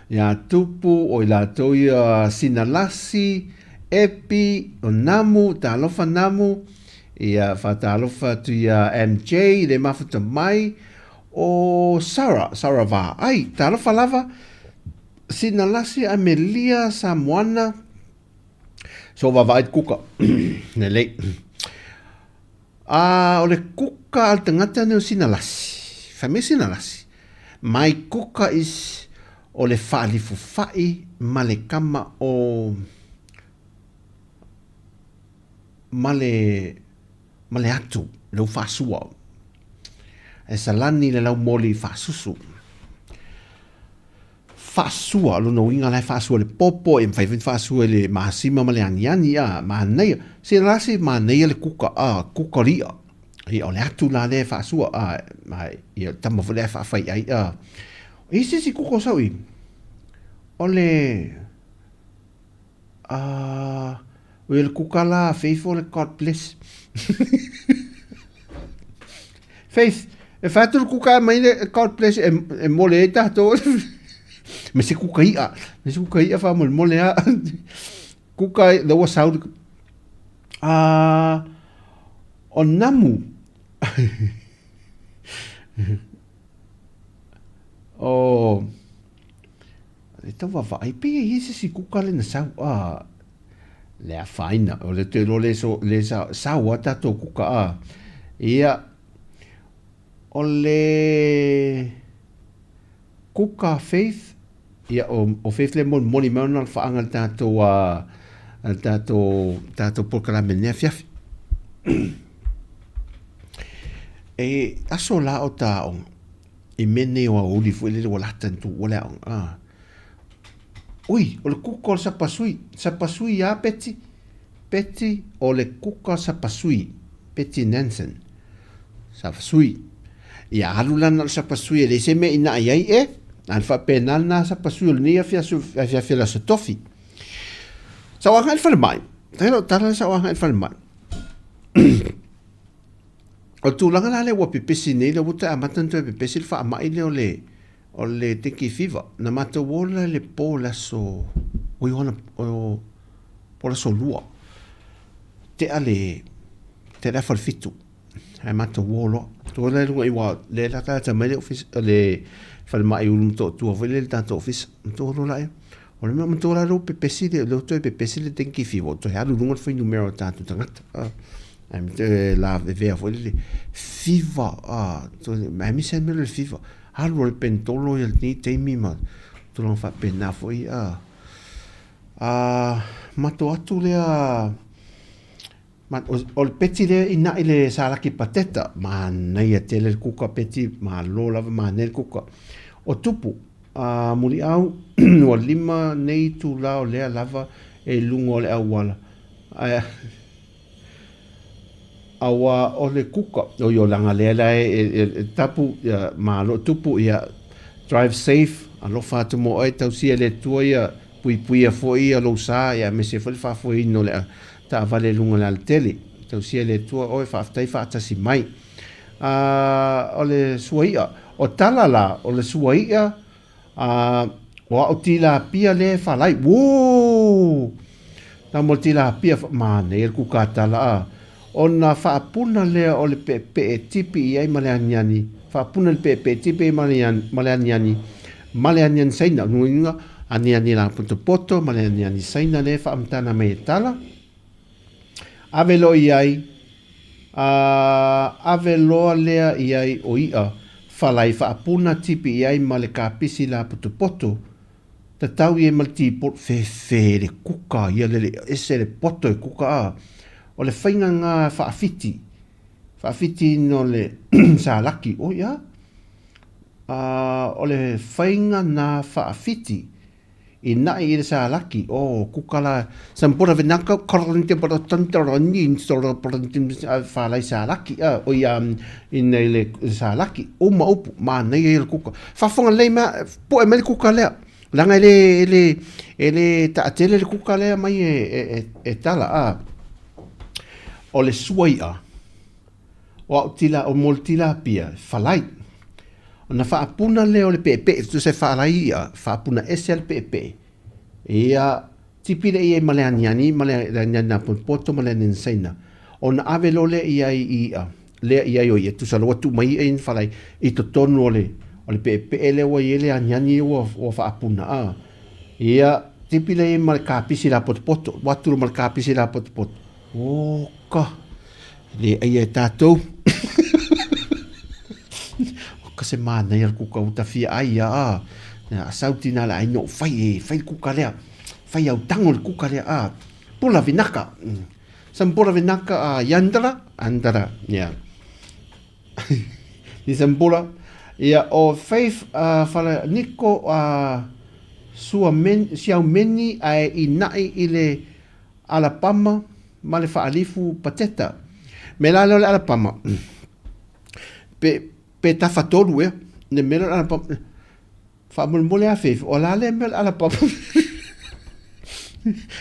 ia Tupu, o i latou ia Sinalasi, Epi, o Namu, talofa Namu, ia faatalofa atu ia MJ, le mafuta mai, o Sarah, Sarah Vaai, talofa lava, Sinalasi, Amelia, Samoana, so vaavaai le kuka, lelei. A o le kuka a le tagata nei o Sinalasi, fai mai Sinalasi, my kuka is o le faalifofai ma le kama o ma le ma le atu le u faasua. E salani le laumoli faasusu. Faasua, lona uiga la e faasua i le popo, e mafai foi ona faasua i le masima ma le aniani, a, manaia. Se la se manaia le kuka, a, kuka o le i'a. Ia, o le atu la lea e faasua, a, a, ia, le tama foi lea e faafai ai, a. E i ai se isi kuka o sau i, o le, A, oi o le kuka la a Faith o le God bless. Faith, e fai atu le kuka e mai le God bless e, e mole ai tātou. Me se kuka i'a, me se kuka i'a whamolemole a. Kuka, le ua sau. A, o namu. o, E tau vaavaai pei e i ai se isi kuka lea na sau a le afaina o le toe iloa le so le sa sau a tatou kuka a ia o le kuka Faith ia o, o Faith le molimoli mai ona alafaaga le tatou a le tatou tatou polokalame i lenei afiafi e aso la o ta aoga I mea nei o aoauli foi lele ua lata ona tuua le aoga. Ah. Ui, o le kuka o le sapasui. Sapasui a Betty? Betty, o le kuka sapasui. Betty Nansen. Sapasui. Ia alu lana o le sapasui e leai se mea ina ai ai e. A le faapena lena sapasui o lenei afiafi o le Aso Tofi. Sa ou agai i le falemai. Tailo o tala sa ou agai i le falemai. O le tulaga la lea ua pepesi nei, lea ua toe amata ona toe pepesi le faamai lea o le, o le dengue fever. Na matou o la i le po le aso, oi o ana, o, po le aso lua. Tea le, tea le afa o le fitu. Ae matou o loa. Tua la i luga i wa le la ta mai le office le falemai ulu Motootua foi le le tatou ofisa. Matua loa laia. O le mea matua la lou pepesi le lou toe pepesi le dengue fever o toe alu i luga le fuainumera o tatou tagata. Ah. Ai me te la vevea foi le fever ah ai me se mea le fever. Alu o le pentolo ia lenei taimi ma tulaga faapena foi ah. Ah, mato atu lea O le peti lea inaʻi le salaki pateta, manaia tele le kuka peti, malo lava manaia le kuka. O tupu, a muliau ua lima nei itulā o lea lava e i luga o le auala, ae auā o le kuka, oi o leaga lea la e tapu, ia malo tupu, ia drive safe, alofa atu mo oe, tausia e le Atua ia puipuia foi ia lou sa, ia aemaise foi le faafoeina o le taavale i luga o le alatele. Tausia e le Atua oe, faafetai faatasi mai. A, o le suai'a, o tala la, o le suai'a, a, o a'u tilapia lea e falai. Uō! Tama o le tilapia, manaia le kuka tala, a. Ona faapuna lea o le peepee tipi i ai ma le aniani, faapuna le peepee tipi i ai ma le aniani, ma le aniani Saina, o lona uiga, aniani lapotopoto ma le aniani Saina lea e faamatala mai e tala. Ave loa i ai, a ave loa lea i ai o iʻa falai faapuna tipi i ai ma le kapisi lapotopoto, Tatau ia ma le tipolo, fefe le kuka ia lele ese le poto e kuka a. O le faiga nga faafiti, faafiti no le salaki, oi a. A o le faiga na faafiti i naʻi i le salaki, o kuka la, sampora venaka falai salaki, a oi a ina i le salaki, uma upu, manaia ia le kuka. Faafofoga lelei ma Poe mai le kuka lea. Leaga e le, e le, e le taatele le kuka lea mai e, e, e, e tala. A. O le sua i'a, o au tila, o mo le tilapia, falai. Ona faapuna lea o le peepee, tusa e falai i'a, faapuna ese a le peepee. Ia, tipi lea i ai ma le aniani, ma le aniani na potopoto ma le aniani saina. Ona ave loa lea i ai i i'a, lea i ai o ia, tusa loa tuu mai i'a i falai, i totonu o le, o le peepee lea ua i ai le aniani ua, ua faapuna, a. Ia, tipi lea i ai ma le kapisi lapotopoto, ua atu loa ma le kapisi lapotopoto. Oka! Le aia e tatou. Oka se manaia le kuka ua tafia ai ia, a. A sau tina le ai no fai e, fai le kuka lea. Fai au tango le kuka lea, a. Pula vinaka. Sampura vinaka a yandra, andra, yeah. Ni sampura. Ia, o Faith uh, whala niko a uh, sua men, siau meni ae ina'i i le Alapama ma le faalifu pateta. Me la lea o le Alapama, pe, pe tafatolu ea, le mea lea o le Alapama, faamolemole a Faith, o la lea mea o le Alapama.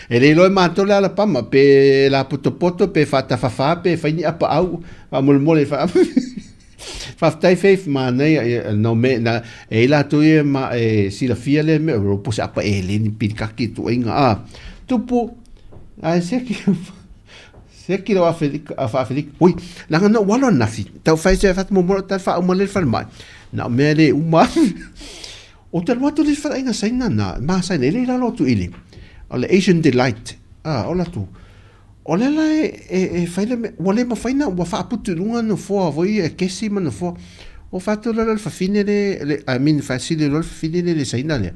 E le iloa e matou le Alapama, pe lapotopoto, pe faatafafā, pe fai ni apaau, faamolemole fa Faafetai Faith, manaia, ia, no me, na, e i latou ia ma, e silafia lea mea, o po se apa e le ni pilikaki tuaiga, a, tupu, ae se ki, se ki lau Afelika, a Faafelika, ui, leaga na ou alo ananafi, tau fai se fatu momola o tali faauma lea i le falemai, na o mea le uma. O te alu atu le faleaiga Saina na, ma Saina, e le i lalo atu i le, o le Asian Delight, a, ola atu, O lea la e, e, e fai le mea, ua le mafai na, ua faaputu i luga nofoa foi e kesi ma nofoa. O fatu loa le fafine le, le I mean, faasili loa le fafine le le Saina lea.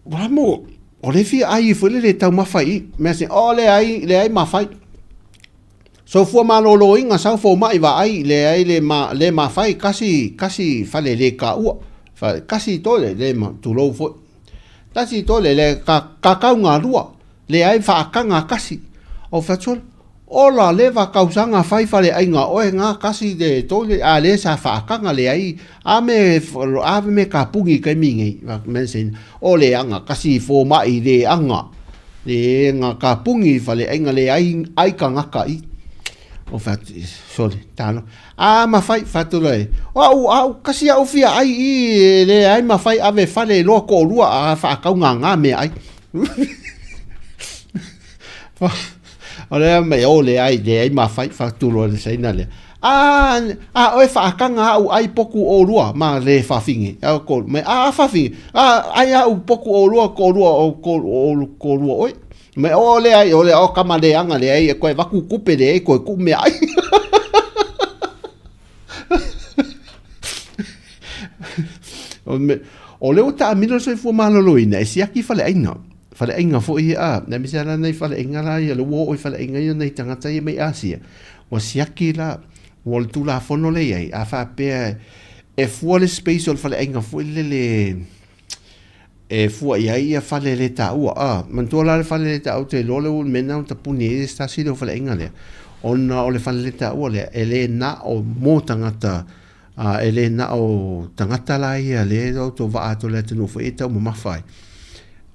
Ua mo, o le fia ai foi le le taumafa i, mea se, o le ai, le ai mafai. Soifua malōlōina sau fomai vaai leai le ma le mafai kasi kasi fale le kaua fa kasi tole le ma tulou foi tasi tole le ka kakau galua leai faakaga kasi o fatu ola leva kausaga fai fale aiga oe nga kasi le tole a le sa faakaga leai a me a me kapugi kaimi nei me o le anga kasi fomai le anga Le nga ka pungi fale aiga le ai ai ka ngaka i. O fa sorry talo. A ma fai fa tu le. O au au kasi au fia ai i le ai ma fai ave fale loa ko lua a fa kau nga nga me ai. O le mai o le ai le ai ma fai fa tu lo le saina le. A, a oe faakaga aʻu ʻai poku ʻolua ma le fafine, a ko, mai, a, a fafine, a, ʻai aʻu poku ʻolua ko lua o ko, o, ko lua ʻoe. Mai, o le ai, o le, o kama leaga le ai, e koe vaku kupe le ai, koe kuʻu meaʻai. O lea ua taamilo le soifua maloloina e siaki faleaiga. Faleaiga foi ia, a, aemaise lava la nai faleaiga la ia, lea ua oo i faleaiga ia nai tagata ia mai Asia. Ua siaki la, ua o le Tulafono lea e i ai, a faapea e fua le space o le faleaiga foi lele e fua i ai ia fale le taua. A, manatua la le fale le taua, ou te iloa lea ua mea lena ua tapuni ai se tasi lea o faleaiga lea, ona o le fale le taua lea, e le na o mo tagata, a, e le na o tagata la ia lea e autovaa atu i le atunuu foi e taumamafa ai.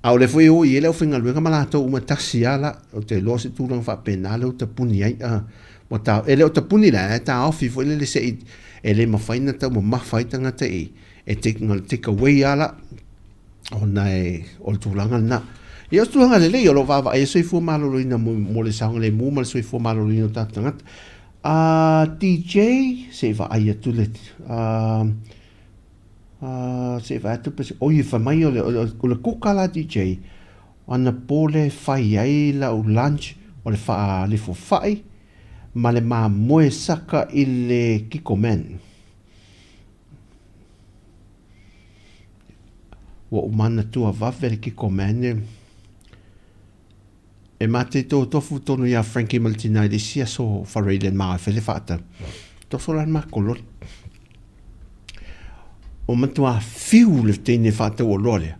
A o lea foi e o i ai le aufaigaluega ma latou uma e tasi lava la, ou te iloa o se tulaga faapena lea ua tapuni ai, a, ua ta, e le o tapuni la, ae taofi foi lele se i, e le mafai ona taumamafa ai tagata i, e take, na o le take away lava la, ona e, o le tulaga lena. Ia, o se tulaga lelei o lo o vaavaai ai le soifua maloloina mo, mo le saogalemu ma le soifua maloloina o tatou tagata. A, DJ, se i vaai atu le, a, a, se i vaai atu pe, oi, fai mai o le, o le, o le kuka la DJ, anapo lea e fai ai lau lunch o le faalifofai ma le mamoe saka i le Kikkoman. Ua ou manatua vave le Kikkoman e, e mate tō tofu tonu iā Frankie ma le tina i le isi aso whareile mā e whai le whaatau. Toso la le mākou loli. O matua whiu le teine whaatau o loa lea.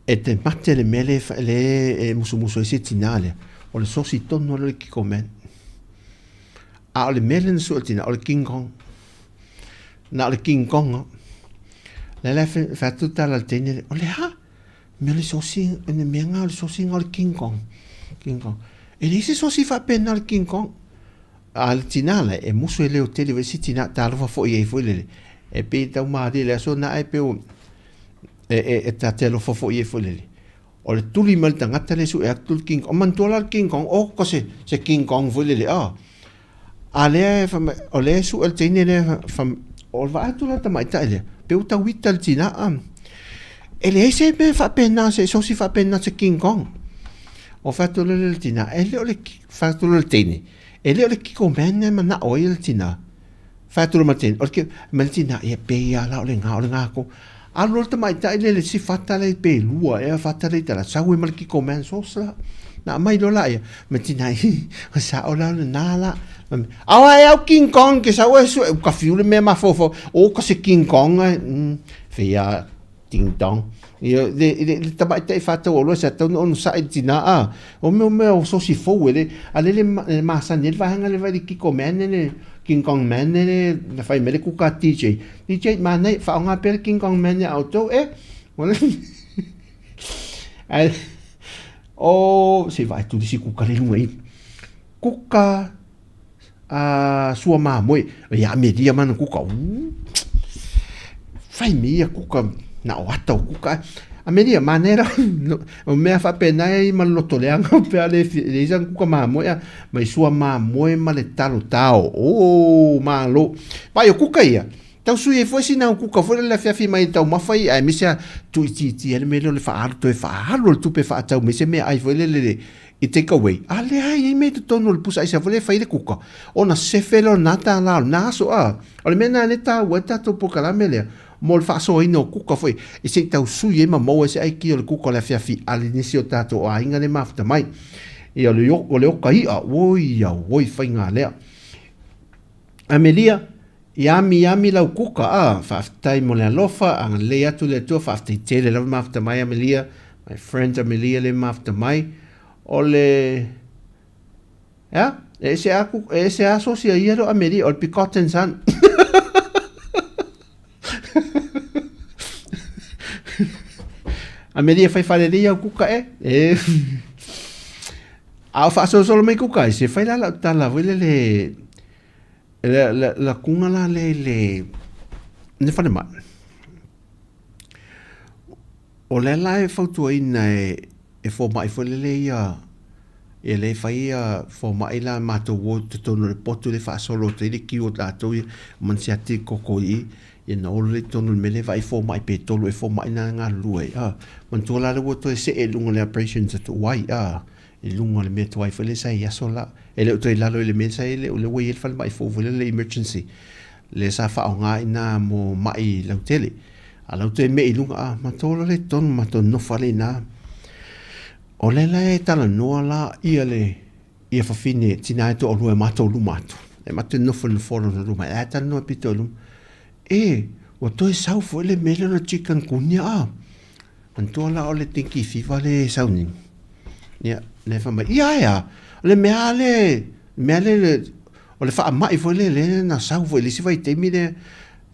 E te mate le mea le, le e musumusu ai se tina lea. O le sosi tonu le kiko man. A o le mea le na sua tina, o le King Kong. Na o le King Kong. Le le whatu tala le teine le, o le ha? Mea o le sosi, le mea ngā o le sosi ngā o le King Kong. King Kong. E leai se sosi faapena o le King Kong. A le tinā la, e musu e leo tele wai si tinā, talofa foi ai foi lele. E pei tau malie le aso na e pe o, e, e, e ta te alofa foi ai foi lele. O le tuli mai le tagata le sue atu le King Kong. O manatua la le King Kong, o ko se, se King Kong foi lele, oh. A lea e fai mai, o lea e sue le teine lea, fai, o le vaai atu la le tamaitai lea, pei ua tau ita le tina, a. E leai se mea faapena, se sosi faapena se King Kong. O fai atu lea le tina, e le o le, fai atu lea le teine, e le o le Kiko Man e manao ai le tina. Fai atu le ma le teine, o le ke, ma le tina, ia pei lava la o le gā, o le gā ko. Alu loa le tamaitai lea i le isi fata lea pe lua ea fata lea i tala, sau ai ma le Kikkoman sauce la. Na aumai loa laia, ma le tina, o sao la o lena la. Ao ae au King Kong ke sau e sue, ka fiu le mea mafaufau, o ka se King Kong ai, fei a ding dong. Ia, le, le, le tamaitai faatau oloa sa tatau ona onosai le tina, a, o mea o mea o sosi fou e le, a le le, le masani ai le vaega le vai le Kikkoman le, King Kong Man le, na fai mai le kuka DJ. DJ, manaia, faaaoga pea le King Kong Man ia outou, e. Ae, o, se i vaai atu le isi kuka le luga i. Kuka, a, sua mamoe, ia Amelia mana kuka, uu, fai me ia kuka, na o ata o kuka. Amelia, manaia la, o mea faapena e ma le loto leaga pe a le, le isa kuka mamoe a, mai sua mamoe ma le talo tao. O, malo. Vai o kuka ia, tau sui ai foi sina kuka foi le afiafi mai taumafa ia, aemaise a tuuitiitia le mea lea o le faaalu, toe faaalu o le tupe faatau mai se meaai foi lele le, i take away. A leai, e i ai mea i totonu o le pusa aisa foi lea e fai ai le kuka, ona sefe lea o lena tālā o lena aso, a. O le mea lena lea e taua ai le tatou polokalame lea, mo le faasoaina o kuka foi, e se i tau sui ai ma maua ai se aikia o le kuka o le afiafi a nisi o tatou aiga lea e mafuta mai. Ia, o le, o le oka i'a, oi auoi, faiga lea. Amelia, Yummy yummy lau kuka a, faafetai mo le alofa, agalelei atu le Atua, faafetai tele lava mafuta mai Amelia, my friend Amelia le mafuta mai, o le, ea, e ese a, e ese a sosi a ia lo Amelia, o le Picotin Son. Amelia fai falelei au kuka e, e. A o faasolosolo mai kuka ai, se fai la lau tala foi lele, La, la, la kuga la le i le, le falemai, o lea la e fautuaina e, e fomai foi lele ia Ia lea e fai ia fomai la matou o i totonu o le potu lea e faasolo atu ai le queue o tatou ia ma ni siati le koko i i. Ia na ola lea i totonu o le mea lea vaai fomai pe tolu ea fomai na e galulue ai a. Manatua la lea ua toe see i luga o le operations a tuai a, i luga o le mea tuai foi lea sa i aso la. E le o toe i lalo i le mea sa i ai lea ua i ai le falemai fou foi lea le emergency lea sa faaaoga i ina mo mai lautele. A o la ua toe me i luga a, matou ola lea i totonu matou nonofo lava i ina. O lea la e talanoa la ia le ia fafine tina e toalua e matou luma atu. E matou nofo i le nofoa lona luma, e talanoa pito i luma. E, ua toe sau foi le mea lea o le chikungunya a. Manatua la o le dengue fever lea e sau nei. Ia, lea fai mai, ia ae a, o le mea lea, le mea lea, o le faamai foi lea lea na sau foi i le isi vaitaimi lea,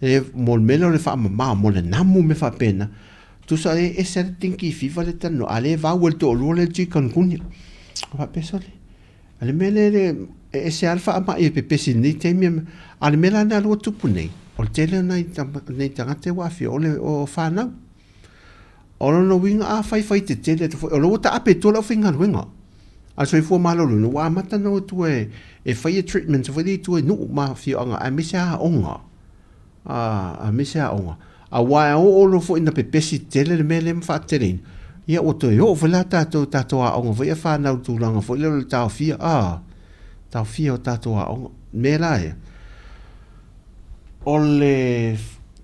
e, mo le mea lea o le faamama, mo le namu mea faapena. Tusa e ese lava le dengue fever lea e talanoa, a o lea e vau e le toalua lea le chikungunya. Faapea sole, o le mea lea e ese lava le faamai e pepesi i lenei taimi, a o le mea la lena ua tupu nei, o le tele o nai tagata ua aafia, o fanau. O lona uiga afai fai tetele atu foi, o lea ua taape i tua le aufaigaluega a le soifua maloloina, ua amata ona o i tua e fai treatments foi lea i tua i nuu ma afioaga aemaise aoga, aemaise aoga. Aua e oo loa foi ina pepesi tele le mea lea ma faateteleina, ia ua toe oo foi la tatou i tatou aoga foi ia fanau i le tulaga foi lea o le taofia, taofia o tatou aoga. O le mea la ia, o le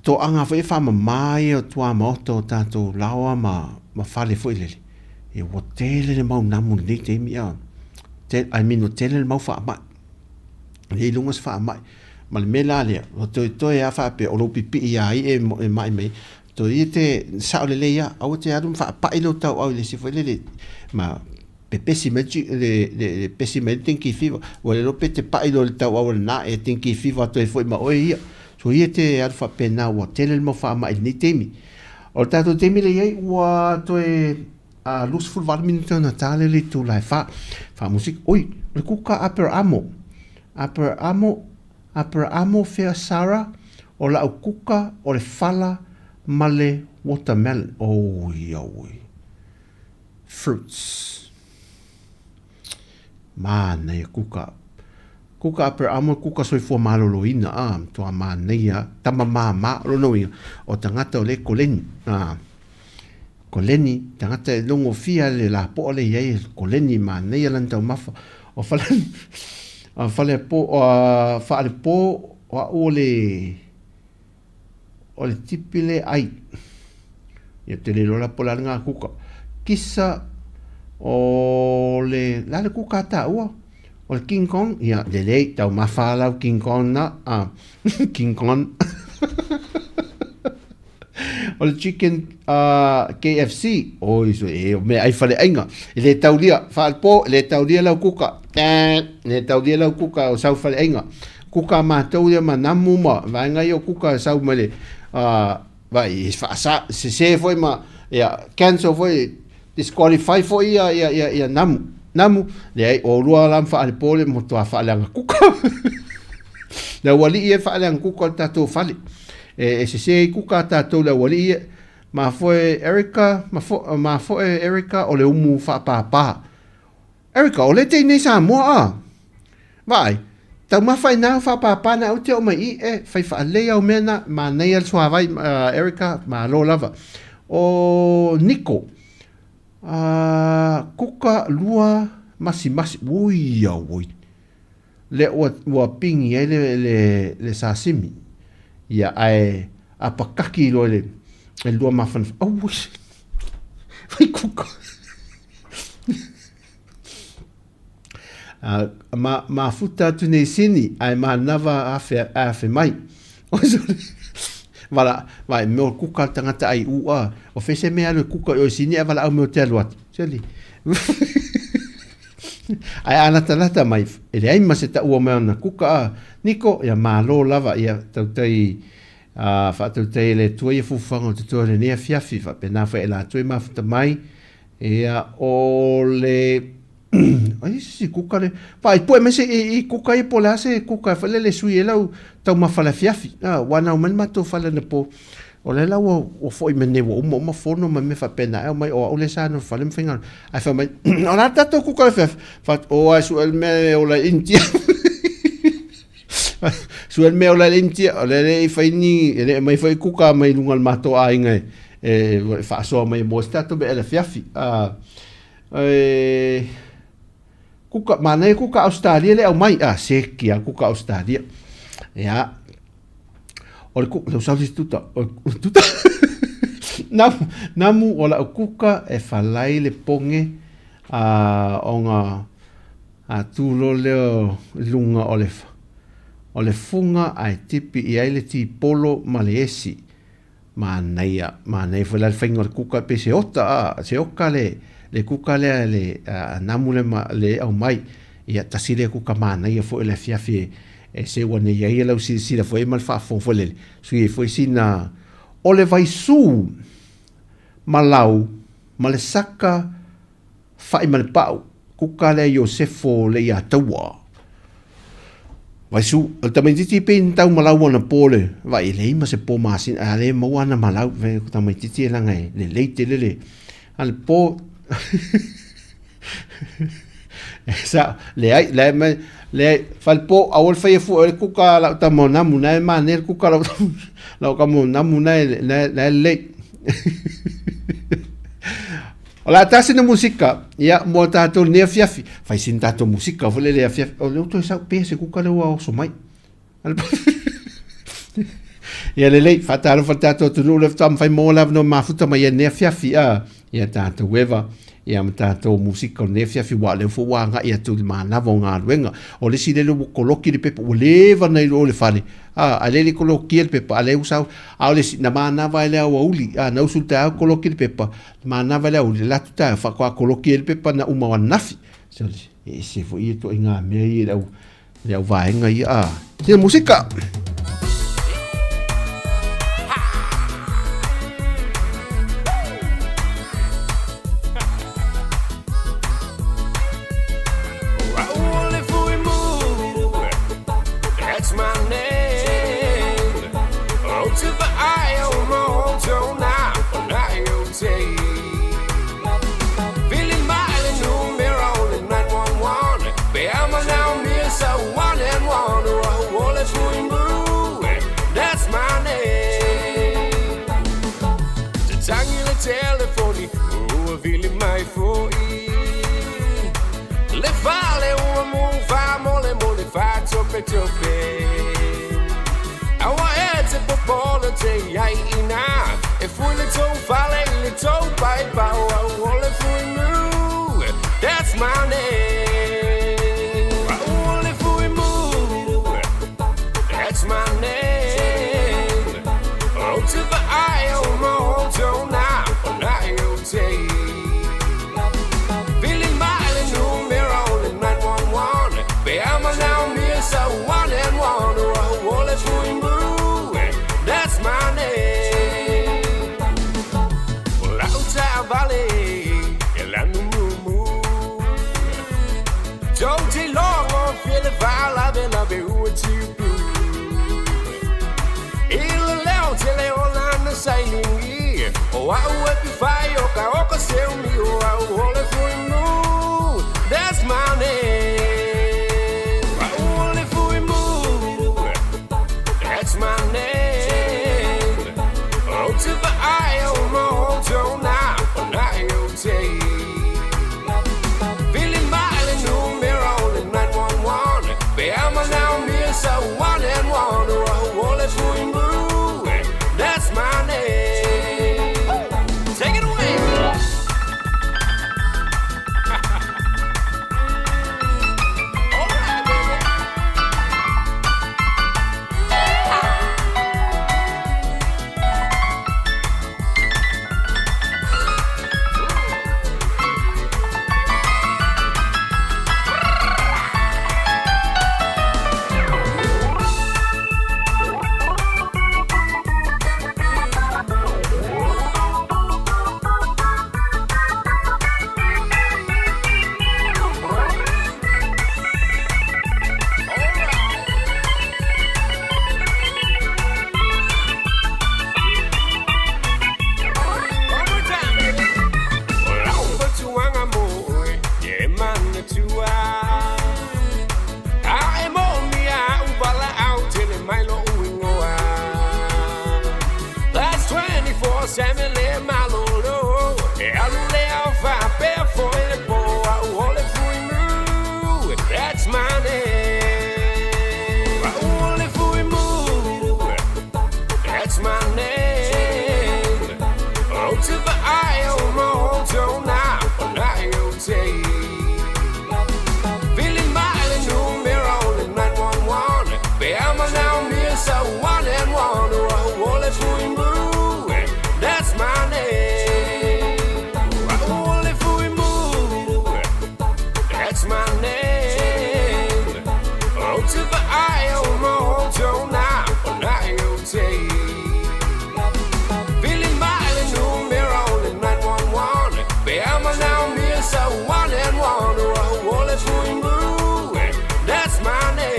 toaga foi e faamama ia o tuamaota o tatou laoa ma fale foi lele, ia ua tele le mau namu i lenei taimi a, I mean ua tele le mau faamai. E le iloga se faamai. Ma le mea la lea, ua toetoe lava faapea o lou pipii ia ai e mai mai, toe ia te sao lelei lava, aua te alu ma faapai lou tauau i le isi foi lele, ma pepesi mai le pepesi mai le dengue fever. Ua le iloa pe te pai loa i le tauau o lena e dengue fever atu ai foi ma oe ia. So ia te alu faapena ua tele le mau faamai i lenei taimi. O le tatou taimi lea e i ai ua toe 28 minute ona ta lea i le itula e 4. Faamusika, oi, o le kuka Aperamo. Aperamo, Aperamo fea Sarah, o lau kuka o le fala ma le watermelon. Oi, auoi. Fruits. Manaia kuka. Kuka Aperamo, kuka soifua maloloina, a, matua manaia, tama māmā, o lona uiga, o tagata o le koleni, a. Koleni, tagata e logofia le lapoa lea i ai, koleni manaia lana taumafa. O fale, o fale po, o faalepo, o au o le, o le tipi le ai. Ia te le iloa la po o le a lena kuka. Kisa, o le, le a le kuka a taua? O le King Kong, ia, lelei, taumafa lava lau King Kong na, a, King Kong. O le chicken KFC, oi so e o mea ai faleaiga. E le taulia, faalepo, e le taulia lau kuka. E le taulia lau kuka o sau faleaiga. Kuka a matou ia ma namu ma vaega ia o kuka e sau mai le vai e faasa sese foi ma ia cancel foi disqualify foi ia ia ia, ia namu. Namu, leai, o lua la ma faalepo le matua faaleaga kuka. Le aualii e faaleaga kuka o le tatou fale. E, e sese ai kuka a tatou le aualii e. Mafoe Erica, mafo, mafoe Erica o le umu faapāpā. Erica, o le te inei Samoa a. Vaai, taumafa i nā faapāpā na au te o mai i e, whai whaalei au mea na, māneia le suāwai, Erica, mālo lava. O Niko, Kuka lua masimasi, ui auoi, lea ua, ua pingi ai le, le, le sasimi. Ia, ae apakaki loa le, le lua mafanafana. Auoi, fai kuka. Ma, mafuta atu nei sini, ae manava afe, afe mai. Vala, vai, mea o kuka le tagata ai ua, o fese mea alu e kuka i o sini, ae valaau mea o te alu atu. Seli. Ae a latalata mai, e leai ma se taua mai ona kuka a Niko, ia malo lava, ia tautai, a faatautai e le Atua ia fuafuaga o totoe o lenei afiafi, faapena foi e latou e mafuta mai, ia o le ai se isi kuka le vaai pue mai se i, i kuka ia po o le a se kuka e fai le le sui ai lau taumafa i le afiafi. A, ua nau mai le matou fale anapo. O lea la ua ua foi mai nei ua uma uma fono ma mea faapena ae omai o au lea sa nofo fale ma faigaluega. Ae fai mai, o le a le tatou kuka i le afiafi? Fai atu, o ae sue le mea e ola i Initia. Sue le mea e ola i le Initia, o lea e le i fai ni, e le i aumai foi kuka mai luga o le matou aiga e, e faasoa mai mo se tatou mea i le afiafi. E, kuka, manaia kuka Ausetalia le aumai, a, seki lava kuka Ausetalia. Ia, O le kuka, lau se tuta, o le tuta. Namu, namu o lau kuka e falai le poge a ona a tu loa lea i luga o le o le fuga ae tipi i ai le tipolo ma le esi. Manaia, manaia foi la le faiga o le kuka pei se ota a, se oka le le kuka lea le a namu le ma le aumai. Ia tasi lea kuka manaia foi o le afiafi e e seu ane i ai lau silasila foi ma le faafofoga foi lele, sui ai foi sina o le vaisū ma lau ma le saka fa'i ma le pa'u, kuka lea Iosefo le ia taua. Vaisū, o le tamaitiiti pei na tau malau anapo le va'i e leai ma se po masina, a lea e maua ana malau, fai atu tamaitiiti e leaga e lelei tele le, a le po Sa, leai, leai mai, leai, falepo, aua le faia fua o le kuka a lau tama o Namu, na e manaia le kuka a lau, lau tama o Namu, na e, na e, na e lelei. O le a tasi na musika, ia, mo tātou lenei afiafi, fai sina tātou musika foi lele afiafi, o lea ua toe sau pea se kuka lea ua oso mai. Ia lelei, faatalofa i le tatou atunuu lea faatoa mafai maua le avanoa mafuta mai ai i lenei afiafi, a, ia tatou eva, ia ma tatou musika o lenei afiafi, aua o lea foi ua agai atu i le manava o galuega. O le isi lele ua koloki le pepa, ua leva ona iloa i le fale, a, a lea e le i kolokia le pepa, a lea ua sau, a o le isi, na manava ai le aoauli, a, na usu i le taeao koloki le pepa, na manava i le aoauli, alu atu taeao faatoa koloki ai le pepa na uma o ananafi. E ese foi ia ituaiga mea ia i le au Le au vaega ia a. Sina musika! That's my name. That's my name. Oh, to the I O M O T O N I O T. Feeling my numero 911. Be I'm now me so one and one. Oh, That's my name. Well, That's my name. That's my name. Oh, to the I O M O T O N I O T. Feeling my numero 911. Be I'm now me so one and one. Oh, That's my name. Take it away. Semele malolo E alu lea o faapea foi le po Au o le Fuimu. That's my name. Au o le Fuimu. That's my name. Ou te vaai o moto na o na o te Vili mai le numera o le 911 Pe a manaomia sau 1 and 1. Au o le Fuimu. That's my name. Au o le Fuimu. That's my name. Ou te vaai o moto na o na o te Vili mai le numera o le 911 Pe a manaomia sau 1 and 1. Au o le Fuimu. That's my name.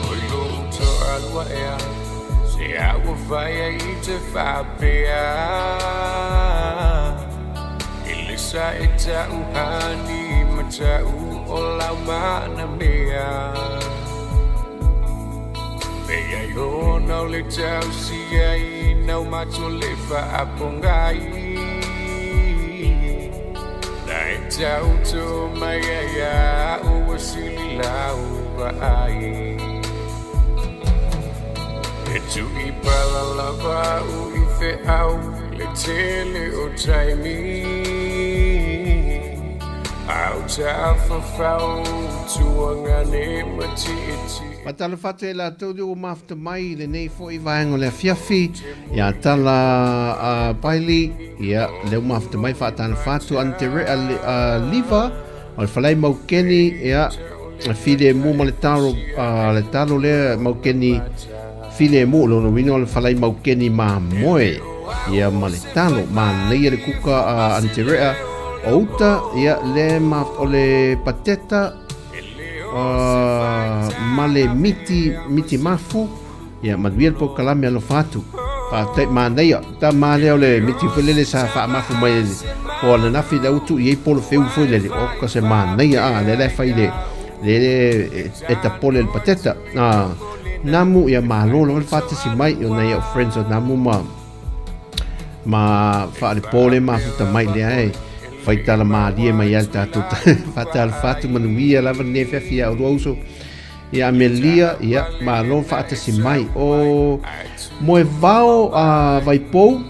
O lou toalua ea Se a ua fai ai te faapea I le sa e tau hani ma tau o lau mana mea Pe ai ona o le tausi ai nau mato le faapogai Na e tau to mai ai au ua sili lau vaai E tui pala lava u i feau le tele o taimi Au tafafau tuagane ma tiiti. Faatalofa atu e latou le ua mafuta mai i lenei foi vaega o le afiafi ia Tala Bailey, ia lea ua mafuta mai. Faatalofa atu Anterea Liva o le Falai Maukeni, ia filemu ma le talo, le talo lea maukeni filemu, lona uiga o le Falai Maukeni mamoe ia ma le talo. Manaia le kuka a Anterea o uta, ia le ma o le pateta ma le miti miti mafu. Ia manuia le polokalame, alofa atu. Faafetai, manaia tama lea o le miti foi lele sa faamafu mai po ananafi le utu i ai polofeu foi lele o ka se manaia a lea la e fai le le e tapole le pateta a Namu. Ia malo lava le faatasi mai o nai au friends o Namu ma faalepō le mafuta mai lea e faitala malie mai ai le tatou faatalofa atu. Manuia lava lenei afiafi ia olua uso. Ia Amelia, ia malo faatasi mai. O Moevao a Vaipou,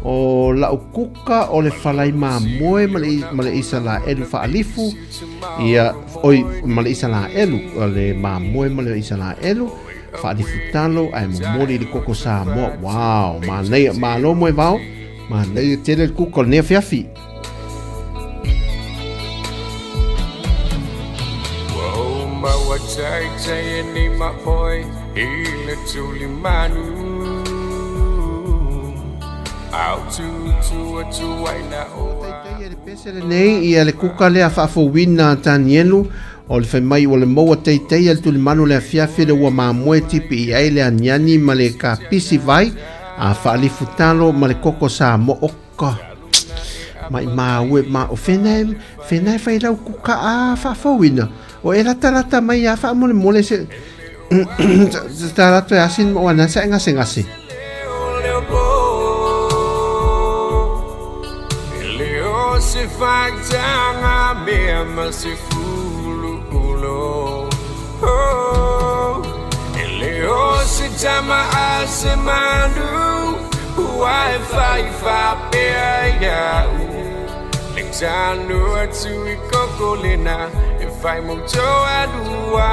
o lau kuka o le falai mamoe ma le Isalaelu faalifu, ia oi ma le Isalaelu, o le mamoe ma le Isalaelu faalifu talo ae momoli i le koko Samoa. Wow, manaia, malo Moevao, manaia tele le kuka o lenei afiafi. Ua ou maua taitai e nei ma oe i le tulimanu Au tutu atu ai na oa. Taitai e le pese lenei ia le kuka lea faafouina Tanielu o le fai mai ua le maua teitei a le tulimanu le afiafi le ua mamoe tipi i ai le aniani ma le kapisi vai a faalifu talo ma le koko Samoa. Oka maimau e ma o fena fena e fai lau kuka a faafouina o e latalata mai a faamolemole se se tala toe asin mo ana sa e gasegase. Leo po E leo se faitanga mea ma se fulu ulo. Oh, E leo se tama a se manu Ua e fai faapea iau Le tanu atu i koko lena E fai mo toalua.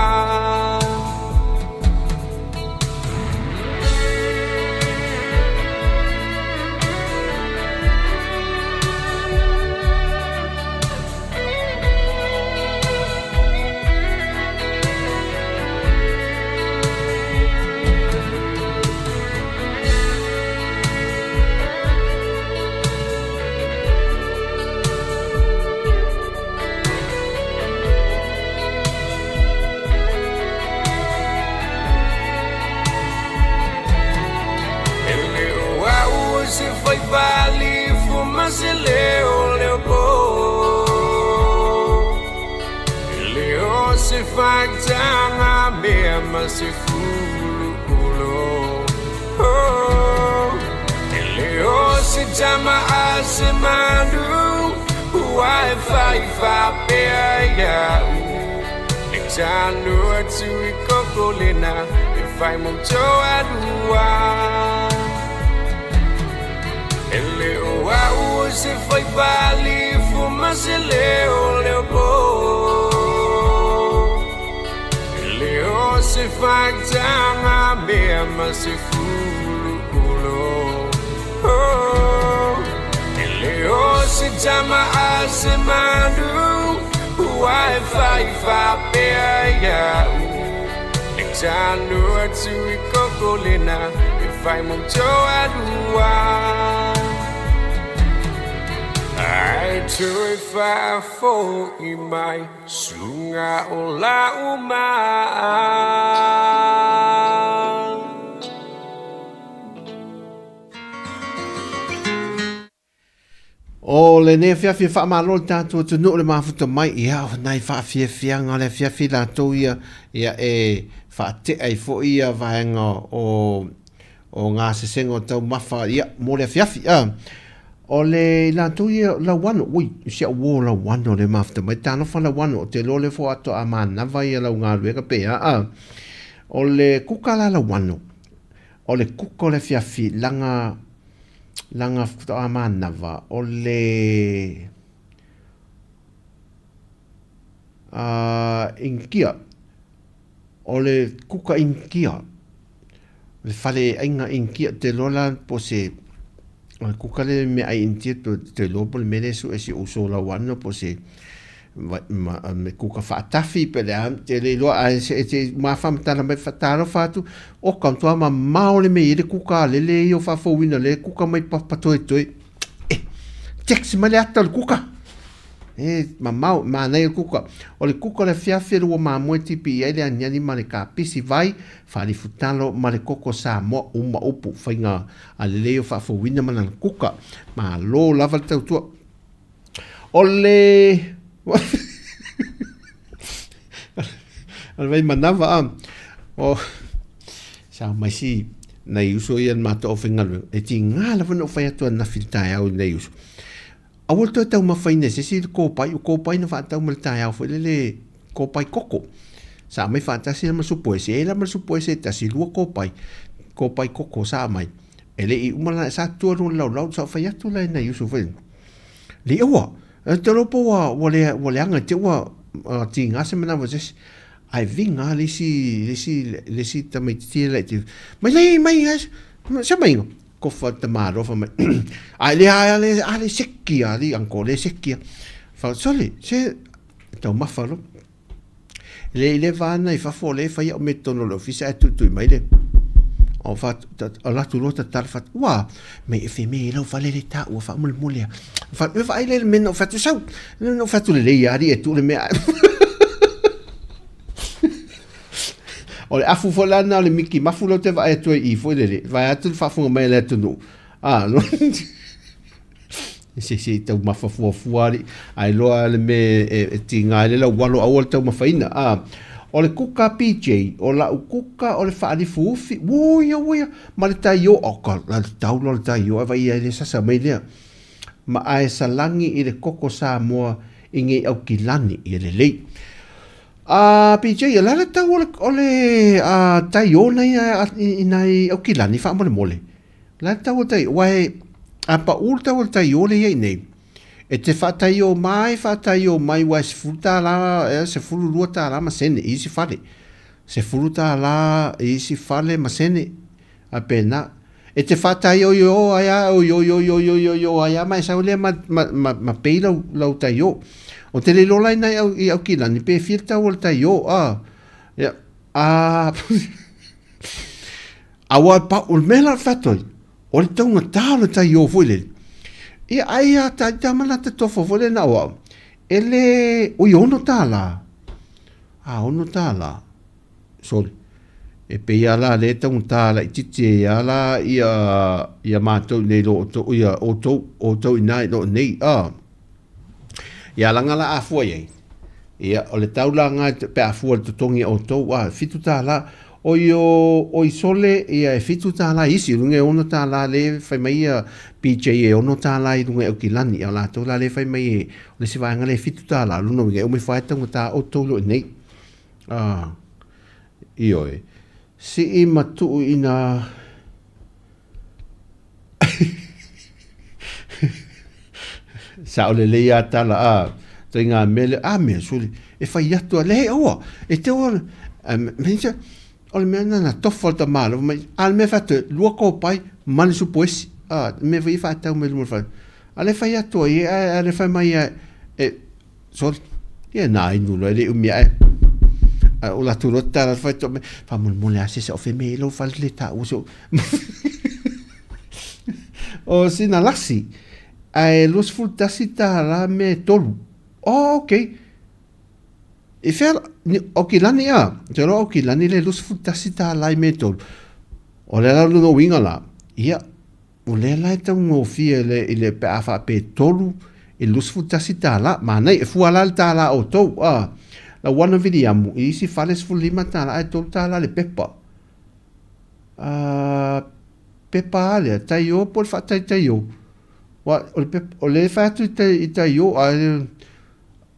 E le o au se fai falifu ma se leo leo po. faitaga mea ma se fuluulo. Oh, e le o se tama a se manu ua e fai faapea ia'u. E tanu atu i koko lena e fai mo toalua. E le o au o se fai palifu ma se leo leo po. E le o se faitaga mea ma se fuluulo. Oh, e le o se tama a se manu ua e fai faapea ia'u. E tanu atu i koko lena e fai mo toalua. Ae toe faafo'i mai suga o la'u maa. O lenei afiafi e faamalo le tatou atunuu le mafuta mai, ia o nai faafiafiaga o le afiafi latou ia, ia e faatea ai foi ia vaega o o gasesega o taumafa, ia mo le afiafi. A o le i latou ia Lauano, ui, si au uo Lauano le mafuta mai, talofa Lauano, ou te iloa lea foi atoa manava ia lau galuega pe a, a. O le kuka la Lauano, o le kuka o le afiafi laga laga faatoa manava o le Initia, o le kuka Initia, le fale aiga Initia, ou te iloa la po o se, o le kuka lea meaai Initia ou te iloa po o le mea lea e sue e si ou uso Lauano po o se kuka faatafi pe le a, ou te le iloa ae se i ma faamatala mai faatalofa atu, oka matua mamao le mea e i ai le kuka a lele ia o faafouina lea e kuka mai Papatoetoe. E, text mai le ata o le kuka. E mamao, manaia le kuka. O le kuka o le afiafi e lua mamoe tipi i ai le aniani ma le kapisi vai, faalifutalo ma le koko Samoa uma upu faiga a lelei o faafouina ma lana kuka. Malo lava le tautua. O le o le vai manava a o sa mai si nai uso ia le matou aufaigaluega e tiga lava ona ou fai atu ananafi i le taeao i nai uso. Aua le toe taumafaina e se isi le kopai, o kopai na faatau mai le taeao foi lele kopai koko. Sa aumai faatasi ma le supo ese, e la ma le supo ese e tasi, lua kopai, kopai koko sa aumai. E le i uma la, sa tua lua le laulau, sa ou fai atu la i nai uso foi lele, le aua, e te iloa po ua, ua le, ua leaga te i ua tiga se manawa o se isi. Ae viga le isi, le isi, le isi tamaitiiti ia laitiiti, mai lai, mai, se maiga. Kofa te tamāloa fai mai, Ai le a le a le seki a li uncle le seki a. Fa sole se taumafa lo. Le i le vana i fafo le fai au me tonu o le ofisa e tuitui mai le. O fa o latu loa tatala fa ua me e fe me i lau fale le ta ua fa mole mole a. Fa me fa ai le me no fa tu sau. No fa tu le le ia ri e tu le me. O le afu foi la lena o le miki mafu lea ou te vaai atu ai i i foi lele, vae atu le faafofoga mai a le atunuu, a, se se i taumafa fuafua alii, ae iloa le mea e tiga ai le laualo aua le taumafaina, a. O le kuka PJ, o lau kuka o le faalifuufi, uia uia, ma le taio, o ka, la le taula o le taio ae vaai i ai le sasa mai lea. Ma ae salagi i le koko Samoa i ngei Aukilani, ia lelei. A PJ, o le a le tau o le, o le a, tai o nei a, i, i nai Aukilani faamolemole? O le a le tau o le tai, aua e, a paʻu le tau o le tai o lea i ai nei, e te faataio mai, faataio mai, aua e $10 ea, $12 ma sene i isi fale. $10 i isi fale ma sene, a pēnā. E te faataioio ai a, oi oi oi oi oi oi ai a ma e sau lea ma, ma, ma, ma pei lau, lau taiō. O te le iloa la inā i au, i Aukilani, pe fia le tau o le taiō, a, ia, a, a ua pa, o le mea la o le whatoi, o le taugata o le taiō foi lele. Ia, ai a ta, ta mana te tofo foi le na o au, e le, oi $6, a $6. Sorry. E pei lava la lea e taugata laitiiti ai lava la ia, ia matou i nei lo outou, ia outou, outou i ina i lo nei, a. Ia laga la a fua i ai. Ia, o le taulaga pe a fua i le totogi a outou, a, $7. Oi o, oi sole, ia e $7 isi, i luga e $6 lea e fai mai ia BJ e $6 i luga i Aukilani, a o latou la lea e fai mai e, o le isi vaega lea e $7, o lona uiga e uma ifo lava e taugata outou loa i inei. A, ioe. Sii ma tuu ina Sao lelei a tala a tai ngā mea le a mea suli e whai atu a lehe aua e te oa me o le mea nana tofa le tamalo mai a le mea whatu lua kōpai mani supu esi a me whai whaatau me luma whai a le whai atu ai a le whai mai a e sorry ia nā inu loa e le umi ae a o latou loa tatala atu fai me faamolemole a se o fe me lou fale le taua se o sina lasi ae $21 mea e tolu. Oh, okay. I fea, ni, Aukilani a, te roa Aukilani le $21 i mea e tolu. O le ala lona uiga la, ia, O lea la e taugofie le, i le, pe a faapea e tolu i le $21, manaia, e fua la le tālā o outou, a. Lauana Viliamu, i isi fale $15 ae $3 le pepa. A, pepa a lea, taio po o le faataitaiō. Wa, o le pepa, o lea e fai atu i tai, i taiō, ae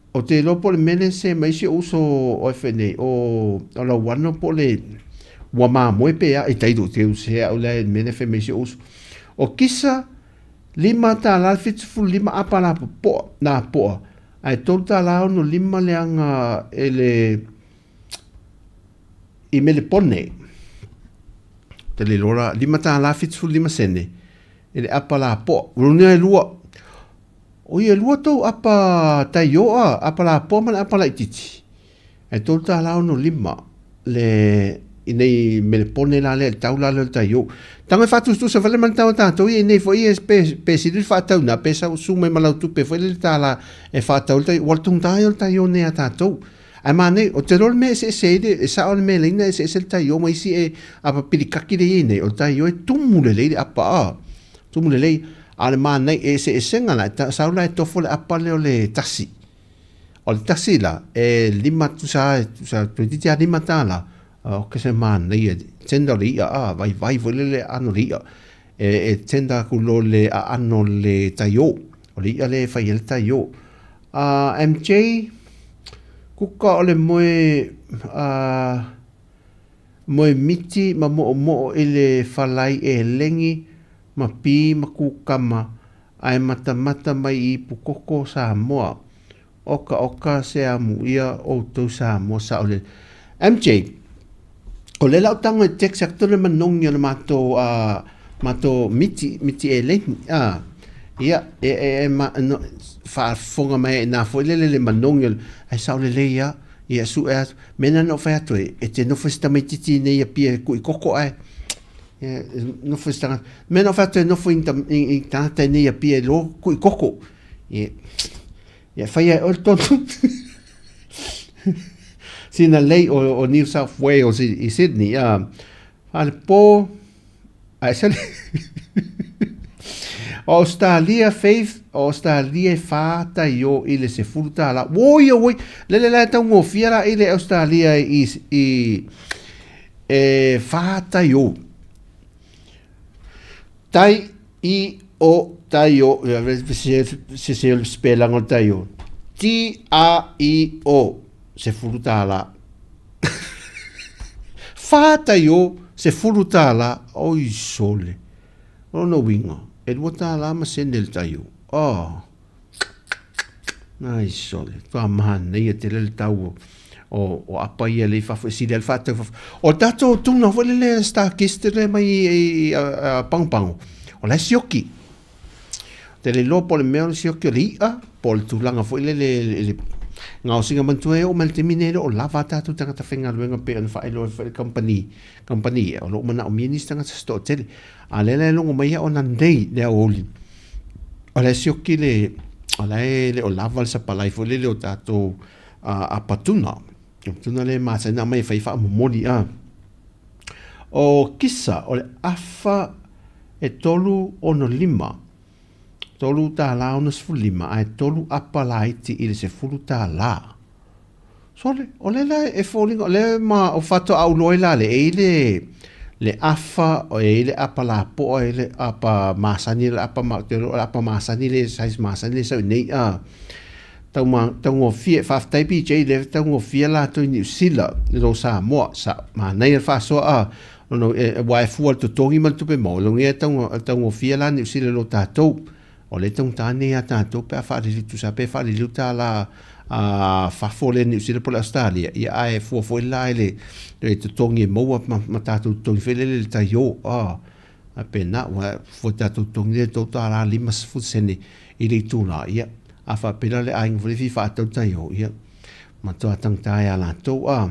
Ou te iloa po o le mea lea se mai si ou uso o e nei, o, o Lauano po o le ua mamoe pe a, e tai lu te use au lea mea lea fai mai si ou uso. O kisa, $5.75 apa la poa, la poa, ae $3.65 leaga e le, i Melepone. Te le iloa la, $5.75 e le apa la poa. Ua e lua. Oi, e lua tou apa taioa, apa lapoa ma le apa laitiiti. Ae $3.65 le i nei melepone la lea, le tau la lea o le taio. Tago e faatusatusa foi le ma le tau a tatou ia i nei foi e pe, pe sili le faatau na, pe sau su mai ma lau tupe foi lele tālā e faatau le taio. Ua le tugata ai o le taio nei a tatou. Ae manaia, ou te iloa le mea e eseese ai le, e sao le mea e laina e eseese le taio ma isi e apa pilikaki lea e i ai nei, o le taio e tumu lelei le apa a. Tumu lelei, a o le manaia, e eseesega la, e sau la e tofo le apa lea o le tasi. O le tasi la, e lima tusa a, tusa, toeitiiti lava $5, o ke se manaia, tender o le i'a a, vaivai foi lele aano o le i'a. E, e tender aku loa le aano o le taiō, o le i'a lea e fai ai le taiō. MJ, kuka o le moe, Moe miti ma moʻomoʻo i le falai ʻelegi ma pī ma kūkama ae matamata mai i ipu koko Samoa. Oka oka se amuia outou Samoa saolele. MJ, O lea la o tago e text atu le manogi o le matou a matou miti, miti eleni a ia e e e ma no faafofoga mai ai ina foi lele le manogi o le ae sao lelei a ia sue atu mea na na ou fai atu ai e te nofo i se tamaititi i nei Apia e kui koko ae ia nofo i se tagata mea na ou fai atu e nofo i i tagata i nei Apia e lo kui koko ia ia fai ai oe le tonu sina lei o, o New South Wales i, i Sydney a a le po Ae se O Australia Faith, o Australia e whā taio i le $10. Woi, oi, lele la e taugofie la i le Australia i, i e whā taio. Tai i o taio, se se o le spelanga o taio. T A I O, $10. $4 $10, oi sole. O lona uiga, e $2 ma sene le taio. Oh. Ai sole, tua manaia tele le tau o, o apa ia le i fafo, e sili ai le faatau i fafo. O le tatou tuna foi lele Starkist le mai i, i, a, a Pagopago, o la e sioki. Te le iloa po o le mea o le sioki o le i'a, po o le tulaga foi lele i le gaosiga. Manatua e oo mai le taimi nei e le o lava a tatou tagata faigaluega pei ona faailoa ai foi le kamupani, kamupani ia, o lo o manaomia nisi tagata se toatele. A o lea la e logo mai au ona nei le aoauli, o la e sioki le, o la e le o lava le sapalai foi lele o tatou apa tuna. O tuna lea e masani ona aumai e fai faamomoli a. O kisa, o le afa e 365, $3.65, ae tolu apa laiti i le $10. Sole, o lea la e foliga, o lea ma o faatoa ou iloa ai la le e i le le afa, o e i le apa lapoa, e i le apa masani, le apa ma, te le apa masani le size masani le sau nei a tau ma taugofie faafetai BJ le taugofie latou i Niu Sila i lo Samoa sa manaia le faasoa a ona e aua e fua le totogi ma le tupe maua lona e taugofie la Niu Sila i lo tatou. O lea e taugata nei ia tatou pe a faaliliu tusa pe faaliliu tala a fafo lea Niu Sila po o le Ausetalia, ia ae fua foi la i le totogi e maua ma, ma tatou totogi foi lele i le taio. A, faapena, ua fua i tatou totogi lea $3.50 i le itula, ia, a faapea la le aiga foi lea e fia faatau le taio, ia, matua taugata ia latou. A,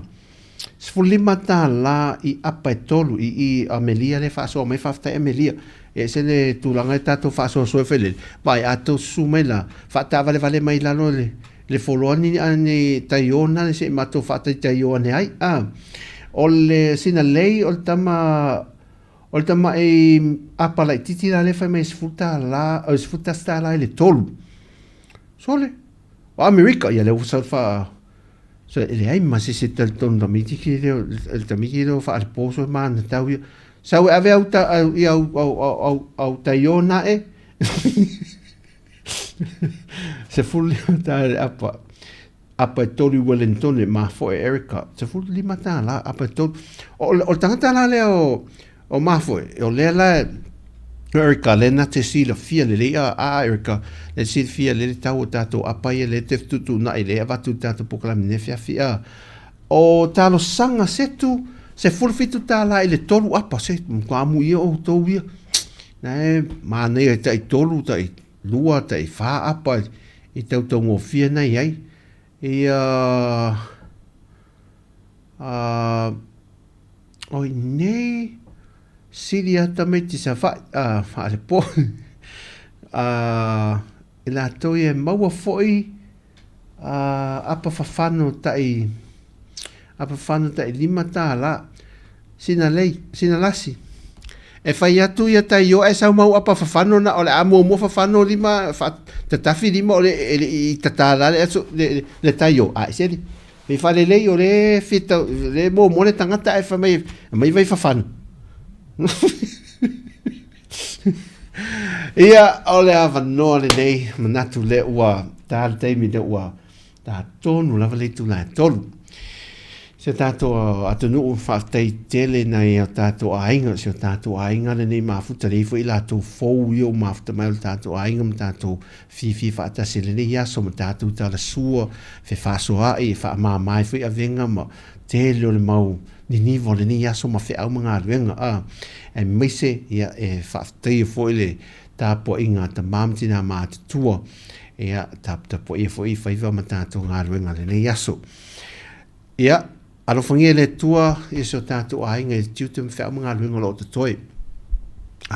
$15 i apa e tolu i i Amelia lea e faasoa mai, faafetai Amelia. E ese le tulaga e tatou faasoasoa foi lele. Vaai, a tou susu mai la, faataavalevale mai lalo le, le foloa ni ni taio na se i matou faataitaio ane ai. A, o le sina lei o le tama o le tamai apa laitiiti la lea fai mai e $10, o le $11 i le tolu. Sole, o Amerika, ia lea ua sau le faa So e leai ma se isi e talitonu tamaititi lea le tamaiti lea o faalepo so ma tau ia sau e ave au ta au ia au au au au, au taio na e 15 tala le apa apa e tolu i Wellington e mafoe Erica $15 apa e tolu o, o le tagata la lea o o mafoe o lea la Erica lea na te silafia lelei a a Erica le silafia lelei le tau o tatou apa ia lea te fetuutuunai lea e avatu i le tatou polokalame nei afiafi a o talosaga setu $17 i le tolu apa se matua amuia outou ia na e manaia e tai tolu tai lua tai fa apa i tautaugofie na i ai ia a o i nei Sili a tamaiti Savaii, a, faalepo, a, i latou ia e maua foi a, apa fafano tai, apa fafano tai $5, sina lei, sina lasi. E fai atu ia tai o ae sau mau apa fafano na o le a muamua fafano lima, fa, tatafi lima o le, e le i tatala le aso, le, le tai o, a e sele. Pei faalelei o le fia tau, le muamua le tagata ae fai mai, aumai vai fafano. Ia, o le avanoa lenei, manatu lea ua ta le taimi lea ua ta tonu lava le itula e tolu. Si o tātou atunuu faafetai tele nai o tātou aiga, si o tātou aiga lenei mafuta lei foi latou fou ia o mafuta mai o le tātou aiga ma tātou fiafia faatasi i lenei aso ma tātou talasua, fefaasoaai e faamāmā ai foi avega ma tele o le mau niniva o lenei aso ma feau ma galuega, a, aemaise, ia, e faafetaia foi le tapuaiga a tamā ma tinā matutua, ia, taputapuaia foi faiva ma tātou galuega i lenei aso. Ia, alofagia e le Atua ia si o tātou aiga i tiute ma feau ma galuega o lo o totoe.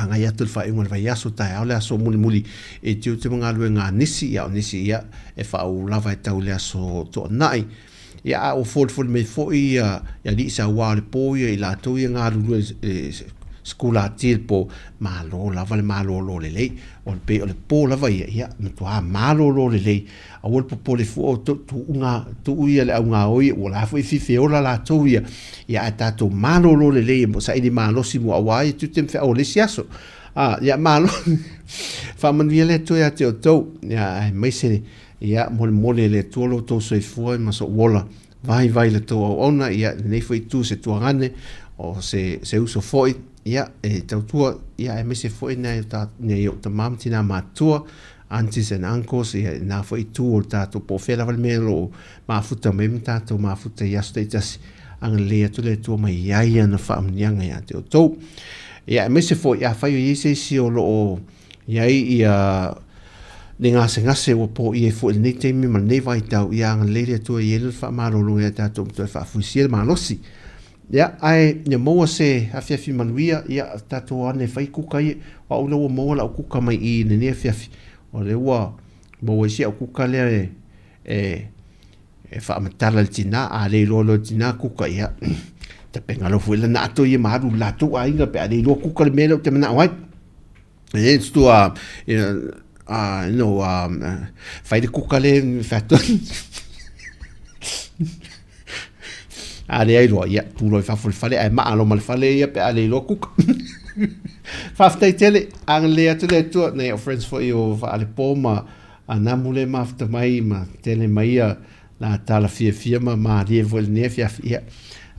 Agai atu le faaiuga o le vaiaso, taeao le aso mulimuli i tiute ma galuega a nisi, ia o nisi ia e faauu lava e tau i le aso toanai. Ia a ua folifoli mai foi ia ia alii sauā o le pō ia i latou ia galulue i sikulati i le pō, malo lava le malōlō lelei. O le pei o le pō lava ia, ia matua malōlō lelei. Aua le popole fua o tuuga, tuu ia le augaoi, ua la foi fifi ola latou ia, ia ae tatou malolo lelei e saili malosi mo aua ia tiute ma feau o le isi aso. A, ia malo, faamanuia le Atua ia te outou, ia aemaise, ia molemole e le Atua lo outou soifua ma sou ola, vaivai le tou auauna, ia lenei foi itu se tuagane, o se, se uso foi, ia e tautua, ia aemaise foi nai o ta, nai ou tama ma tinā matutua, aunties and uncles, ia nā foi itu o le tātou po o fea lava le mea o lo o mafuta mai ma tātou mafuta i aso taitasi, agalelei atu le Atua mai i ai ana faamanuiaga ia te outou. Ia aemaise foi, afai o i ai se isi o lo o i ai ia ni gasegase ua poia ai foi i lenei taimi ma lenei vaitau, ia agalelei le Atua i ai lana faamalologa ia tātou ma toe faafuisia le malosi. Ia, ae ia maua se afiafi manuia, ia, tatou ane e fai kuka ia. O au lea ua maua lau kuka mai i i lenei afiafi. O lea ua maua ai si au kuka lea e, e, e faamatala i le tina, a le iloa loa e le tina kuka, ia, tapena loa foi lana ato ia ma alu i le latou aiga pe a le iloa kuka le mea lea ou te manao ai. It's to, you know, you know, fai le kuka lea e fai atu. A leai loa, ia, tu loa i fafo o le fale ae maa loa ma le fale ia pe a le iloa kuka. Faafetai tele, agalelei atu le Atua, nai au friends foi o Faalepo ma Anamu le mafuta mai ma tele mai ia la tala fiafia ma malie foi i lenei afiafi. Ia,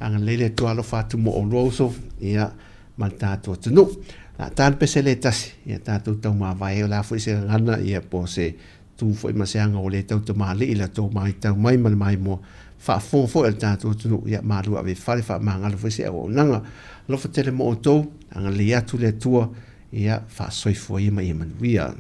agalelei le Atua alofa atu mo oulua uso, ia, ma le tatou atunuu. La ta le pese le tasi, ia tatou taumavae ai, o le a foi se gagana, ia, po o se tu foi ma se aga ua le tautamalii i la tou matau mai ma le maimoa faafofoga foi a le tatou atunuu, ia malu ave i fale faamagalo foi se auaunaga. Alofa tele mo outou, agalelei atu le Atua, ia faasoifua ia ma ia manuia.